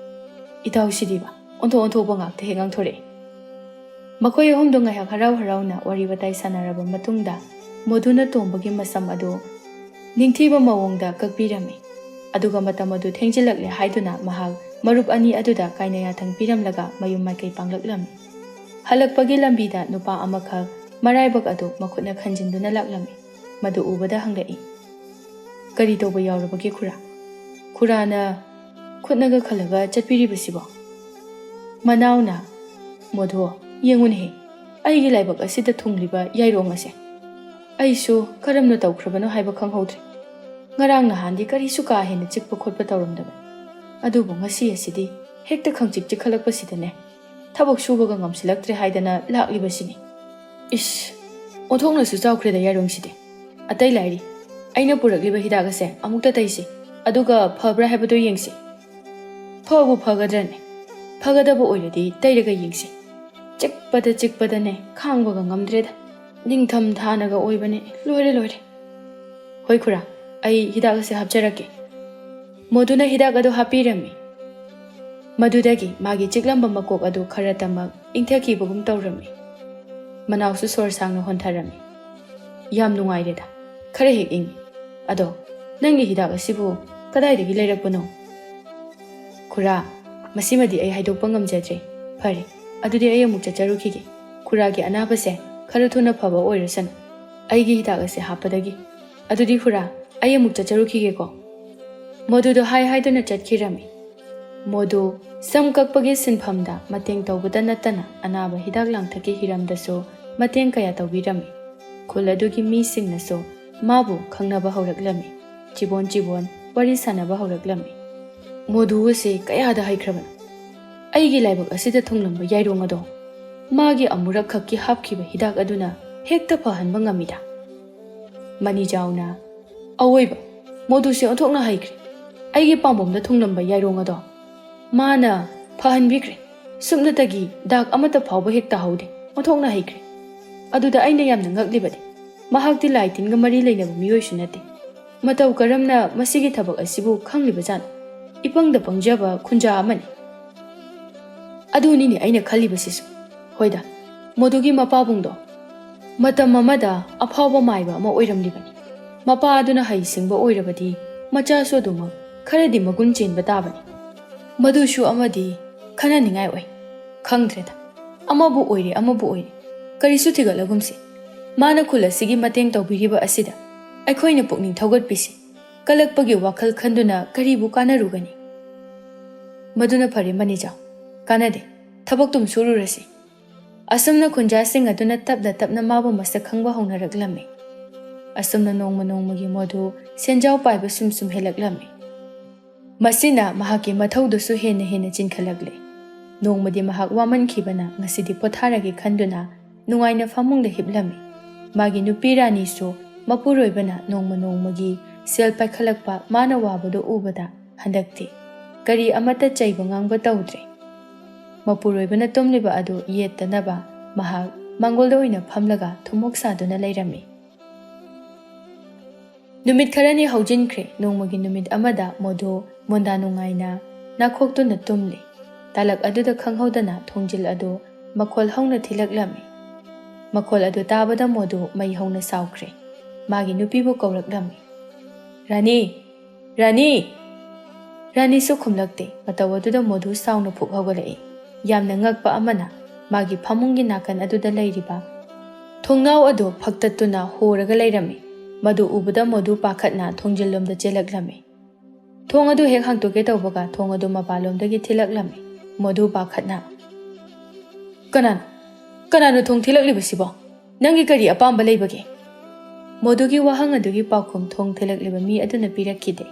ꯏꯇꯥꯎ ꯁꯤꯗꯤꯕ, ꯑꯣꯟꯊꯣꯛ ꯑꯣꯟꯊꯣꯛꯄ ꯉꯥꯛꯇ ꯍꯦꯛ ꯉꯥꯡꯊꯣꯔꯛꯏ꯫ ꯃꯈꯣꯏ ꯑꯍꯨꯝꯗꯣ ꯉꯥꯏꯍꯥꯛ ꯍꯔꯥꯎ ꯍꯔꯥꯎꯅ ꯋꯥꯔꯤ ꯋꯥꯇꯥꯏ ꯁꯥꯟꯅꯔꯕ ꯃꯇꯨꯡꯗ, ꯃꯣꯗꯨꯅ ꯇꯣꯝꯕꯒꯤ ꯃꯁꯝ ꯑꯗꯨ ꯅꯤꯡꯊꯤꯕ ꯃꯑꯣꯡꯗ ꯀꯛꯄꯤꯔꯝꯃꯤ꯫ ꯑꯗꯨꯒ ꯃꯇꯝ ꯑꯗꯨ ꯊꯦꯡꯖꯤꯜꯂꯛꯂꯦ ꯍꯥꯏꯗꯨꯅ ꯃꯍꯥꯛ ꯃꯔꯨꯞ ꯑꯅꯤ ꯑꯗꯨꯗ ꯀꯥꯏꯅ ꯌꯥꯊꯪ ꯄꯤꯔꯝꯂꯒ ꯃꯌꯨꯝ ꯃꯥꯏꯀꯩ ꯄꯥꯡꯂꯛꯂꯝꯃꯤ꯫ ꯍꯜꯂꯛꯄꯒꯤ ꯂꯝꯕꯤꯗ ꯅꯨꯄꯥ ꯑꯃꯈꯛ ꯃꯔꯥꯏꯕꯛ ꯑꯗꯨ ꯃꯈꯨꯠꯅ ꯈꯟꯖꯤꯟꯗꯨꯅ ꯂꯥꯛꯂꯝꯃꯤ꯫ ꯃꯗꯨ ꯎꯕꯗ ꯍꯪꯂꯛꯏ, "ꯀꯔꯤ ꯇꯧꯕ ꯌꯥꯎꯔꯕꯒꯦ ꯈꯨꯔꯥ? ꯈꯨꯔꯥꯅ ꯈꯨꯠꯅꯒ ꯈꯜꯂꯒ ꯆꯠꯄꯤꯔꯤꯕꯁꯤꯕꯣ?" ꯃꯅꯥꯎꯅ, "ꯃꯣꯗꯨ, ꯌꯦꯡꯉꯨꯅꯦꯍꯦ, ꯑꯩꯒꯤ ꯂꯥꯏꯕꯛ ꯑꯁꯤꯗ ꯊꯨꯡꯂꯤꯕ ꯌꯥꯏꯔꯣꯡ ꯑꯁꯦ꯫ ꯑꯩꯁꯨ ꯀꯔꯝꯅ ꯇꯧꯈ꯭ꯔꯕꯅꯣ ꯍꯥꯏꯕ ꯈꯪꯍꯧꯗ꯭ꯔꯦ꯫ ꯉꯔꯥꯡ ꯅꯍꯥꯟꯗꯤ ꯀꯔꯤꯁꯨ ꯀꯥ ꯍꯦꯟꯅ ꯆꯤꯛꯄ ꯈꯣꯠꯄ ꯇꯧꯔꯝꯗꯕꯅꯤ꯫ ꯑꯗꯨꯕꯨ ꯉꯁꯤ ꯑꯁꯤꯗꯤ ꯍꯦꯛꯇ ꯈꯪꯆꯤꯛ ꯆꯤꯛꯈꯠꯂꯛꯄꯁꯤꯗꯅꯦ, ꯊꯕꯛ ꯁꯨꯕꯒ ꯉꯝꯁꯤꯜꯂꯛꯇ꯭ꯔꯦ ꯍꯥꯏꯗꯅ ꯂꯥꯛꯂꯤꯕꯁꯤꯅꯤ꯫ ꯏꯁ, ꯑꯣꯟꯊꯣꯛꯅꯁꯨ ꯆꯥꯎꯈ꯭ꯔꯦꯗ ꯌꯥꯏꯔꯣꯡꯁꯤꯗꯤ꯫ ꯑꯇꯩ ꯂꯥꯏꯔꯤ, ꯑꯩꯅ ꯄꯨꯔꯛꯂꯤꯕ ꯍꯤꯗꯥꯛ ꯑꯁꯦ ꯑꯃꯨꯛꯇ ꯇꯩꯁꯤ, ꯑꯗꯨꯒ ꯐꯕ꯭ꯔꯥ ꯍꯥꯏꯕꯗꯨ ꯌꯦꯡꯁꯤ꯫ ꯐꯕꯨ ꯐꯒꯗ꯭ꯔꯅꯦ? ꯐꯒꯗꯕ ꯑꯣꯏꯔꯗꯤ ꯇꯩꯔꯒ ꯌꯦꯡꯁꯤ꯫ ꯆꯤꯛꯄꯗ ꯆꯤꯛꯄꯗꯅꯦ, ꯈꯥꯡꯕꯒ ꯉꯝꯗ꯭ꯔꯦꯗ꯫ ꯅꯤꯡꯊꯝ ꯊꯥꯅꯒ ꯑꯣꯏꯕꯅꯦ, ꯂꯣꯏꯔꯦ ꯂꯣꯏꯔꯦ꯫ ꯍꯣꯏ ꯈꯨꯔꯥ, ꯑꯩ ꯍꯤꯗꯥꯛ ꯑꯁꯦ ꯍꯥꯞꯆꯔꯛꯀꯦ꯫ ꯃꯣꯗꯨꯅ ꯍꯤꯗꯥꯛ ꯑꯗꯨ ꯍꯥꯞꯄꯤꯔꯝꯃꯤ꯫ ꯃꯗꯨꯗꯒꯤ ꯃꯥꯒꯤ ꯆꯤꯛꯂꯝꯕ ꯃꯀꯣꯛ ꯑꯗꯨ ꯈꯔꯇꯃꯛ ꯏꯪꯊꯈꯤꯕꯒꯨꯝ ꯇꯧꯔꯝꯃꯤ꯫ ꯃꯅꯥꯎꯁꯨ ꯁꯣꯔ ꯁꯥꯡꯅ ꯍꯣꯟꯊꯔꯝꯃꯤ꯫ ꯌꯥꯝ ꯅꯨꯡꯉꯥꯏꯔꯦꯗ, ꯈꯔ ꯍꯦꯛ ꯏꯪꯉꯤ꯫ ꯑꯗꯣ, ꯅꯪꯒꯤ ꯍꯤꯗꯥꯛ ꯑꯁꯤꯕꯨ ꯀꯗꯥꯏꯗꯒꯤ ꯂꯩꯔꯛꯄꯅꯣ? ꯈꯨꯔꯥ, ꯃꯁꯤꯃꯗꯤ ꯑꯩ ꯍꯥꯏꯗꯣꯛꯄ ꯉꯝꯖꯗ꯭ꯔꯦ꯫ ꯐꯔꯦ, ꯑꯗꯨꯗꯤ ꯑꯩ ꯑꯃꯨꯛ ꯆꯠꯆꯔꯨꯈꯤꯒꯦ꯫ ꯈꯨꯔꯥꯒꯤ ꯑꯅꯥꯕꯁꯦ ꯈꯔ ꯊꯨꯅ ꯐꯕ ꯑꯣꯏꯔꯁꯅꯨ, ꯑꯩꯒꯤ ꯍꯤꯗꯥꯛ ꯑꯁꯦ ꯍꯥꯞꯄꯗꯒꯤ꯫ ꯑꯗꯨꯗꯤ ꯈꯨꯔꯥ, ꯑꯩ ꯑꯃꯨꯛ ꯆꯠꯆꯔꯨꯈꯤꯒꯦꯀꯣ꯫ ꯃꯣꯗꯨꯗꯣ ꯍꯥꯏ ꯍꯥꯏꯗꯨꯅ ꯆꯠꯈꯤꯔꯝꯃꯤ꯫ ꯃꯣꯗꯨ ꯁꯝ ꯀꯛꯄꯒꯤ ꯁꯤꯟꯐꯝꯗ ꯃꯇꯦꯡ ꯇꯧꯕꯇ ꯅꯠꯇꯅ ꯑꯅꯥꯕ ꯍꯤꯗꯥꯛ ꯂꯥꯡꯊꯛꯀꯤ ꯍꯤꯔꯝꯗꯁꯨ ꯃꯇꯦꯡ ꯀꯌꯥ ꯇꯧꯕꯤꯔꯝꯃꯤ꯫ ꯈꯨꯜ ꯑꯗꯨꯒꯤ ꯃꯤꯁꯤꯡꯅꯁꯨ ꯃꯥꯕꯨ ꯈꯪꯅꯕ ꯍꯧꯔꯛꯂꯝꯃꯤ꯫ ꯆꯤꯕꯣꯟ ꯆꯤꯕꯣꯟ ꯋꯥꯔꯤ ꯁꯥꯟꯅꯕ ꯍꯧꯔꯛꯂꯝꯃꯤ꯫ ꯃꯣꯗꯨ ꯑꯁꯤ ꯀꯌꯥꯗ ꯍꯩꯈ꯭ꯔꯕꯅꯣ? ꯑꯩꯒꯤ ꯂꯥꯏꯕꯛ ꯑꯁꯤꯗ ꯊꯨꯡꯂꯝꯕ ꯌꯥꯏꯔꯣꯡ ꯑꯗꯣ ꯃꯥꯒꯤ ꯑꯃꯨꯔꯛ ꯈꯛꯀꯤ ꯍꯥꯞꯈꯤꯕ ꯍꯤꯗꯥꯛ ꯑꯗꯨꯅ ꯍꯦꯛꯇ ꯐꯍꯟꯕ ꯉꯝꯃꯤꯗ꯫ ꯃꯅꯤꯖꯥꯎꯅ, "ꯑꯋꯣꯏꯕ, ꯃꯣꯗꯨꯁꯦ ꯑꯣꯟꯊꯣꯛꯅ ꯍꯩꯈ꯭ꯔꯦ꯫ ꯑꯩꯒꯤ ꯄꯥꯝꯕꯣꯝꯗ ꯊꯨꯡꯂꯝꯕ ꯌꯥꯏꯔꯣꯡ ꯑꯗꯣ ꯃꯥꯅ ꯐꯍꯟꯕꯤꯈ꯭ꯔꯦ꯫ ꯁꯨꯞꯅꯇꯒꯤ ꯗꯥꯛ ꯑꯃꯠꯇ ꯐꯥꯎꯕ ꯍꯦꯛ ꯇꯥꯍꯧꯗꯦ꯫ ꯑꯣꯟꯊꯣꯛꯅ ꯍꯩꯈ꯭ꯔꯦ꯫ ꯑꯗꯨꯗ ꯑꯩꯅ ꯌꯥꯝꯅ ꯉꯛꯂꯤꯕꯗꯤ, ꯃꯍꯥꯛꯇꯤ ꯂꯥꯏ ꯇꯤꯟꯒ ꯃꯔꯤ ꯂꯩꯅꯕ ꯃꯤꯑꯣꯏꯁꯨ ꯅꯠꯇꯦ꯫ ꯃꯇꯧ ꯀꯔꯝꯅ ꯃꯁꯤꯒꯤ ꯊꯕꯛ ꯑꯁꯤꯕꯨ ꯈꯪꯂꯤꯕꯖꯥꯠꯅꯣ? ꯏꯄꯪꯗ ꯄꯪꯖꯕ ꯈꯨꯟꯖꯥ ꯑꯃꯅꯤ꯫" ꯑꯗꯨꯅꯤꯅꯦ ꯑꯩꯅ ꯈꯜꯂꯤꯕꯁꯤꯁꯨ꯫ ꯍꯣꯏꯗ, ꯃꯗꯨꯒꯤ ꯃꯄꯥꯕꯨꯡꯗꯣ ꯃꯇꯝ ꯑꯃꯗ ꯑꯐꯥꯎꯕ ꯃꯥꯏꯕ ꯑꯃ ꯑꯣꯏꯔꯝꯂꯤꯕꯅꯤ꯫ ꯃꯄꯥ ꯑꯗꯨꯅ ꯍꯩꯁꯤꯡꯕ ꯑꯣꯏꯔꯕꯗꯤ ꯃꯆꯥꯁꯨ ꯑꯗꯨꯃꯛ ꯈꯔꯗꯤ ꯃꯒꯨꯟ ꯆꯦꯟꯕ ꯇꯥꯕꯅꯤ꯫ ꯃꯗꯨꯁꯨ ꯑꯃꯗꯤ ꯈꯟꯅꯅꯤꯡꯉꯥꯏ ꯑꯣꯏ꯫ ꯈꯪꯗ꯭ꯔꯦꯗ, ꯑꯃꯕꯨ ꯑꯣꯏꯔꯦ, ꯑꯃꯕꯨ ꯑꯣꯏꯔꯦ, ꯀꯔꯤꯁꯨ ꯊꯤꯒꯠꯂꯒꯨꯝꯁꯤ꯫ ꯃꯥꯅ ꯈꯨꯜ ꯑꯁꯤꯒꯤ ꯃꯇꯦꯡ ꯇꯧꯕꯤꯔꯤꯕ ꯑꯁꯤꯗ ꯑꯩꯈꯣꯏꯅ ꯄꯨꯛꯅꯤꯡ ꯊꯧꯒꯠꯄꯤꯁꯤ꯫ ꯀꯜꯂꯛꯄꯒꯤ ꯋꯥꯈꯜ ꯈꯟꯗꯨꯅ ꯀꯔꯤꯕꯨ ꯀꯥꯟꯅꯔꯨꯒꯅꯤ? ꯃꯗꯨꯅ ꯐꯔꯦ ꯃꯅꯤꯖꯥꯎ, ꯀꯥꯟꯅꯗꯦ, ꯊꯕꯛꯇꯨꯝ ꯁꯨꯔꯨꯔꯁꯤ꯫ ꯑꯁꯨꯝꯅ ꯈꯨꯟꯖꯥꯁꯤꯡ ꯑꯗꯨꯅ ꯇꯞꯅ ꯇꯞꯅ ꯃꯥꯕꯨ ꯃꯁꯛ ꯈꯪꯕ ꯍꯧꯅꯔꯛꯂꯝꯃꯤ꯫ ꯑꯁꯨꯝꯅ ꯅꯣꯡꯃ ꯅꯣꯡꯃꯒꯤ ꯃꯣꯗꯨ ꯁꯦꯟꯖꯥꯎ ꯄꯥꯏꯕ ꯁꯨꯝ ꯁꯨꯝ ꯍꯦꯜꯂꯛꯂꯝꯃꯤ꯫ ꯃꯁꯤꯅ ꯃꯍꯥꯛꯀꯤ ꯃꯊꯧꯗꯨꯁꯨ ꯍꯦꯟꯅ ꯍꯦꯟꯅ ꯆꯤꯟꯈꯠꯂꯛꯂꯦ꯫ ꯅꯣꯡꯃꯗꯤ ꯃꯍꯥꯛ ꯋꯥꯃꯟꯈꯤꯕꯅ ꯉꯁꯤꯗꯤ ꯄꯣꯊꯥꯔꯒꯦ ꯈꯟꯗꯨꯅ ꯅꯨꯡꯉꯥꯏꯅ ꯐꯃꯨꯡꯗ ꯍꯤꯞꯂꯝꯃꯤ꯫ ꯃꯥꯒꯤ ꯅꯨꯄꯤ ꯔꯥꯅꯤꯁꯨ ꯃꯄꯨꯔꯣꯏꯕꯅ ꯅꯣꯡꯃ ꯅꯣꯡꯃꯒꯤ ꯁꯦꯜ ꯄꯥꯏꯈꯠꯂꯛꯄ ꯃꯥꯅ ꯋꯥꯕꯗꯨ ꯎꯕꯗ ꯍꯟꯗꯛꯇꯤ ꯀꯔꯤ ꯑꯃꯠꯇ ꯆꯩꯕ ꯉꯥꯡꯕ ꯇꯧꯗ꯭ꯔꯦ꯫ ꯃꯄꯨꯔꯣꯏꯕꯅ ꯇꯨꯝꯂꯤꯕ ꯑꯗꯨ ꯌꯦꯠꯇꯅꯕ ꯃꯍꯥꯛ ꯃꯥꯡꯒꯣꯜꯗ ꯑꯣꯏꯅ ꯐꯝꯂꯒ ꯊꯨꯝꯃꯣꯛ ꯁꯥꯗꯨꯅ ꯂꯩꯔꯝꯃꯤ꯫ ꯅꯨꯃꯤꯠ ꯈꯔꯅꯤ ꯍꯧꯖꯤꯟꯈ꯭ꯔꯦ꯫ ꯅꯣꯡꯃꯒꯤ ꯅꯨꯃꯤꯠ ꯑꯃꯗ ꯃꯣꯗꯨ ꯃꯣꯟꯗꯥ ꯅꯨꯡꯉꯥꯏꯅ ꯅꯥꯈꯣꯛꯇꯨꯅ ꯇꯨꯝꯂꯤ꯫ ꯇꯥꯂꯛ ꯑꯗꯨꯗ ꯈꯪꯍꯧꯗꯅ ꯊꯣꯡꯖꯤꯜ ꯑꯗꯨ ꯃꯈꯣꯜ ꯍꯧꯅ ꯊꯤꯜꯂꯛꯂꯝꯃꯤ꯫ ꯃꯈꯣꯜ ꯑꯗꯨ ꯇꯥꯕꯗ ꯃꯣꯗꯨ ꯃꯩ ꯍꯧꯅ ꯁꯥꯎꯈ꯭ꯔꯦ꯫ ꯃꯥꯒꯤ ꯅꯨꯄꯤꯕꯨ ꯀꯧꯔꯛꯂꯝꯃꯤ꯫ "ꯔꯥꯅꯤ! ꯔꯥꯅꯤ!" ꯔꯥꯅꯤꯁꯨ ꯈꯨꯝꯂꯛꯇꯦ꯫ ꯃꯇꯧ ꯑꯗꯨꯗ ꯃꯣꯗꯨ ꯁꯥꯎꯅ ꯐꯨꯛ ꯍꯧꯒꯠꯂꯛꯏ꯫ ꯌꯥꯝꯅ ꯉꯛꯄ ꯑꯃꯅ ꯃꯥꯒꯤ ꯐꯃꯨꯡꯒꯤ ꯅꯥꯀꯟ ꯑꯗꯨꯗ ꯂꯩꯔꯤꯕ ꯊꯣꯡꯅꯥꯎ ꯑꯗꯨ ꯐꯛꯇꯠꯇꯨꯅ ꯍꯣꯔꯒ ꯂꯩꯔꯝꯃꯤ꯫ ꯃꯗꯨ ꯎꯕꯗ ꯃꯣꯗꯨ ꯄꯥꯈꯠꯅ ꯊꯣꯡꯖꯤꯜꯂꯣꯝꯗ ꯆꯦꯜꯂꯛꯂꯝꯃꯤ꯫ ꯊꯣꯡ ꯑꯗꯨ ꯍꯦꯛ ꯍꯥꯡꯇꯣꯛꯀꯦ ꯇꯧꯕꯒ ꯊꯣꯡ ꯑꯗꯨ ꯃꯄꯥꯟꯂꯣꯝꯗꯒꯤ ꯊꯤꯜꯂꯛꯂꯝꯃꯤ꯫ ꯃꯣꯗꯨ ꯄꯥꯈꯠꯅ, "ꯀꯅꯥꯅꯣ? ꯀꯅꯥꯅꯣ ꯊꯣꯡ ꯊꯤꯜꯂꯛꯂꯤꯕꯁꯤꯕꯣ? ꯅꯪꯒꯤ ꯀꯔꯤ ꯑꯄꯥꯝꯕ ꯂꯩꯕꯒꯦ?" ꯃꯣꯗꯨꯒꯤ ꯋꯥꯍꯪ ꯑꯗꯨꯒꯤ ꯄꯥꯎꯈꯨꯝ ꯊꯣꯡ ꯊꯤꯜꯂꯛꯂꯤꯕ ꯃꯤ ꯑꯗꯨꯅ ꯄꯤꯔꯛꯈꯤꯗꯦ꯫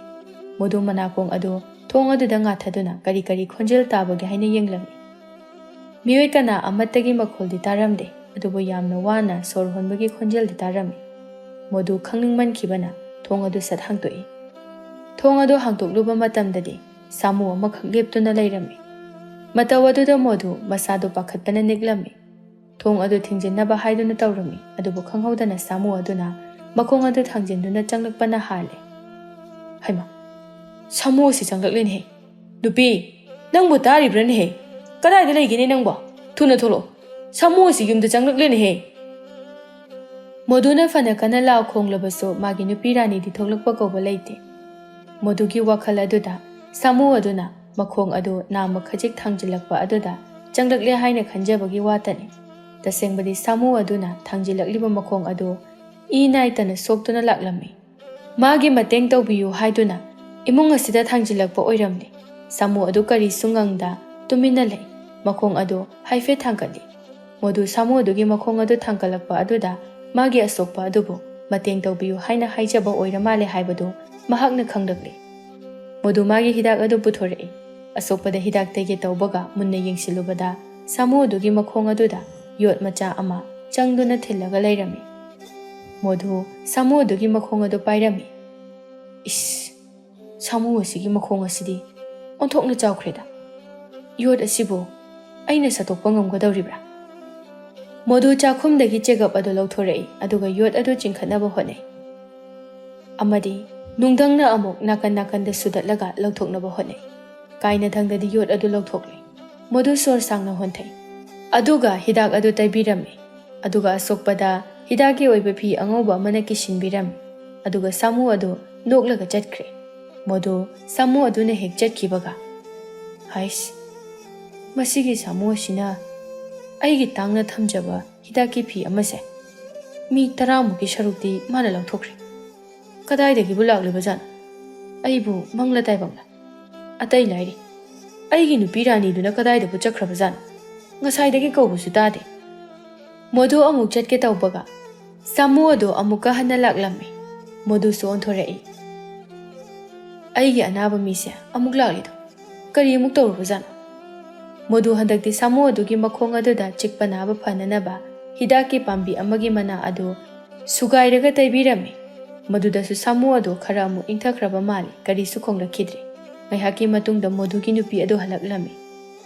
ꯃꯣꯗꯨ ꯃꯅꯥꯀꯣꯡ ꯑꯗꯨ ꯊꯣꯡ ꯑꯗꯨꯗ ꯉꯥꯊꯗꯨꯅ ꯀꯔꯤ ꯀꯔꯤ ꯈꯣꯟꯖꯦꯜ ꯇꯥꯕꯒꯦ ꯍꯥꯏꯅ ꯌꯦꯡꯂꯝꯃꯤ꯫ ꯃꯤꯑꯣꯏ ꯀꯅꯥ ꯑꯃꯠꯇꯒꯤ ꯃꯈꯣꯜꯗꯤ ꯇꯥꯔꯝꯗꯦ, ꯑꯗꯨꯕꯨ ꯌꯥꯝꯅ ꯋꯥꯅ ꯁꯣꯔ ꯍꯣꯟꯕꯒꯤ ꯈꯣꯟꯖꯦꯜꯗꯤ ꯇꯥꯔꯝꯃꯤ꯫ ꯃꯣꯗꯨ ꯈꯪꯅꯤꯡꯃꯟꯈꯤꯕꯅ ꯊꯣꯡ ꯑꯗꯨ ꯁꯠ ꯍꯥꯡꯗꯣꯛꯏ꯫ ꯊꯣꯡ ꯑꯗꯨ ꯍꯥꯡꯗꯣꯛꯂꯨꯕ ꯃꯇꯝꯗꯗꯤ ꯁꯥꯃꯨ ꯑꯃꯈꯛ ꯂꯦꯞꯇꯨꯅ ꯂꯩꯔꯝꯃꯤ꯫ ꯃꯇꯧ ꯑꯗꯨꯗ ꯃꯣꯗꯨ ꯃꯁꯥꯗꯨ ꯄꯥꯈꯠꯄꯅ ꯅꯤꯛꯂꯝꯃꯤ꯫ ꯊꯣꯡ ꯑꯗꯨ ꯊꯤꯡꯖꯤꯟꯅꯕ ꯍꯥꯏꯗꯨꯅ ꯇꯧꯔꯝꯃꯤ, ꯑꯗꯨꯕꯨ ꯈꯪꯍꯧꯗꯅ ꯁꯥꯃꯨ ꯑꯗꯨꯅ ꯃꯈꯣꯡ ꯑꯗꯨ ꯊꯥꯡꯖꯤꯟꯗꯨꯅ ꯆꯪꯂꯛꯄꯅ ꯍꯥꯜꯂꯦ꯫ "ꯍꯩꯃꯥ! ꯁꯥꯃꯨ ꯑꯁꯤ ꯆꯪꯂꯛꯂꯦꯅꯦꯍꯦ! ꯅꯨꯄꯤ, ꯅꯪꯕꯨ ꯇꯥꯔꯤꯕ꯭ꯔꯥꯅꯦꯍꯦ? ꯀꯗꯥꯏꯗ ꯂꯩꯒꯦꯅꯦ ꯅꯪꯕꯣ? ꯊꯨꯅ ꯊꯣꯛꯂꯛꯑꯣ! ꯁꯥꯃꯨ ꯑꯁꯤ ꯌꯨꯝꯗ ꯆꯪꯂꯛꯂꯦꯅꯦꯍꯦ!" ꯃꯣꯗꯨꯅ ꯐꯅ ꯀꯟꯅ ꯂꯥꯎ ꯈꯣꯡꯂꯕꯁꯨ ꯃꯥꯒꯤ ꯅꯨꯄꯤ ꯔꯥꯅꯤꯗꯤ ꯊꯣꯛꯂꯛꯄ ꯀꯧꯕ ꯂꯩꯇꯦ꯫ ꯃꯣꯗꯨꯒꯤ ꯋꯥꯈꯜ ꯑꯗꯨꯗ ꯁꯥꯃꯨ ꯑꯗꯨꯅ ꯃꯈꯣꯡ ꯑꯗꯨ ꯅꯥꯝꯃ ꯈꯖꯤꯛ ꯊꯥꯡꯖꯤꯜꯂꯛꯄ ꯑꯗꯨꯗ ꯆꯪꯂꯛꯂꯦ ꯍꯥꯏꯅ ꯈꯟꯖꯕꯒꯤ ꯋꯥꯇꯅꯤ꯫ ꯇꯁꯦꯡꯕꯗꯤ ꯁꯥꯃꯨ ꯑꯗꯨꯅ ꯊꯥꯡꯖꯤꯜꯂꯛꯂꯤꯕ ꯃꯈꯣꯡ ꯑꯗꯨ ꯏ ꯅꯥꯏꯇꯅ ꯁꯣꯛꯇꯨꯅ ꯂꯥꯛꯂꯝꯃꯤ꯫ ꯃꯥꯒꯤ ꯃꯇꯦꯡ ꯇꯧꯕꯤꯌꯨ ꯍꯥꯏꯗꯨꯅ ꯏꯃꯨꯡ ꯑꯁꯤꯗ ꯊꯥꯡꯖꯤꯜꯂꯛꯄ ꯑꯣꯏꯔꯝꯂꯦ꯫ ꯁꯥꯃꯨ ꯑꯗꯨ ꯀꯔꯤꯁꯨ ꯉꯪꯗ ꯇꯨꯃꯤꯟꯅ ꯂꯩ꯫ ꯃꯈꯣꯡ ꯑꯗꯨ ꯍꯥꯏꯐꯦꯠ ꯊꯥꯡꯒꯠꯂꯤ꯫ ꯃꯣꯗꯨ ꯁꯥꯃꯨ ꯑꯗꯨꯒꯤ ꯃꯈꯣꯡ ꯑꯗꯨ ꯊꯥꯡꯒꯠꯂꯛꯄ ꯑꯗꯨꯗ ꯃꯥꯒꯤ ꯑꯁꯣꯛꯄ ꯑꯗꯨꯕꯨ ꯃꯇꯦꯡ ꯇꯧꯕꯤꯌꯨ ꯍꯥꯏꯅ ꯍꯥꯏꯖꯕ ꯑꯣꯏꯔ ꯃꯥꯜꯂꯦ ꯍꯥꯏꯕꯗꯨ ꯃꯍꯥꯛꯅ ꯈꯪꯂꯛꯂꯦ꯫ ꯃꯣꯗꯨ ꯃꯥꯒꯤ ꯍꯤꯗꯥꯛ ꯑꯗꯨ ꯄꯨꯊꯣꯔꯛꯏ꯫ ꯑꯁꯣꯛꯄꯗ ꯍꯤꯗꯥꯛ ꯇꯩꯒꯦ ꯇꯧꯕꯒ ꯃꯨꯟꯅ ꯌꯦꯡꯁꯤꯜꯂꯨꯕꯗ ꯁꯥꯃꯨ ꯑꯗꯨꯒꯤ ꯃꯈꯣꯡ ꯑꯗꯨꯗ ꯌꯣꯠ ꯃꯆꯥ ꯑꯃ ꯆꯪꯗꯨꯅ ꯊꯤꯜꯂꯒ ꯂꯩꯔꯝꯃꯤ꯫ ꯃꯣꯗꯨ ꯁꯥꯃꯨ ꯑꯗꯨꯒꯤ ꯃꯈꯣꯡ ꯑꯗꯨ ꯄꯥꯏꯔꯝꯃꯤ꯫ "ꯏꯁ, ꯁꯥꯃꯨ ꯑꯁꯤꯒꯤ ꯃꯈꯣꯡ ꯑꯁꯤꯗꯤ ꯑꯣꯟꯊꯣꯛꯅ ꯆꯥꯎꯈ꯭ꯔꯦꯗ꯫ ꯌꯣꯠ ꯑꯁꯤꯕꯨ ꯑꯩꯅ ꯁꯠꯇꯣꯛꯄ ꯉꯝꯒꯗꯧꯔꯤꯕ꯭ꯔꯥ?" ꯃꯣꯗꯨ ꯆꯥꯛꯈꯨꯝꯗꯒꯤ ꯆꯦꯒꯞ ꯑꯗꯨ ꯂꯧꯊꯣꯔꯛꯏ, ꯑꯗꯨꯒ ꯌꯣꯠ ꯑꯗꯨ ꯆꯤꯡꯈꯠꯅꯕ ꯍꯣꯠꯅꯩ꯫ ꯑꯃꯗꯤ ꯅꯨꯡꯗꯪꯅ ꯑꯃꯨꯛ ꯅꯥꯀꯟ ꯅꯥꯀꯟꯗ ꯁꯨꯗꯠꯂꯒ ꯂꯧꯊꯣꯛꯅꯕ ꯍꯣꯠꯅꯩ꯫ ꯀꯥꯏꯅꯊꯪꯗꯗꯤ ꯌꯣꯠ ꯑꯗꯨ ꯂꯧꯊꯣꯛꯂꯦ꯫ ꯃꯣꯗꯨ ꯁꯣꯔ ꯁꯥꯡꯅ ꯍꯣꯟꯊꯩ꯫ ꯑꯗꯨꯒ ꯍꯤꯗꯥꯛ ꯑꯗꯨ ꯇꯩꯕꯤꯔꯝꯃꯤ꯫ ꯑꯗꯨꯒ ꯑꯁꯣꯛꯄꯗ ꯍꯤꯗꯥꯛꯀꯤ ꯑꯣꯏꯕ ꯐꯤ ꯑꯉꯧꯕ ꯑꯃꯅ ꯀꯤꯁꯤꯟꯕꯤꯔꯝꯃꯤ꯫ ꯑꯗꯨꯒ ꯁꯥꯃꯨ ꯑꯗꯨ ꯅꯣꯛꯂꯒ ꯆꯠꯈ꯭ꯔꯦ꯫ ꯃꯣꯗꯨ ꯁꯥꯃꯨ ꯑꯗꯨꯅ ꯍꯦꯛ ꯆꯠꯈꯤꯕꯒ, "ꯍꯥꯏꯁ, ꯃꯁꯤꯒꯤ ꯁꯥꯃꯨ ꯑꯁꯤꯅ ꯑꯩꯒꯤ ꯇꯥꯡꯅ ꯊꯝꯖꯕ ꯍꯤꯗꯥꯛꯀꯤ ꯐꯤ ꯑꯃꯁꯦ ꯃꯤ ꯇꯔꯥꯃꯨꯛꯀꯤ ꯁꯔꯨꯛꯇꯤ ꯃꯥꯅ ꯂꯧꯊꯣꯛꯈ꯭ꯔꯦ꯫ ꯀꯗꯥꯏꯗꯒꯤꯕꯨ ꯂꯥꯛꯂꯤꯕꯖꯥꯠꯅꯣ? ꯑꯩꯕꯨ ꯃꯪꯂ ꯇꯥꯏꯕꯪꯂ? ꯑꯇꯩ ꯂꯥꯏꯔꯤ, ꯑꯩꯒꯤ ꯅꯨꯄꯤ ꯔꯥꯅꯤꯗꯨꯅ ꯀꯗꯥꯏꯗꯕꯨ ꯆꯠꯈ꯭ꯔꯕꯖꯥꯠꯅꯣ? ꯉꯁꯥꯏꯗꯒꯤ ꯀꯧꯕꯁꯨ ꯇꯥꯗꯦ꯫" ꯃꯣꯗꯨ ꯑꯃꯨꯛ ꯆꯠꯀꯦ ꯇꯧꯕꯒ ꯁꯥꯃꯨ ꯑꯗꯨ ꯑꯃꯨꯛꯀ ꯍꯟꯅ ꯂꯥꯛꯂꯝꯃꯤ꯫ ꯃꯣꯗꯨꯁꯨ ꯑꯣꯟꯊꯣꯔꯛꯏ꯫ "ꯑꯩꯒꯤ ꯑꯅꯥꯕ ꯃꯤꯁꯦ ꯑꯃꯨꯛ ꯂꯥꯛꯂꯤꯗꯣ ꯀꯔꯤ ꯑꯃꯨꯛ ꯇꯧꯔꯨꯕꯖꯥꯠꯅꯣ?" ꯃꯣꯗꯨ ꯍꯟꯗꯛꯇꯤ ꯁꯥꯃꯨ ꯑꯗꯨꯒꯤ ꯃꯈꯣꯡ ꯑꯗꯨꯗ ꯆꯤꯛꯄ ꯅꯥꯕ ꯐꯅꯅꯕ ꯍꯤꯗꯥꯛꯀꯤ ꯄꯥꯝꯕꯤ ꯑꯃꯒꯤ ꯃꯅꯥ ꯑꯗꯨ ꯁꯨꯒꯥꯏꯔꯒ ꯇꯩꯕꯤꯔꯝꯃꯤ꯫ ꯃꯗꯨꯗꯁꯨ ꯁꯥꯃꯨ ꯑꯗꯨ ꯈꯔ ꯑꯃꯨꯛ ꯏꯪꯊꯈ꯭ꯔꯕ ꯃꯥꯜꯂꯤ, ꯀꯔꯤꯁꯨ ꯈꯣꯡꯂꯛꯈꯤꯗ꯭ꯔꯦ꯫ ꯉꯥꯏꯍꯥꯛꯀꯤ ꯃꯇꯨꯡꯗ ꯃꯣꯗꯨꯒꯤ ꯅꯨꯄꯤ ꯑꯗꯨ ꯍꯜꯂꯛꯂꯝꯃꯤ꯫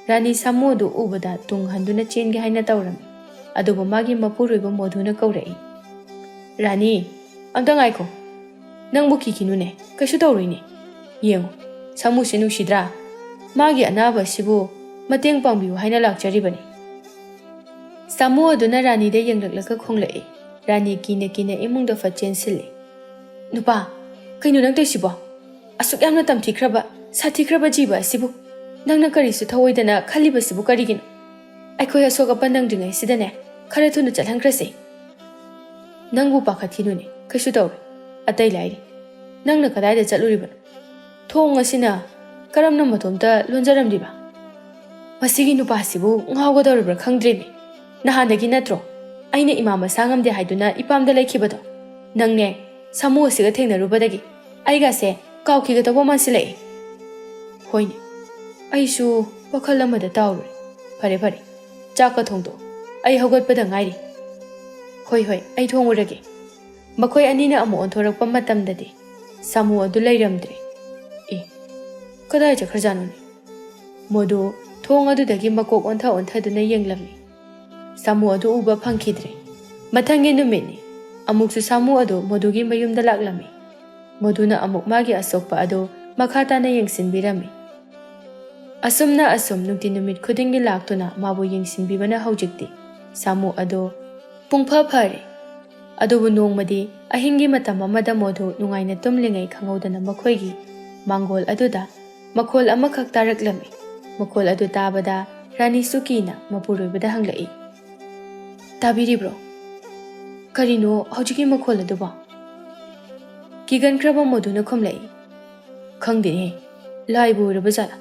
ꯔꯥꯅꯤ ꯁꯥꯃꯨ ꯑꯗꯨ ꯎꯕꯗ ꯇꯨꯡ ꯍꯟꯗꯨꯅ ꯆꯦꯟꯒꯦ ꯍꯥꯏꯅ ꯇꯧꯔꯝꯃꯤ꯫ ꯑꯗꯨꯕꯨ ꯃꯥꯒꯤ ꯃꯄꯨꯔꯣꯏꯕ ꯃꯣꯗꯨꯅ ꯀꯧꯔꯛꯏ, "ꯔꯥꯅꯤ, ꯑꯝꯇ ꯉꯥꯏꯈꯣ꯫ ꯅꯪꯕꯨ ꯀꯤꯈꯤꯅꯨꯅꯦ, ꯀꯩꯁꯨ ꯇꯧꯔꯣꯏꯅꯦ꯫ ꯌꯦꯡꯉꯨ, ꯁꯥꯃꯨꯁꯦ ꯅꯨꯡꯁꯤꯗ꯭ꯔꯥ? ꯃꯥꯒꯤ ꯑꯅꯥꯕ ꯑꯁꯤꯕꯨ ꯃꯇꯦꯡ ꯄꯥꯡꯕꯤꯌꯨ ꯍꯥꯏꯅ ꯂꯥꯛꯆꯔꯤꯕꯅꯤ꯫" ꯁꯥꯃꯨ ꯑꯗꯨꯅ ꯔꯥꯅꯤꯗ ꯌꯦꯡꯂꯛꯂꯒ ꯈꯣꯡꯂꯛꯏ꯫ ꯔꯥꯅꯤ ꯀꯤꯅ ꯀꯤꯅ ꯏꯃꯨꯡꯗ ꯐꯠ ꯆꯦꯟꯁꯤꯜꯂꯤ꯫ "ꯅꯨꯄꯥ, ꯀꯩꯅꯣ ꯅꯪ ꯇꯧꯏꯁꯤꯕꯣ? ꯑꯁꯨꯛ ꯌꯥꯝꯅ ꯇꯝꯊꯤꯈ꯭ꯔꯕ, ꯁꯥꯊꯤꯈ꯭ꯔꯕ ꯖꯤꯕ ꯑꯁꯤꯕꯨ ꯅꯪꯅ ꯀꯔꯤꯁꯨ ꯊꯧꯑꯣꯏꯗꯅ ꯈꯜꯂꯤꯕꯁꯤꯕꯨ ꯀꯔꯤꯒꯤꯅꯣ? ꯑꯩꯈꯣꯏ ꯑꯁꯣꯛ ꯑꯄꯟ ꯅꯪꯗ꯭ꯔꯤꯉꯩꯁꯤꯗꯅꯦ, ꯈꯔ ꯊꯨꯅ ꯆꯠꯍꯟꯈ꯭ꯔꯁꯦ꯫" "ꯅꯪꯕꯨ ꯄꯥꯈꯠꯈꯤꯅꯨꯅꯦ, ꯀꯩꯁꯨ ꯇꯧꯔꯣꯏ꯫ ꯑꯇꯩ ꯂꯥꯏꯔꯤ, ꯅꯪꯅ ꯀꯗꯥꯏꯗ ꯆꯠꯂꯨꯔꯤꯕꯅꯣ? ꯊꯣꯡ ꯑꯁꯤꯅ ꯀꯔꯝꯅ ꯃꯇꯣꯝꯇ ꯂꯣꯟꯖꯔꯝꯂꯤꯕ? ꯃꯁꯤꯒꯤ ꯅꯨꯄꯥꯁꯤꯕꯨ ꯉꯥꯎꯒꯗꯧꯔꯤꯕ꯭ꯔꯥ ꯈꯪꯗ꯭ꯔꯦꯅꯦ꯫ ꯅꯍꯥꯟꯗꯒꯤ ꯅꯠꯇ꯭ꯔꯣ ꯑꯩꯅ ꯏꯃꯥ ꯃꯁꯥ ꯉꯝꯗꯦ ꯍꯥꯏꯗꯨꯅ ꯏꯄꯥꯝꯗ ꯂꯩꯈꯤꯕꯗꯣ? "ꯅꯪꯅꯦ, ꯁꯥꯃꯨ ꯑꯁꯤꯒ ꯊꯦꯡꯅꯔꯨꯕꯗꯒꯤ ꯑꯩꯒꯁꯦ ꯀꯥꯎꯈꯤꯒꯗꯧꯕ ꯃꯥꯟꯁꯤꯜꯂꯛꯏ꯫" "ꯍꯣꯏꯅꯦ, ꯑꯩꯁꯨ ꯋꯥꯈꯜ ꯑꯃꯗ ꯇꯥꯎꯔꯨꯔꯦ꯫ ꯐꯔꯦ ꯐꯔꯦ, ꯆꯥꯛꯀ ꯊꯣꯡꯗꯣꯛꯑꯣ, ꯑꯩ ꯍꯧꯒꯠꯄꯗ ꯉꯥꯏꯔꯤ꯫" "ꯍꯣꯏ ꯍꯣꯏ, ꯑꯩ ꯊꯣꯡꯉꯨꯔꯒꯦ꯫" ꯃꯈꯣꯏ ꯑꯅꯤꯅ ꯑꯃꯨꯛ ꯑꯣꯟꯊꯣꯔꯛꯄ ꯃꯇꯝꯗꯗꯤ ꯁꯥꯃꯨ ꯑꯗꯨ ꯂꯩꯔꯝꯗ꯭ꯔꯦ꯫ "ꯑꯦ, ꯀꯗꯥꯏ ꯆꯠꯈ꯭ꯔꯖꯥꯠꯅꯣꯅꯦ?" ꯃꯣꯗꯨ ꯊꯣꯡ ꯑꯗꯨꯗꯒꯤ ꯃꯀꯣꯛ ꯑꯣꯟꯊ ꯑꯣꯟꯊꯗꯨꯅ ꯌꯦꯡꯂꯝꯃꯤ꯫ ꯁꯥꯃꯨ ꯑꯗꯨ ꯎꯕ ꯐꯪꯈꯤꯗ꯭ꯔꯦ꯫ ꯃꯊꯪꯒꯤ ꯅꯨꯃꯤꯠꯅꯤ꯫ ꯑꯃꯨꯛꯁꯨ ꯁꯥꯃꯨ ꯑꯗꯨ ꯃꯣꯗꯨꯒꯤ ꯃꯌꯨꯝꯗ ꯂꯥꯛꯂꯝꯃꯤ꯫ ꯃꯣꯗꯨꯅ ꯑꯃꯨꯛ ꯃꯥꯒꯤ ꯑꯁꯣꯛꯄ ꯑꯗꯨ ꯃꯈꯥ ꯇꯥꯅ ꯌꯦꯡꯁꯤꯟꯕꯤꯔꯝꯃꯤ꯫ ꯑꯁꯨꯝꯅ ꯑꯁꯨꯝ ꯅꯨꯡꯇꯤ ꯅꯨꯃꯤꯠ ꯈꯨꯗꯤꯡꯒꯤ ꯂꯥꯛꯇꯨꯅ ꯃꯥꯕꯨ ꯌꯦꯡꯁꯤꯟꯕꯤꯕꯅ ꯍꯧꯖꯤꯛꯇꯤ ꯁꯥꯃꯨ ꯑꯗꯨ ꯄꯨꯡꯐ ꯐꯔꯦ꯫ ꯑꯗꯨꯕꯨ ꯅꯣꯡꯃꯗꯤ ꯑꯍꯤꯡꯒꯤ ꯃꯇꯝ ꯑꯃꯗ ꯃꯣꯗꯨ ꯅꯨꯡꯉꯥꯏꯅ ꯇꯨꯝꯂꯤꯉꯩ ꯈꯪꯍꯧꯗꯅ ꯃꯈꯣꯏꯒꯤ ꯃꯥꯡꯒꯣꯜ ꯑꯗꯨꯗ ꯃꯈꯣꯜ ꯑꯃꯈꯛ ꯇꯥꯔꯛꯂꯝꯃꯤ꯫ ꯃꯈꯣꯜ ꯑꯗꯨ ꯇꯥꯕꯗ ꯔꯥꯅꯤꯁꯨ ꯀꯤꯅ ꯃꯄꯨꯔꯣꯏꯕꯗ ꯍꯪꯂꯛꯏ, "ꯇꯥꯕꯤꯔꯤꯕ꯭ꯔꯣ? ꯀꯔꯤꯅꯣ ꯍꯧꯖꯤꯛꯀꯤ ꯃꯈꯣꯜ ꯑꯗꯨꯕꯣ?" ꯀꯤꯒꯟꯈ꯭ꯔꯕ ꯃꯣꯗꯨꯅ ꯈꯨꯝꯂꯛꯏ, "ꯈꯪꯗꯦꯅꯦ, ꯂꯥꯏꯕꯨ ꯑꯣꯏꯔꯕ ꯖꯥꯠꯂꯥ?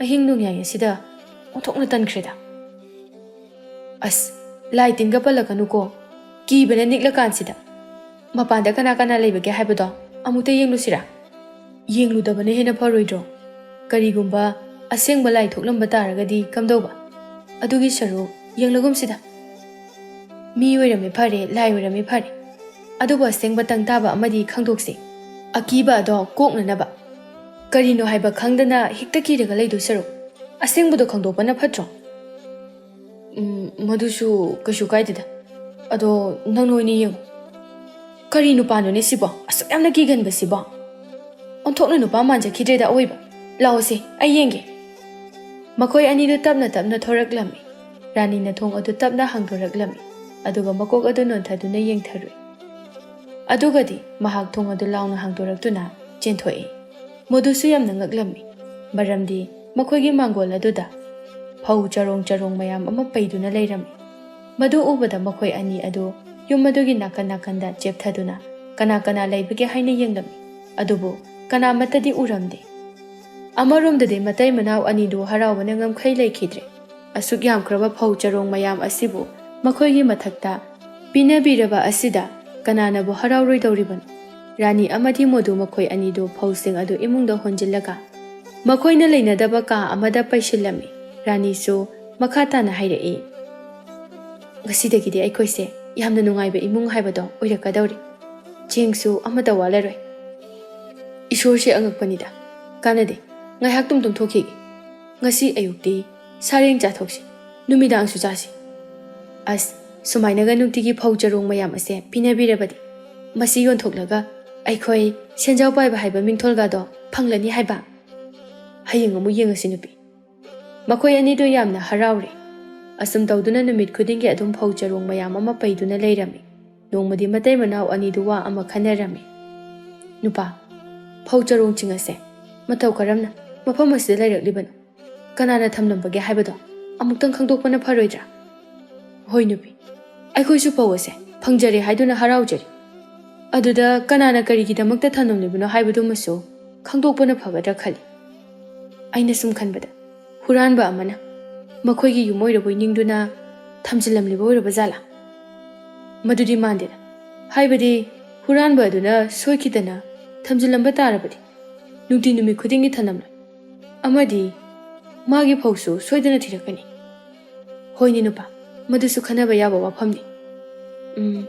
ꯑꯍꯤꯡ ꯅꯣꯡꯌꯥꯏ ꯑꯁꯤꯗ ꯑꯣꯟꯊꯣꯛꯅ ꯇꯟꯈ꯭ꯔꯦꯗ꯫" "ꯑꯁ, ꯂꯥꯏ ꯇꯤꯟꯒ ꯄꯜꯂꯛꯀꯅꯨꯀꯣ, ꯀꯤꯕꯅ ꯅꯤꯛꯂꯀꯥꯟꯁꯤꯗ꯫ ꯃꯄꯥꯟꯗ ꯀꯅꯥ ꯀꯅꯥ ꯂꯩꯕꯒꯦ ꯍꯥꯏꯕꯗꯣ ꯑꯃꯨꯛꯇ ꯌꯦꯡꯂꯨꯁꯤꯔꯥ?" "ꯌꯦꯡꯂꯨꯗꯕꯅ ꯍꯦꯟꯅ ꯐꯔꯣꯏꯗ꯭ꯔꯣ? ꯀꯔꯤꯒꯨꯝꯕ ꯑꯁꯦꯡꯕ ꯂꯥꯏ ꯊꯣꯛꯂꯝꯕ ꯇꯥꯔꯒꯗꯤ ꯀꯝꯗꯧꯕ? ꯑꯗꯨꯒꯤ ꯁꯔꯨꯛ ꯌꯦꯡꯂꯒꯨꯝꯁꯤꯗ꯫ ꯃꯤ ꯑꯣꯏꯔꯝꯃꯦ ꯐꯔꯦ, ꯂꯥꯏ ꯑꯣꯏꯔꯝꯃꯦ ꯐꯔꯦ, ꯑꯗꯨꯕꯨ ꯑꯁꯦꯡꯕ ꯇꯪ ꯇꯥꯕ ꯑꯃꯗꯤ ꯈꯪꯗꯣꯛꯁꯤ, ꯑꯀꯤꯕ ꯑꯗꯣ ꯀꯣꯛꯅꯅꯕ꯫ ꯀꯔꯤꯅꯣ ꯍꯥꯏꯕ ꯈꯪꯗꯅ ꯍꯦꯛꯇ ꯀꯤꯔꯒ ꯂꯩꯗꯣꯏ ꯁꯔꯨꯛ ꯑꯁꯦꯡꯕꯗꯣ ꯈꯪꯗꯣꯛꯄꯅ ꯐꯠꯇ꯭ꯔꯣ?" "ꯎꯝ, ꯃꯗꯨꯁꯨ ꯀꯩꯁꯨ ꯀꯥꯏꯗꯦꯗ꯫ ꯑꯗꯣ ꯅꯪ ꯑꯣꯏꯅ ꯌꯦꯡꯉꯨ꯫" "ꯀꯔꯤ ꯅꯨꯄꯥꯅꯣꯅꯦ ꯁꯤꯕꯣ? ꯑꯁꯨꯛ ꯌꯥꯝꯅ ꯀꯤꯒꯟꯕꯁꯤꯕꯣ? ꯑꯣꯟꯊꯣꯛꯅ ꯅꯨꯄꯥ ꯃꯥꯟꯖꯈꯤꯗ꯭ꯔꯦꯗ ꯑꯑꯣꯏꯕ꯫ ꯂꯥꯛꯑꯣꯁꯦ, ꯑꯩ ꯌꯦꯡꯒꯦ꯫" ꯃꯈꯣꯏ ꯑꯅꯤꯗꯨ ꯇꯞꯅ ꯇꯞꯅ ꯊꯣꯔꯛꯂꯝꯃꯤ꯫ ꯔꯥꯅꯤꯅ ꯊꯣꯡ ꯑꯗꯨ ꯇꯞꯅ ꯍꯥꯡꯗꯣꯔꯛꯂꯝꯃꯤ, ꯑꯗꯨꯒ ꯃꯀꯣꯛ ꯑꯗꯨ ꯅꯣꯟꯊꯗꯨꯅ ꯌꯦꯡꯊꯔꯨꯏ꯫ ꯑꯗꯨꯒꯗꯤ ꯃꯍꯥꯛ ꯊꯣꯡ ꯑꯗꯨ ꯂꯥꯎꯅ ꯍꯥꯡꯗꯣꯔꯛꯇꯨꯅ ꯆꯦꯟꯊꯣꯛꯏ꯫ ꯃꯗꯨꯁꯨ ꯌꯥꯝꯅ ꯉꯛꯂꯝꯃꯤ, ꯃꯔꯝꯗꯤ ꯃꯈꯣꯏꯒꯤ ꯃꯥꯡꯒꯣꯜ ꯑꯗꯨꯗ ꯐꯧ ꯆꯔꯣꯡ ꯆꯔꯣꯡ ꯃꯌꯥꯝ ꯑꯃ ꯄꯩꯗꯨꯅ ꯂꯩꯔꯝꯃꯤ꯫ ꯃꯗꯨ ꯎꯕꯗ ꯃꯈꯣꯏ ꯑꯅꯤ ꯑꯗꯨ ꯌꯨꯝ ꯑꯗꯨꯒꯤ ꯅꯥꯀꯟ ꯅꯥꯀꯟꯗ ꯆꯦꯞꯊꯗꯨꯅ ꯀꯅꯥ ꯀꯅꯥ ꯂꯩꯕꯒꯦ ꯍꯥꯏꯅ ꯌꯦꯡꯂꯝꯃꯤ, ꯑꯗꯨꯕꯨ ꯀꯅꯥꯃꯠꯇꯗꯤ ꯎꯔꯝꯗꯦ꯫ ꯑꯃꯔꯣꯝꯗꯗꯤ ꯃꯇꯩ ꯃꯅꯥꯎ ꯑꯅꯤꯗꯨ ꯍꯔꯥꯎꯕꯅ ꯉꯝꯈꯩ ꯂꯩꯈꯤꯗ꯭ꯔꯦ꯫ ꯑꯁꯨꯛ ꯌꯥꯝꯈ꯭ꯔꯕ ꯐꯧ ꯆꯔꯣꯡ ꯃꯌꯥꯝ ꯑꯁꯤꯕꯨ ꯃꯈꯣꯏꯒꯤ ꯃꯊꯛꯇ ꯄꯤꯅꯕꯤꯔꯕ ꯑꯁꯤꯗ ꯀꯅꯥꯅꯕꯨ ꯍꯔꯥꯎꯔꯣꯏꯗꯧꯔꯤꯕꯅꯣ? ꯔꯥꯅꯤ ꯑꯃꯗꯤ ꯃꯣꯗꯨ ꯃꯈꯣꯏ ꯑꯅꯤꯗꯨ ꯐꯧꯁꯤꯡ ꯑꯗꯨ ꯏꯃꯨꯡꯗ ꯍꯣꯟꯖꯤꯜꯂꯒ ꯃꯈꯣꯏꯅ ꯂꯩꯅꯗꯕ ꯀꯥ ꯑꯃꯗ ꯄꯩꯁꯤꯜꯂꯝꯃꯤ꯫ ꯔꯥꯅꯤꯁꯨ ꯃꯈꯥ ꯇꯥꯅ ꯍꯥꯏꯔꯛꯏ, "ꯉꯁꯤꯗꯒꯤꯗꯤ ꯑꯩꯈꯣꯏꯁꯦ ꯌꯥꯝꯅ ꯅꯨꯡꯉꯥꯏꯕ ꯏꯃꯨꯡ ꯍꯥꯏꯕꯗꯣ ꯑꯣꯏꯔꯛꯀꯗꯧꯔꯤ꯫ ꯆꯦꯡꯁꯨ ꯑꯃꯠꯇ ꯋꯥꯠꯂꯔꯣꯏ꯫ ꯏꯁꯣꯔꯁꯦ ꯑꯉꯛꯄꯅꯤꯗ꯫ ꯀꯥꯟꯅꯗꯦ, ꯉꯥꯏꯍꯥꯛ ꯇꯨꯝ ꯇꯨꯝꯊꯣꯛꯈꯤꯒꯦ꯫ ꯉꯁꯤ ꯑꯌꯨꯛꯇꯤ ꯁꯥꯔꯦꯡ ꯆꯥꯊꯣꯛꯁꯤ, ꯅꯨꯃꯤꯗꯥꯡꯁꯨ ꯆꯥꯁꯤ꯫ ꯑꯁ, ꯁꯨꯃꯥꯏꯅꯒ ꯅꯨꯡꯇꯤꯒꯤ ꯐꯧ ꯆꯔꯣꯡ ꯃꯌꯥꯝ ꯑꯁꯦ ꯄꯤꯅꯕꯤꯔꯕꯗꯤ ꯃꯁꯤ ꯌꯣꯟꯊꯣꯛꯂꯒ ꯑꯩꯈꯣꯏ ꯁꯦꯟꯖꯥꯎ ꯄꯥꯏꯕ ꯍꯥꯏꯕ ꯃꯤꯡꯊꯣꯜꯒꯗꯣ ꯐꯪꯂꯅꯤ ꯍꯥꯏꯕ꯫ ꯍꯌꯦꯡ ꯑꯃꯨꯛ ꯌꯦꯡꯉꯁꯤ ꯅꯨꯄꯤ꯫" ꯃꯈꯣꯏ ꯑꯅꯤꯗꯨ ꯌꯥꯝꯅ ꯍꯔꯥꯎꯔꯦ꯫ ꯑꯁꯨꯝ ꯇꯧꯗꯨꯅ ꯅꯨꯃꯤꯠ ꯈꯨꯗꯤꯡꯒꯤ ꯑꯗꯨꯝ ꯐꯧ ꯆꯔꯣꯡ ꯃꯌꯥꯝ ꯑꯃ ꯄꯩꯗꯨꯅ ꯂꯩꯔꯝꯃꯤ꯫ ꯅꯣꯡꯃꯗꯤ ꯃꯇꯩ ꯃꯅꯥꯎ ꯑꯅꯤꯗꯨ ꯋꯥ ꯑꯃ ꯈꯟꯅꯔꯝꯃꯤ꯫ "ꯅꯨꯄꯥ, ꯐꯧ ꯆꯔꯣꯡꯁꯤꯡ ꯑꯁꯦ ꯃꯇꯧ ꯀꯔꯝꯅ ꯃꯐꯝ ꯑꯁꯤꯗ ꯂꯩꯔꯛꯂꯤꯕꯅꯣ? ꯀꯅꯥꯅ ꯊꯝꯂꯝꯕꯒꯦ ꯍꯥꯏꯕꯗꯣ ꯑꯃꯨꯛꯇꯪ ꯈꯪꯗꯣꯛꯄꯅ ꯐꯔꯣꯏꯗ꯭ꯔꯥ?" "ꯍꯣꯏ ꯅꯨꯄꯤ, ꯑꯩꯈꯣꯏꯁꯨ ꯐꯧ ꯑꯁꯦ ꯐꯪꯖꯔꯦ ꯍꯥꯏꯗꯨꯅ ꯍꯔꯥꯎꯖꯔꯤ꯫ ꯑꯗꯨꯗ ꯀꯅꯥꯅ ꯀꯔꯤꯒꯤꯗꯃꯛꯇ ꯊꯝꯂꯝꯂꯤꯕꯅꯣ ꯍꯥꯏꯕꯗꯨꯃꯁꯨ ꯈꯪꯗꯣꯛꯄꯅ ꯐꯒꯗ꯭ꯔꯥ ꯈꯜꯂꯤ꯫ ꯑꯩꯅ ꯁꯨꯝ ꯈꯟꯕꯗ ꯍꯨꯔꯥꯟꯕ ꯑꯃꯅ ꯃꯈꯣꯏꯒꯤ ꯌꯨꯝ ꯑꯣꯏꯔꯕꯣꯏ ꯅꯤꯡꯗꯨꯅ ꯊꯝꯖꯤꯜꯂꯝꯂꯤꯕ ꯑꯣꯏꯔꯕ ꯖꯥꯠꯂꯥ? ꯃꯗꯨꯗꯤ ꯃꯥꯟꯗꯦꯗ꯫ ꯍꯥꯏꯕꯗꯤ ꯍꯨꯔꯥꯟꯕ ꯑꯗꯨꯅ ꯁꯣꯏꯈꯤꯗꯅ ꯊꯝꯖꯤꯜꯂꯝꯕ ꯇꯥꯔꯕꯗꯤ ꯅꯨꯡꯇꯤ ꯅꯨꯃꯤꯠ ꯈꯨꯗꯤꯡꯒꯤ ꯊꯝꯂꯝꯂꯣꯏ꯫ ꯑꯃꯗꯤ ꯃꯥꯒꯤ ꯐꯧꯁꯨ ꯁꯣꯏꯗꯅ ꯊꯤꯔꯛꯀꯅꯤ꯫" "ꯍꯣꯏꯅꯦ ꯅꯨꯄꯥ, ꯃꯗꯨꯁꯨ ꯈꯟꯅꯕ ꯌꯥꯕ ꯋꯥꯐꯝꯅꯤ꯫ ꯎꯝ,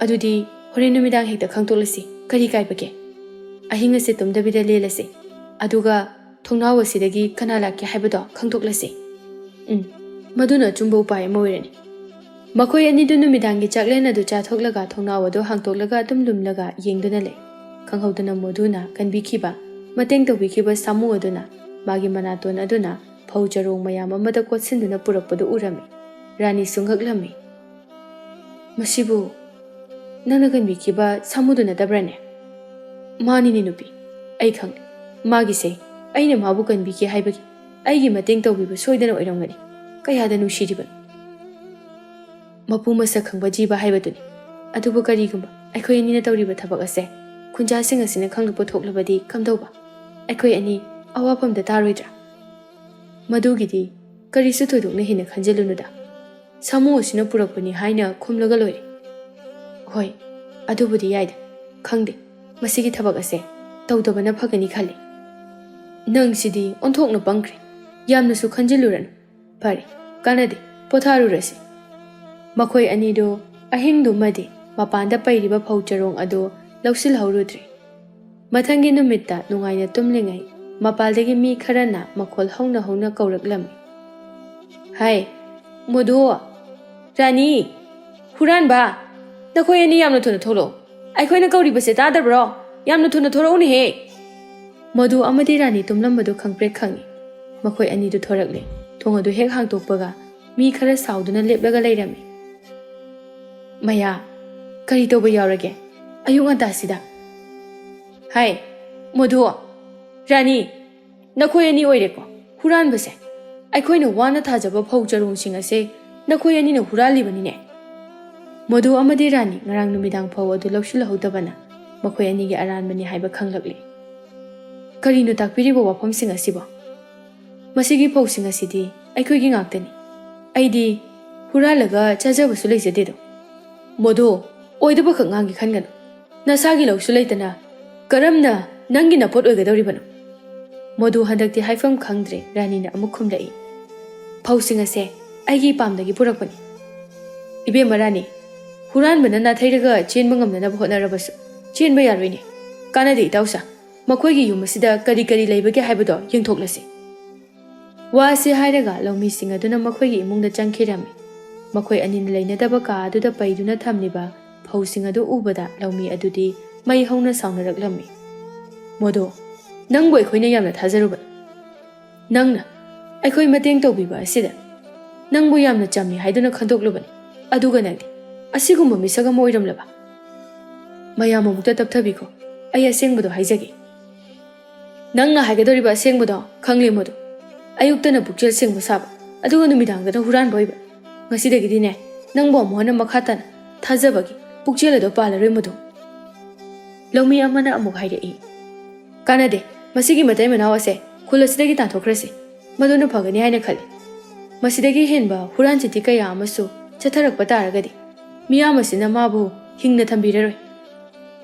ꯑꯗꯨꯗꯤ ꯍꯣꯔꯦꯟ ꯅꯨꯃꯤꯗꯥꯡ ꯍꯦꯛꯇ ꯈꯪꯗꯣꯛꯂꯁꯤ, ꯀꯔꯤ ꯀꯥꯏꯕꯒꯦ? ꯑꯍꯤꯡ ꯑꯁꯦ ꯇꯨꯝꯗꯕꯤꯗ ꯂꯦꯜꯂꯁꯤ, ꯑꯗꯨꯒ ꯊꯣꯡꯅꯥꯎ ꯑꯁꯤꯗꯒꯤ ꯀꯅꯥ ꯂꯥꯛꯀꯦ ꯍꯥꯏꯕꯗꯣ ꯈꯪꯗꯣꯛꯂꯁꯤ꯫ ꯎꯝ, ꯃꯗꯨꯅ ꯑꯆꯨꯝꯕ ꯎꯄꯥꯏ ꯑꯃ ꯑꯣꯏꯔꯅꯤ꯫" ꯃꯈꯣꯏ ꯑꯅꯤꯗꯨ ꯅꯨꯃꯤꯗꯥꯡꯒꯤ ꯆꯥꯛꯂꯦꯟ ꯑꯗꯨ ꯆꯥꯊꯣꯛꯂꯒ ꯊꯣꯡꯅꯥꯎ ꯑꯗꯨ ꯍꯥꯡꯇꯣꯛꯂꯒ ꯑꯗꯨꯝ ꯂꯨꯝꯂꯒ ꯌꯦꯡꯗꯨꯅ ꯂꯩ꯫ ꯈꯪꯍꯧꯗꯅ ꯃꯣꯗꯨꯅ ꯀꯟꯕꯤꯈꯤꯕ, ꯃꯇꯦꯡ ꯇꯧꯕꯤꯈꯤꯕ ꯁꯥꯃꯨ ꯑꯗꯨꯅ ꯃꯥꯒꯤ ꯃꯅꯥꯇꯣꯟ ꯑꯗꯨꯅ ꯐꯧ ꯆꯔꯣꯡ ꯃꯌꯥꯝ ꯑꯃꯗ ꯀꯣꯠꯁꯤꯟꯗꯨꯅ ꯄꯨꯔꯛꯄꯗꯨ ꯎꯔꯝꯃꯤ꯫ ꯔꯥꯅꯤꯁꯨ ꯉꯛꯂꯝꯃꯤ꯫ "ꯃꯁꯤꯕꯨ ꯅꯪꯅ ꯀꯟꯕꯤꯈꯤꯕ ꯁꯥꯃꯨꯗꯨ ꯅꯠꯇꯕ꯭ꯔꯥꯅꯦ?" "ꯃꯥꯅꯤꯅꯦ ꯅꯨꯄꯤ, ꯑꯩ ꯈꯪꯂꯦ꯫ ꯃꯥꯒꯤꯁꯦ ꯑꯩꯅ ꯃꯥꯕꯨ ꯀꯟꯕꯤꯒꯦ ꯍꯥꯏꯕꯒꯤ ꯑꯩꯒꯤ ꯃꯇꯦꯡ ꯇꯧꯕꯤꯕ ꯁꯣꯏꯗꯅ ꯑꯣꯏꯔꯝꯒꯅꯤ꯫ ꯀꯌꯥꯗ ꯅꯨꯡꯁꯤꯔꯤꯕꯅꯣ꯫ ꯃꯄꯨ ꯃꯁꯛ ꯈꯪꯕ ꯖꯤꯕ ꯍꯥꯏꯕꯗꯨꯅꯤ꯫ ꯑꯗꯨꯕꯨ ꯀꯔꯤꯒꯨꯝꯕ ꯑꯩꯈꯣꯏ ꯑꯅꯤꯅ ꯇꯧꯔꯤꯕ ꯊꯕꯛ ꯑꯁꯦ ꯈꯨꯟꯖꯥꯁꯤꯡ ꯑꯁꯤꯅ ꯈꯪꯂꯛꯄ ꯊꯣꯛꯂꯕꯗꯤ ꯀꯝꯗꯧꯕ? ꯑꯩꯈꯣꯏ ꯑꯅꯤ ꯑꯋꯥꯐꯝꯗ ꯇꯥꯔꯣꯏꯗ꯭ꯔꯥ?" "ꯃꯗꯨꯒꯤꯗꯤ ꯀꯔꯤꯁꯨ ꯊꯣꯏꯗꯣꯛꯅ ꯍꯦꯟꯅ ꯈꯟꯖꯤꯜꯂꯨꯅꯨꯗ꯫ ꯁꯥꯃꯨ ꯑꯁꯤꯅ ꯄꯨꯔꯛꯄꯅꯤ ꯍꯥꯏꯅ ꯈꯨꯝꯂꯒ ꯂꯣꯏꯔꯦ꯫" "ꯍꯣꯏ, ꯑꯗꯨꯕꯨꯗꯤ ꯌꯥꯏꯗ꯫ ꯈꯪꯗꯦ, ꯃꯁꯤꯒꯤ ꯊꯕꯛ ꯑꯁꯦ ꯇꯧꯗꯕꯅ ꯐꯒꯅꯤ ꯈꯜꯂꯤ꯫ ꯅꯪꯁꯤꯗꯤ ꯑꯣꯟꯊꯣꯛꯅ ꯄꯪꯈ꯭ꯔꯦ꯫ ꯌꯥꯝꯅꯁꯨ ꯈꯟꯖꯤꯜꯂꯨꯔꯅꯨ꯫ ꯐꯔꯦ, ꯀꯥꯟꯅꯗꯦ, ꯄꯣꯊꯥꯔꯨꯔꯁꯤ꯫ ꯃꯈꯣꯏ ꯑꯅꯤꯗꯨ ꯑꯍꯤꯡꯗꯨꯃꯗꯤ ꯃꯄꯥꯟꯗ ꯄꯩꯔꯤꯕ ꯐꯧ ꯆꯔꯣꯡ ꯑꯗꯨ ꯂꯧꯁꯤꯜꯍꯧꯔꯨꯗ꯭ꯔꯦ꯫ ꯃꯊꯪꯒꯤ ꯅꯨꯃꯤꯠꯇ ꯅꯨꯡꯉꯥꯏꯅ ꯇꯨꯝꯂꯤꯉꯩ ꯃꯄꯥꯜꯗꯒꯤ ꯃꯤ ꯈꯔꯅ ꯃꯈꯣꯜ ꯍꯧꯅ ꯍꯧꯅ ꯀꯧꯔꯛꯂꯝꯃꯤ꯫ "ꯍꯥꯏ, ꯃꯣꯗꯨ, ꯔꯥꯅꯤ, ꯍꯨꯔꯥꯟꯕ, ꯅꯈꯣꯏ ꯑꯅꯤ ꯌꯥꯝꯅ ꯊꯨꯅ ꯊꯣꯛꯂꯛꯑꯣ꯫ ꯑꯩꯈꯣꯏꯅ ꯀꯧꯔꯤꯕꯁꯦ ꯇꯥꯗꯕ꯭ꯔꯣ? ꯌꯥꯝꯅ ꯊꯨꯅ ꯊꯣꯔꯛꯎꯅꯦꯍꯦ!" ꯃꯣꯗꯨ ꯑꯃꯗꯤ ꯔꯥꯅꯤ ꯇꯨꯝꯂꯝꯕꯗꯨ ꯈꯪꯄ꯭ꯔꯦꯛ ꯈꯪꯏ꯫ ꯃꯈꯣꯏ ꯑꯅꯤꯗꯨ ꯊꯣꯔꯛꯂꯦ꯫ ꯊꯣꯡ ꯑꯗꯨ ꯍꯦꯛ ꯍꯥꯡꯗꯣꯛꯄꯒ ꯃꯤ ꯈꯔ ꯁꯥꯎꯗꯨꯅ ꯂꯦꯞꯂꯒ ꯂꯩꯔꯝꯃꯤ꯫ "ꯃꯌꯥ, ꯀꯔꯤ ꯇꯧꯕ ꯌꯥꯎꯔꯒꯦ ꯑꯌꯨꯛ ꯉꯟꯇꯥꯁꯤꯗ?" "ꯍꯥꯏ, ꯃꯣꯗꯨ, ꯔꯥꯅꯤ, ꯅꯈꯣꯏ ꯑꯅꯤ ꯑꯣꯏꯔꯦꯀꯣ ꯍꯨꯔꯥꯟꯕꯁꯦ꯫ ꯑꯩꯈꯣꯏꯅ ꯋꯥꯅ ꯊꯥꯖꯕ ꯐꯧ ꯆꯔꯣꯡꯁꯤꯡ ꯑꯁꯦ ꯅꯈꯣꯏ ꯑꯅꯤꯅ ꯍꯨꯔꯥꯜꯂꯤꯕꯅꯤꯅꯦ꯫" ꯃꯣꯗꯨ ꯑꯃꯗꯤ ꯔꯥꯅꯤ ꯉꯔꯥꯡ ꯅꯨꯃꯤꯗꯥꯡ ꯐꯧ ꯑꯗꯨ ꯂꯧꯁꯤꯜꯍꯧꯗꯕꯅ ꯃꯈꯣꯏ ꯑꯅꯤꯒꯤ ꯑꯔꯥꯟꯕꯅꯤ ꯍꯥꯏꯕ ꯈꯪꯂꯛꯂꯦ꯫ "ꯀꯔꯤꯅꯣ ꯇꯥꯛꯄꯤꯔꯤꯕ ꯋꯥꯐꯝꯁꯤꯡ ꯑꯁꯤꯕꯣ? ꯃꯁꯤꯒꯤ ꯐꯧꯁꯤꯡ ꯑꯁꯤꯗꯤ ꯑꯩꯈꯣꯏꯒꯤ ꯉꯥꯛꯇꯅꯤ꯫ ꯑꯩꯗꯤ ꯍꯨꯔꯥꯜꯂꯒ ꯆꯥꯖꯕꯁꯨ ꯂꯩꯖꯗꯦꯗꯣ꯫" "ꯃꯣꯗꯨ, ꯑꯣꯏꯗꯕꯈꯛ ꯉꯥꯡꯒꯦ ꯈꯟꯒꯅꯨ꯫ ꯅꯁꯥꯒꯤ ꯂꯧꯁꯨ ꯂꯩꯇꯅ ꯀꯔꯝꯅ ꯅꯪꯒꯤ ꯅꯄꯣꯠ ꯑꯣꯏꯒꯗꯧꯔꯤꯕꯅꯣ?" ꯃꯣꯗꯨ ꯍꯟꯗꯛꯇꯤ ꯍꯥꯏꯐꯝ ꯈꯪꯗ꯭ꯔꯦ꯫ ꯔꯥꯅꯤꯅ ꯑꯃꯨꯛ ꯈꯨꯝꯂꯛꯏ, "ꯐꯧꯁꯤꯡ ꯑꯁꯦ ꯑꯩꯒꯤ ꯏꯄꯥꯝꯗꯒꯤ ꯄꯨꯔꯛꯄꯅꯤ꯫" "ꯏꯕꯦꯝꯃ ꯔꯥꯅꯤ, ꯍꯨꯔꯥꯟꯕꯅ ꯅꯥꯊꯩꯔꯒ ꯆꯦꯟꯕ ꯉꯝꯅꯅꯕ ꯍꯣꯠꯅꯔꯕꯁꯨ ꯆꯦꯟꯕ ꯌꯥꯔꯣꯏꯅꯦ꯫ ꯀꯥꯟꯅꯗꯦ ꯏꯇꯥꯎꯁꯥ, ꯃꯈꯣꯏꯒꯤ ꯌꯨꯝ ꯑꯁꯤꯗ ꯀꯔꯤ ꯀꯔꯤ ꯂꯩꯕꯒꯦ ꯍꯥꯏꯕꯗꯣ ꯌꯦꯡꯊꯣꯛꯂꯁꯤ꯫" ꯋꯥ ꯑꯁꯤ ꯍꯥꯏꯔꯒ ꯂꯧꯃꯤꯁꯤꯡ ꯑꯗꯨꯅ ꯃꯈꯣꯏꯒꯤ ꯏꯃꯨꯡꯗ ꯆꯪꯈꯤꯔꯝꯃꯤ꯫ ꯃꯈꯣꯏ ꯑꯅꯤꯅ ꯂꯩꯅꯗꯕ ꯀꯥ ꯑꯗꯨꯗ ꯄꯩꯗꯨꯅ ꯊꯝꯂꯤꯕ ꯐꯧꯁꯤꯡ ꯑꯗꯨ ꯎꯕꯗ ꯂꯧꯃꯤ ꯑꯗꯨꯗꯤ ꯃꯩ ꯍꯧꯅ ꯁꯥꯎꯅꯔꯛꯂꯝꯃꯤ꯫ "ꯃꯣꯗꯨ, ꯅꯪꯕꯨ ꯑꯩꯈꯣꯏꯅ ꯌꯥꯝꯅ ꯊꯥꯖꯔꯨꯕꯅꯤ꯫ ꯅꯪꯅ ꯑꯩꯈꯣꯏ ꯃꯇꯦꯡ ꯇꯧꯕꯤꯕ ꯑꯁꯤꯗ ꯅꯪꯕꯨ ꯌꯥꯝꯅ ꯆꯝꯃꯤ ꯍꯥꯏꯗꯨꯅ ꯈꯟꯗꯣꯛꯂꯨꯕꯅꯤ꯫ ꯑꯗꯨꯒ ꯅꯪꯗꯤ ꯑꯁꯤꯒꯨꯝꯕ ꯃꯤꯁꯛ ꯑꯃ ꯑꯣꯏꯔꯝꯂꯕ?" "ꯃꯌꯥꯝ ꯑꯃꯨꯛꯇ ꯇꯞꯊꯕꯤꯈꯣ, ꯑꯩ ꯑꯁꯦꯡꯕꯗꯣ ꯍꯥꯏꯖꯒꯦ꯫" "ꯅꯪꯅ ꯍꯥꯏꯒꯗꯧꯔꯤꯕ ꯑꯁꯦꯡꯕꯗꯣ ꯈꯪꯂꯦ ꯃꯣꯗꯨ꯫ ꯑꯌꯨꯛꯇꯅ ꯄꯨꯛꯆꯦꯜ ꯁꯦꯡꯕ ꯁꯥꯕ, ꯑꯗꯨꯒ ꯅꯨꯃꯤꯗꯥꯡꯗꯅ ꯍꯨꯔꯥꯟꯕ ꯑꯣꯏꯕ꯫ ꯉꯁꯤꯗꯒꯤꯗꯤꯅꯦ, ꯅꯪꯕꯨ ꯑꯃꯨꯛ ꯍꯟꯅ ꯃꯈꯥ ꯇꯥꯅ ꯊꯥꯖꯕꯒꯤ ꯄꯨꯛꯆꯦꯜ ꯑꯗꯣ ꯄꯥꯜꯂꯔꯣꯏ ꯃꯣꯗꯨ꯫" ꯂꯧꯃꯤ ꯑꯃꯅ ꯑꯃꯨꯛ ꯍꯥꯏꯔꯛꯏ, "ꯀꯥꯟꯅꯗꯦ, ꯃꯁꯤꯒꯤ ꯃꯇꯩ ꯃꯅꯥꯎ ꯑꯁꯦ ꯈꯨꯜ ꯑꯁꯤꯗꯒꯤ ꯇꯥꯟꯊꯣꯛꯈ꯭ꯔꯁꯤ꯫ ꯃꯗꯨꯅ ꯐꯒꯅꯤ ꯍꯥꯏꯅ ꯈꯜꯂꯤ꯫ ꯃꯁꯤꯗꯒꯤ ꯍꯦꯟꯕ ꯍꯨꯔꯥꯟ ꯆꯤꯟꯊꯤ ꯀꯌꯥ ꯑꯃꯁꯨ ꯆꯠꯊꯔꯛꯄ ꯇꯥꯔꯒꯗꯤ ꯃꯤꯌꯥꯝ ꯑꯁꯤꯅ ꯃꯥꯕꯨ ꯍꯤꯡꯅ ꯊꯝꯕꯤꯔꯔꯣꯏ꯫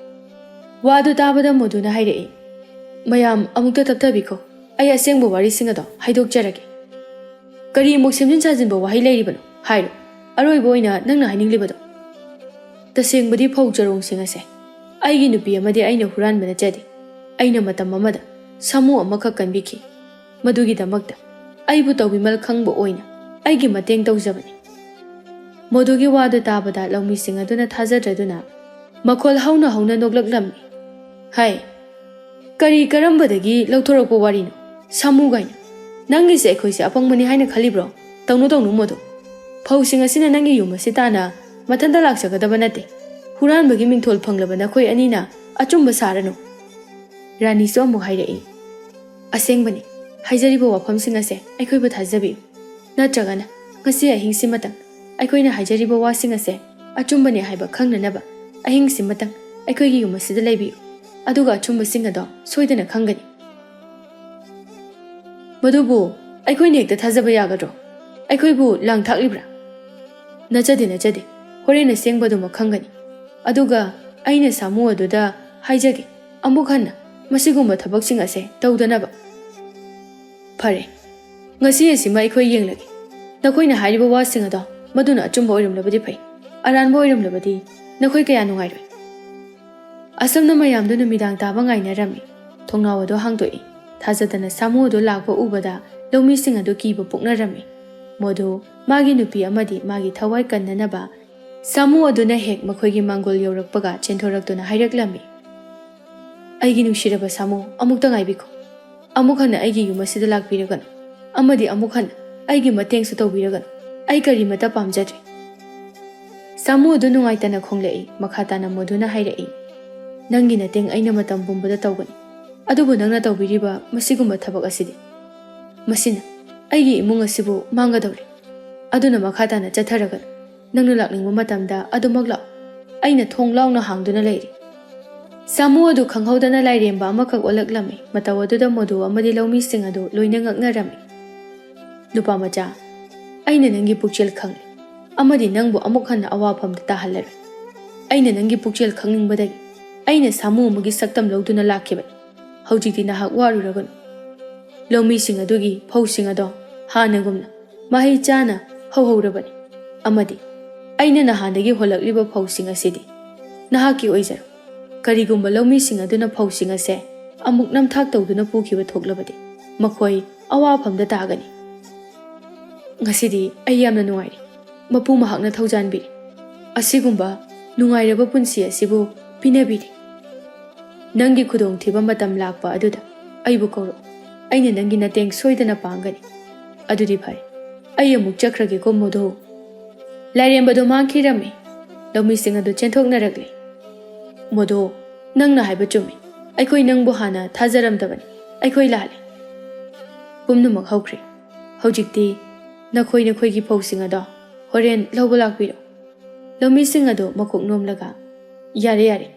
ꯋꯥꯗꯨ ꯇꯥꯕꯗ ꯃꯣꯗꯨꯅ ꯍꯥꯏꯔꯛꯏ, "ꯃꯌꯥꯝ ꯑꯃꯨꯛꯇ ꯇꯞꯊꯕꯤꯈꯣ, ꯑꯩ ꯑꯁꯦꯡꯕ ꯋꯥꯔꯤꯁꯤꯡ ꯑꯗꯣ ꯍꯥꯏꯗꯣꯛꯆꯔꯒꯦ꯫ ꯀꯔꯤ ꯑꯃꯨꯛ ꯁꯦꯝꯖꯤꯟ ꯁꯥꯖꯤꯟꯕ ꯋꯥꯍꯩ ꯂꯩꯔꯤꯕꯅꯣ? ꯍꯥꯏꯔꯣ, ꯑꯔꯣꯏꯕ ꯑꯣꯏꯅ ꯅꯪꯅ ꯍꯥꯏꯅꯤꯡꯂꯤꯕꯗꯣ꯫" "ꯇꯁꯦꯡꯕꯗꯤ ꯐꯧ ꯆꯔꯣꯡꯁꯤꯡ ꯑꯁꯦ ꯑꯩꯒꯤ ꯅꯨꯄꯤ ꯑꯃꯗꯤ ꯑꯩꯅ ꯍꯨꯔꯥꯟꯕ ꯅꯠꯆꯗꯦ꯫ ꯑꯩꯅ ꯃꯇꯝ ꯑꯃꯗ ꯁꯥꯃꯨ ꯑꯃꯈꯛ ꯀꯟꯕꯤꯈꯤ꯫ ꯃꯗꯨꯒꯤꯗꯃꯛꯇ ꯑꯩꯕꯨ ꯇꯧꯕꯤꯃꯜ ꯈꯪꯕ ꯑꯣꯏꯅ ꯑꯩꯒꯤ ꯃꯇꯦꯡ ꯇꯧꯖꯕꯅꯤ꯫" ꯃꯗꯨꯒꯤ ꯋꯥꯗꯨ ꯇꯥꯕꯗ ꯂꯧꯃꯤꯁꯤꯡ ꯑꯗꯨꯅ ꯊꯥꯖꯗ꯭ꯔꯗꯨꯅ ꯃꯈꯣꯜ ꯍꯧꯅ ꯍꯧꯅ ꯅꯣꯛꯂꯛꯂꯝꯃꯤ꯫ "ꯍꯥꯏ, ꯀꯔꯤ ꯀꯔꯝꯕꯗꯒꯤ ꯂꯧꯊꯣꯔꯛꯄ ꯋꯥꯔꯤꯅꯣ? ꯁꯥꯃꯨ ꯀꯥꯏꯅ꯫ ꯅꯪꯒꯤꯁꯦ ꯑꯩꯈꯣꯏꯁꯦ ꯑꯄꯪꯕꯅꯤ ꯍꯥꯏꯅ ꯈꯜꯂꯤꯕ꯭ꯔꯣ? ꯇꯧꯅꯨ, ꯇꯧꯅꯨ, ꯃꯗꯨ꯫ ꯐꯧꯁꯤꯡ ꯑꯁꯤꯅ ꯅꯪꯒꯤ ꯌꯨꯝ ꯑꯁꯤ ꯇꯥꯅ ꯃꯊꯟꯇ ꯂꯥꯛꯆꯒꯗꯕ ꯅꯠꯇꯦ꯫ ꯍꯨꯔꯥꯟꯕꯒꯤ ꯃꯤꯡꯊꯣꯜ ꯐꯪꯂꯕ ꯅꯈꯣꯏ ꯑꯅꯤꯅ ꯑꯆꯨꯝꯕ ꯁꯥꯔꯅꯨ꯫" ꯔꯥꯅꯤꯁꯨ ꯑꯃꯨꯛ ꯍꯥꯏꯔꯛꯏ, "ꯑꯁꯦꯡꯕꯅꯤ, ꯍꯥꯏꯖꯔꯤꯕ ꯋꯥꯐꯝꯁꯤꯡ ꯑꯁꯦ ꯑꯩꯈꯣꯏꯕꯨ ꯊꯥꯖꯕꯤꯌꯨ꯫ ꯅꯠꯇ꯭ꯔꯒꯅ ꯉꯁꯤ ꯑꯍꯤꯡꯁꯤꯃꯇꯪ ꯑꯩꯈꯣꯏꯅ ꯍꯥꯏꯖꯔꯤꯕ ꯋꯥꯁꯤꯡ ꯑꯁꯦ ꯑꯆꯨꯝꯕꯅꯤ ꯍꯥꯏꯕ ꯈꯪꯅꯅꯕ ꯑꯍꯤꯡꯁꯤꯃꯇꯪ ꯑꯩꯈꯣꯏꯒꯤ ꯌꯨꯝ ꯑꯁꯤꯗ ꯂꯩꯕꯤꯌꯨ꯫ ꯑꯗꯨꯒ ꯑꯆꯨꯝꯕꯁꯤꯡ ꯑꯗꯣ ꯁꯣꯏꯗꯅ ꯈꯪꯒꯅꯤ꯫" "ꯃꯗꯨꯕꯨ ꯑꯩꯈꯣꯏꯅ ꯍꯦꯛꯇ ꯊꯥꯖꯕ ꯌꯥꯒꯗ꯭ꯔꯣ? ꯑꯩꯈꯣꯏꯕꯨ ꯂꯥꯡ ꯊꯥꯛꯂꯤꯕ꯭ꯔꯥ?" "ꯅꯠꯆꯗꯦ, ꯅꯠꯆꯗꯦ꯫ ꯍꯣꯔꯦꯟ ꯑꯁꯦꯡꯕꯗꯨꯃꯛ ꯈꯪꯒꯅꯤ꯫ ꯑꯗꯨꯒ ꯑꯩꯅ ꯁꯥꯃꯨ ꯑꯗꯨꯗ ꯍꯥꯏꯖꯒꯦ, ꯑꯃꯨꯛ ꯍꯟꯅ ꯃꯁꯤꯒꯨꯝꯕ ꯊꯕꯛꯁꯤꯡ ꯑꯁꯦ ꯇꯧꯗꯅꯕ꯫" "ꯐꯔꯦ, ꯉꯁꯤ ꯑꯁꯤꯃ ꯑꯩꯈꯣꯏ ꯌꯦꯡꯂꯒꯦ꯫ ꯅꯈꯣꯏꯅ ꯍꯥꯏꯔꯤꯕ ꯋꯥꯁꯤꯡ ꯑꯗꯣ ꯃꯗꯨꯅ ꯑꯆꯨꯝꯕ ꯑꯣꯏꯔꯝꯂꯕꯗꯤ ꯐꯩ, ꯑꯔꯥꯟꯕ ꯑꯣꯏꯔꯝꯂꯕꯗꯤ ꯅꯈꯣꯏ ꯀꯌꯥ ꯅꯨꯡꯉꯥꯏꯔꯣꯏ꯫" ꯑꯁꯨꯝꯅ ꯃꯌꯥꯝꯗꯨ ꯅꯨꯃꯤꯗꯥꯡ ꯇꯥꯕ ꯉꯥꯏꯅꯔꯝꯃꯤ꯫ ꯊꯣꯡꯅꯥꯎ ꯑꯗꯨ ꯍꯥꯡꯗꯣꯛꯏ꯫ ꯊꯥꯖꯗꯅ ꯁꯥꯃꯨ ꯑꯗꯨ ꯂꯥꯛꯄ ꯎꯕꯗ ꯂꯧꯃꯤꯁꯤꯡ ꯑꯗꯨ ꯀꯤꯕ ꯄꯣꯛꯅꯔꯝꯃꯤ꯫ ꯃꯗꯨ ꯃꯥꯒꯤ ꯅꯨꯄꯤ ꯑꯃꯗꯤ ꯃꯥꯒꯤ ꯊꯋꯥꯏ ꯀꯟꯅꯅꯕ ꯁꯥꯃꯨ ꯑꯗꯨꯅ ꯍꯦꯛ ꯃꯈꯣꯏꯒꯤ ꯃꯥꯡꯒꯣꯜ ꯌꯧꯔꯛꯄꯒ ꯆꯦꯟꯊꯣꯔꯛꯇꯨꯅ ꯍꯥꯏꯔꯛꯂꯝꯃꯤ, "ꯑꯩꯒꯤ ꯅꯨꯡꯁꯤꯔꯕ ꯁꯥꯃꯨ, ꯑꯃꯨꯛꯇ ꯉꯥꯏꯕꯤꯈꯣ꯫ ꯑꯃꯨꯛ ꯍꯟꯅ ꯑꯩꯒꯤ ꯌꯨꯝ ꯑꯁꯤꯗ ꯂꯥꯛꯄꯤꯔꯒꯅꯨ, ꯑꯃꯗꯤ ꯑꯃꯨꯛ ꯍꯟꯅ ꯑꯩꯒꯤ ꯃꯇꯦꯡꯁꯨ ꯇꯧꯕꯤꯔꯒꯅꯨ꯫ ꯑꯩ ꯀꯔꯤꯃꯠꯇ ꯄꯥꯝꯖꯗ꯭ꯔꯦ꯫" ꯁꯥꯃꯨ ꯑꯗꯨ ꯅꯨꯡꯉꯥꯏꯇꯅ ꯈꯣꯡꯂꯛꯏ꯫ ꯃꯈꯥ ꯇꯥꯅ ꯃꯗꯨꯅ ꯍꯥꯏꯔꯛꯏ, "ꯅꯪꯒꯤ ꯃꯇꯦꯡ ꯑꯩꯅ ꯃꯇꯝ ꯄꯨꯝꯕꯗ ꯇꯧꯒꯅꯤ, ꯑꯗꯨꯕꯨ ꯅꯪꯅ ꯇꯧꯕꯤꯔꯤꯕ ꯃꯁꯤꯒꯨꯝꯕ ꯊꯕꯛ ꯑꯁꯤꯗꯤ, ꯃꯁꯤꯅ ꯑꯩꯒꯤ ꯏꯃꯨꯡ ꯑꯁꯤꯕꯨ ꯃꯥꯡꯒꯗꯧꯔꯦ꯫ ꯑꯗꯨꯅ ꯃꯈꯥ ꯇꯥꯅ ꯆꯠꯊꯔꯒꯅꯨ꯫ ꯅꯪꯅ ꯂꯥꯛꯅꯤꯡꯕ ꯃꯇꯝꯗ ꯑꯗꯨꯃꯛ ꯂꯥꯛꯎ꯫ ꯑꯩꯅ ꯊꯣꯡ ꯂꯥꯎꯅ ꯍꯥꯡꯗꯨꯅ ꯂꯩꯔꯤ꯫" ꯁꯥꯃꯨ ꯑꯗꯨ ꯈꯪꯍꯧꯗꯅ ꯂꯥꯏꯔꯦꯝꯕ ꯑꯃꯈꯛ ꯑꯣꯜꯂꯛꯂꯝꯃꯤ꯫ ꯃꯇꯧ ꯑꯗꯨꯗ ꯃꯗꯨ ꯑꯃꯗꯤ ꯂꯧꯃꯤꯁꯤꯡ ꯑꯗꯨ ꯂꯣꯏꯅ ꯉꯛꯅꯔꯝꯃꯤ꯫ "ꯅꯨꯄꯥ ꯃꯆꯥ, ꯑꯩꯅ ꯅꯪꯒꯤ ꯄꯨꯛꯆꯦꯜ ꯈꯪꯂꯦ ꯑꯃꯗꯤ ꯅꯪꯕꯨ ꯑꯃꯨꯛ ꯍꯟꯅ ꯑꯋꯥꯐꯝꯗ ꯇꯥꯍꯜꯂꯔꯣꯏ꯫ ꯑꯩꯅ ꯅꯪꯒꯤ ꯄꯨꯛꯆꯦꯜ ꯈꯪꯅꯤꯡꯕꯗꯒꯤ ꯑꯩꯅ ꯁꯥꯃꯨ ꯑꯃꯒꯤ ꯁꯛꯇꯝ ꯂꯧꯗꯨꯅ ꯂꯥꯛꯈꯤꯕꯅꯤ꯫ ꯍꯧꯖꯤꯛꯇꯤ ꯅꯍꯥꯛ ꯋꯥꯔꯨꯔꯒꯅꯨ꯫ ꯂꯧꯃꯤꯁꯤꯡ ꯑꯗꯨꯒꯤ ꯐꯧꯁꯤꯡ ꯑꯗꯣ ꯍꯥꯟꯅꯒꯨꯝꯅ ꯃꯍꯩ ꯆꯥꯅ ꯍꯧꯍꯧꯔꯕꯅꯤ꯫ ꯑꯃꯗꯤ ꯑꯩꯅ ꯅꯍꯥꯟꯗꯒꯤ ꯍꯣꯜꯂꯛꯂꯤꯕ ꯐꯧꯁꯤꯡ ꯑꯁꯤꯗꯤ ꯅꯍꯥꯛꯀꯤ ꯑꯣꯏꯖꯔꯣ꯫ ꯀꯔꯤꯒꯨꯝꯕ ꯂꯧꯃꯤꯁꯤꯡ ꯑꯗꯨꯅ ꯐꯧꯁꯤꯡ ꯑꯁꯦ ꯑꯃꯨꯛ ꯅꯝꯊꯥꯛ ꯇꯧꯗꯨꯅ ꯄꯨꯈꯤꯕ ꯊꯣꯛꯂꯕꯗꯤ ꯃꯈꯣꯏ ꯑꯋꯥꯐꯝꯗ ꯇꯥꯒꯅꯤ꯫ ꯉꯁꯤꯗꯤ ꯑꯩ ꯌꯥꯝꯅ ꯅꯨꯡꯉꯥꯏꯔꯦ꯫ ꯃꯄꯨ ꯃꯍꯥꯛꯅ ꯊꯧꯖꯥꯟꯕꯤꯔꯦ꯫ ꯑꯁꯤꯒꯨꯝꯕ ꯅꯨꯡꯉꯥꯏꯔꯕ ꯄꯨꯟꯁꯤ ꯑꯁꯤꯕꯨ ꯄꯤꯅꯕꯤꯔꯦ꯫ ꯅꯪꯒꯤ ꯈꯨꯗꯣꯡꯊꯤꯕ ꯃꯇꯝ ꯂꯥꯛꯄ ꯑꯗꯨꯗ ꯑꯩꯕꯨ ꯀꯧꯔꯛꯎ꯫ ꯑꯩꯅ ꯅꯪꯒꯤ ꯃꯇꯦꯡ ꯁꯣꯏꯗꯅ ꯄꯥꯡꯒꯅꯤ꯫ ꯑꯗꯨꯗꯤ ꯐꯔꯦ, ꯑꯩ ꯑꯃꯨꯛ ꯆꯠꯈ꯭ꯔꯒꯦꯀꯣ ꯃꯣꯗꯣ꯫ ꯂꯥꯏꯔꯦꯝꯕꯗꯣ ꯃꯥꯡꯈꯤꯔꯝꯃꯤ꯫ ꯂꯧꯃꯤꯁꯤꯡ ꯑꯗꯨ ꯆꯦꯟꯊꯣꯛꯅꯔꯛꯂꯤ꯫ ꯃꯣꯗꯣ, ꯅꯪꯅ ꯍꯥꯏꯕ ꯆꯨꯝꯃꯤ꯫ ꯑꯩꯈꯣꯏ ꯅꯪꯕꯨ ꯍꯥꯟꯅ ꯊꯥꯖꯔꯝꯗꯕꯅꯤ꯫ ꯑꯩꯈꯣꯏ ꯂꯥꯜꯂꯤ꯫ ꯄꯨꯝꯅꯃꯛ ꯍꯧꯈ꯭ꯔꯦ꯫ ꯍꯧꯖꯤꯛꯇꯤ ꯅꯈꯣꯏ ꯅꯈꯣꯏꯒꯤ ꯐꯧꯁꯤꯡ ꯑꯗꯣ ꯍꯣꯔꯦꯟ ꯂꯧꯕ ꯂꯥꯛꯄꯤꯔꯣ꯫ ꯂꯧꯃꯤꯁꯤꯡ ꯑꯗꯨ ꯃꯀꯣꯛ ꯅꯣꯝꯂꯒ, "ꯌꯥꯔꯦ, ꯌꯥꯔꯦ,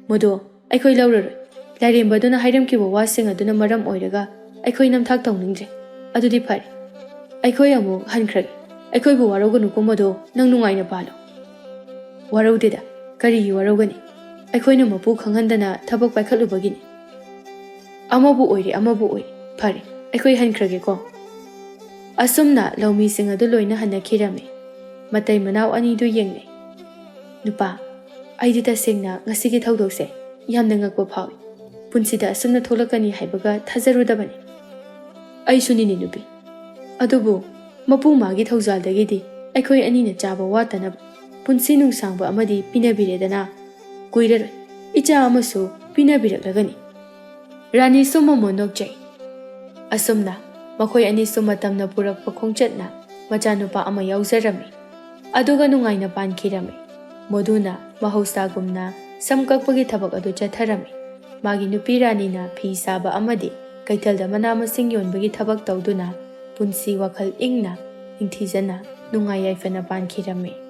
ꯃꯗꯨ ꯑꯩꯈꯣꯏ ꯂꯧꯔꯔꯣꯏ꯫ ꯂꯥꯏꯔꯦꯝꯕꯗꯨꯅ ꯍꯥꯏꯔꯝꯈꯤꯕ ꯋꯥꯁꯤꯡ ꯑꯗꯨꯅ ꯃꯔꯝ ꯑꯣꯏꯔꯒ ꯑꯩꯈꯣꯏ ꯅꯝꯊꯥꯛ ꯇꯧꯅꯤꯡꯗ꯭ꯔꯦ꯫ ꯑꯗꯨꯗꯤ ꯐꯔꯦ, ꯑꯩꯈꯣꯏ ꯑꯃꯨꯛ ꯍꯟꯈ꯭ꯔꯒꯦ꯫ ꯑꯩꯈꯣꯏꯕꯨ ꯋꯥꯔꯧꯒꯅꯨꯀꯣ ꯃꯗꯨ, ꯅꯪ ꯅꯨꯡꯉꯥꯏꯅ ꯄꯥꯜꯂꯣ꯫" "ꯋꯥꯔꯧꯗꯦꯗ, ꯀꯔꯤꯒꯤ ꯋꯥꯔꯧꯒꯅꯤ? ꯑꯩꯈꯣꯏꯅ ꯃꯄꯨ ꯈꯪꯍꯟꯗꯅ ꯊꯕꯛ ꯄꯥꯏꯈꯠꯂꯨꯕꯒꯤꯅꯤ꯫ ꯑꯃꯕꯨ ꯑꯣꯏꯔꯦ, ꯑꯃꯕꯨ ꯑꯣꯏꯔꯦ꯫ ꯐꯔꯦ, ꯑꯩꯈꯣꯏ ꯍꯟꯈ꯭ꯔꯒꯦꯀꯣ꯫" ꯑꯁꯨꯝꯅ ꯂꯧꯃꯤꯁꯤꯡ ꯑꯗꯨ ꯂꯣꯏꯅ ꯍꯟꯅꯈꯤꯔꯝꯃꯤ꯫ ꯃꯇꯩ ꯃꯅꯥꯎ ꯑꯅꯤꯗꯨ ꯌꯦꯡꯅꯩ꯫ "ꯅꯨꯄꯥ, ꯑꯩꯗꯤ ꯇꯁꯦꯡꯅ ꯉꯁꯤꯒꯤ ꯊꯧꯗꯣꯛꯁꯦ ꯌꯥꯝꯅ ꯉꯛꯄ ꯐꯥꯎꯏ꯫ ꯄꯨꯟꯁꯤꯗ ꯑꯁꯨꯝꯅ ꯊꯣꯛꯂꯛꯀꯅꯤ ꯍꯥꯏꯕꯒ ꯊꯥꯖꯔꯨꯗꯕꯅꯤ꯫" "ꯑꯩꯁꯨꯅꯤꯅꯦ ꯅꯨꯄꯤ꯫ ꯑꯗꯨꯕꯨ ꯃꯄꯨ ꯃꯥꯒꯤ ꯊꯧꯖꯥꯜꯗꯒꯤꯗꯤ ꯑꯩꯈꯣꯏ ꯑꯅꯤꯅ ꯆꯥꯕ ꯋꯥꯠꯇꯅꯕ ꯄꯨꯟꯁꯤ ꯅꯨꯡꯁꯥꯡꯕ ꯑꯃꯗꯤ ꯄꯤꯅꯕꯤꯔꯦꯗꯅ꯫ ꯀꯨꯏꯔꯔꯣꯏ, ꯏꯆꯥ ꯑꯃꯁꯨ ꯄꯤꯅꯕꯤꯔꯛꯂꯒꯅꯤ꯫" ꯔꯥꯅꯤꯁꯨ ꯃꯃꯣꯟ ꯅꯣꯛꯆꯩ꯫ ꯑꯁꯨꯝꯅ ꯃꯈꯣꯏ ꯑꯅꯤꯁꯨ ꯃꯇꯝꯅ ꯄꯨꯔꯛꯄ ꯈꯣꯡꯆꯠꯅ ꯃꯆꯥꯅꯨꯄꯥ ꯑꯃ ꯌꯥꯎꯖꯔꯝꯃꯤ꯫ ꯑꯗꯨꯒ ꯅꯨꯡꯉꯥꯏꯅ ꯄꯥꯟꯈꯤꯔꯝꯃꯤ꯫ ꯃꯗꯨꯅ ꯃꯍꯧꯁꯥꯒꯨꯝꯅ ꯁꯝ ꯀꯛꯄꯒꯤ ꯊꯕꯛ ꯑꯗꯨ ꯆꯠꯊꯔꯝꯃꯤ꯫ ꯃꯥꯒꯤ ꯅꯨꯄꯤ ꯔꯥꯅꯤꯅ ꯐꯤ ꯁꯥꯕ ꯑꯃꯗꯤ ꯀꯩꯊꯦꯜꯗ ꯃꯅꯥ ꯃꯁꯤꯡ ꯌꯣꯟꯕꯒꯤ ꯊꯕꯛ ꯇꯧꯗꯨꯅ ꯄꯨꯟꯁꯤ ꯋꯥꯈꯜ ꯏꯪꯅ ꯅꯤꯡꯊꯤꯖꯅ ꯅꯨꯡꯉꯥꯏ ꯌꯥꯏꯐꯅ ꯄꯥꯟꯈꯤꯔꯝꯃꯤ꯫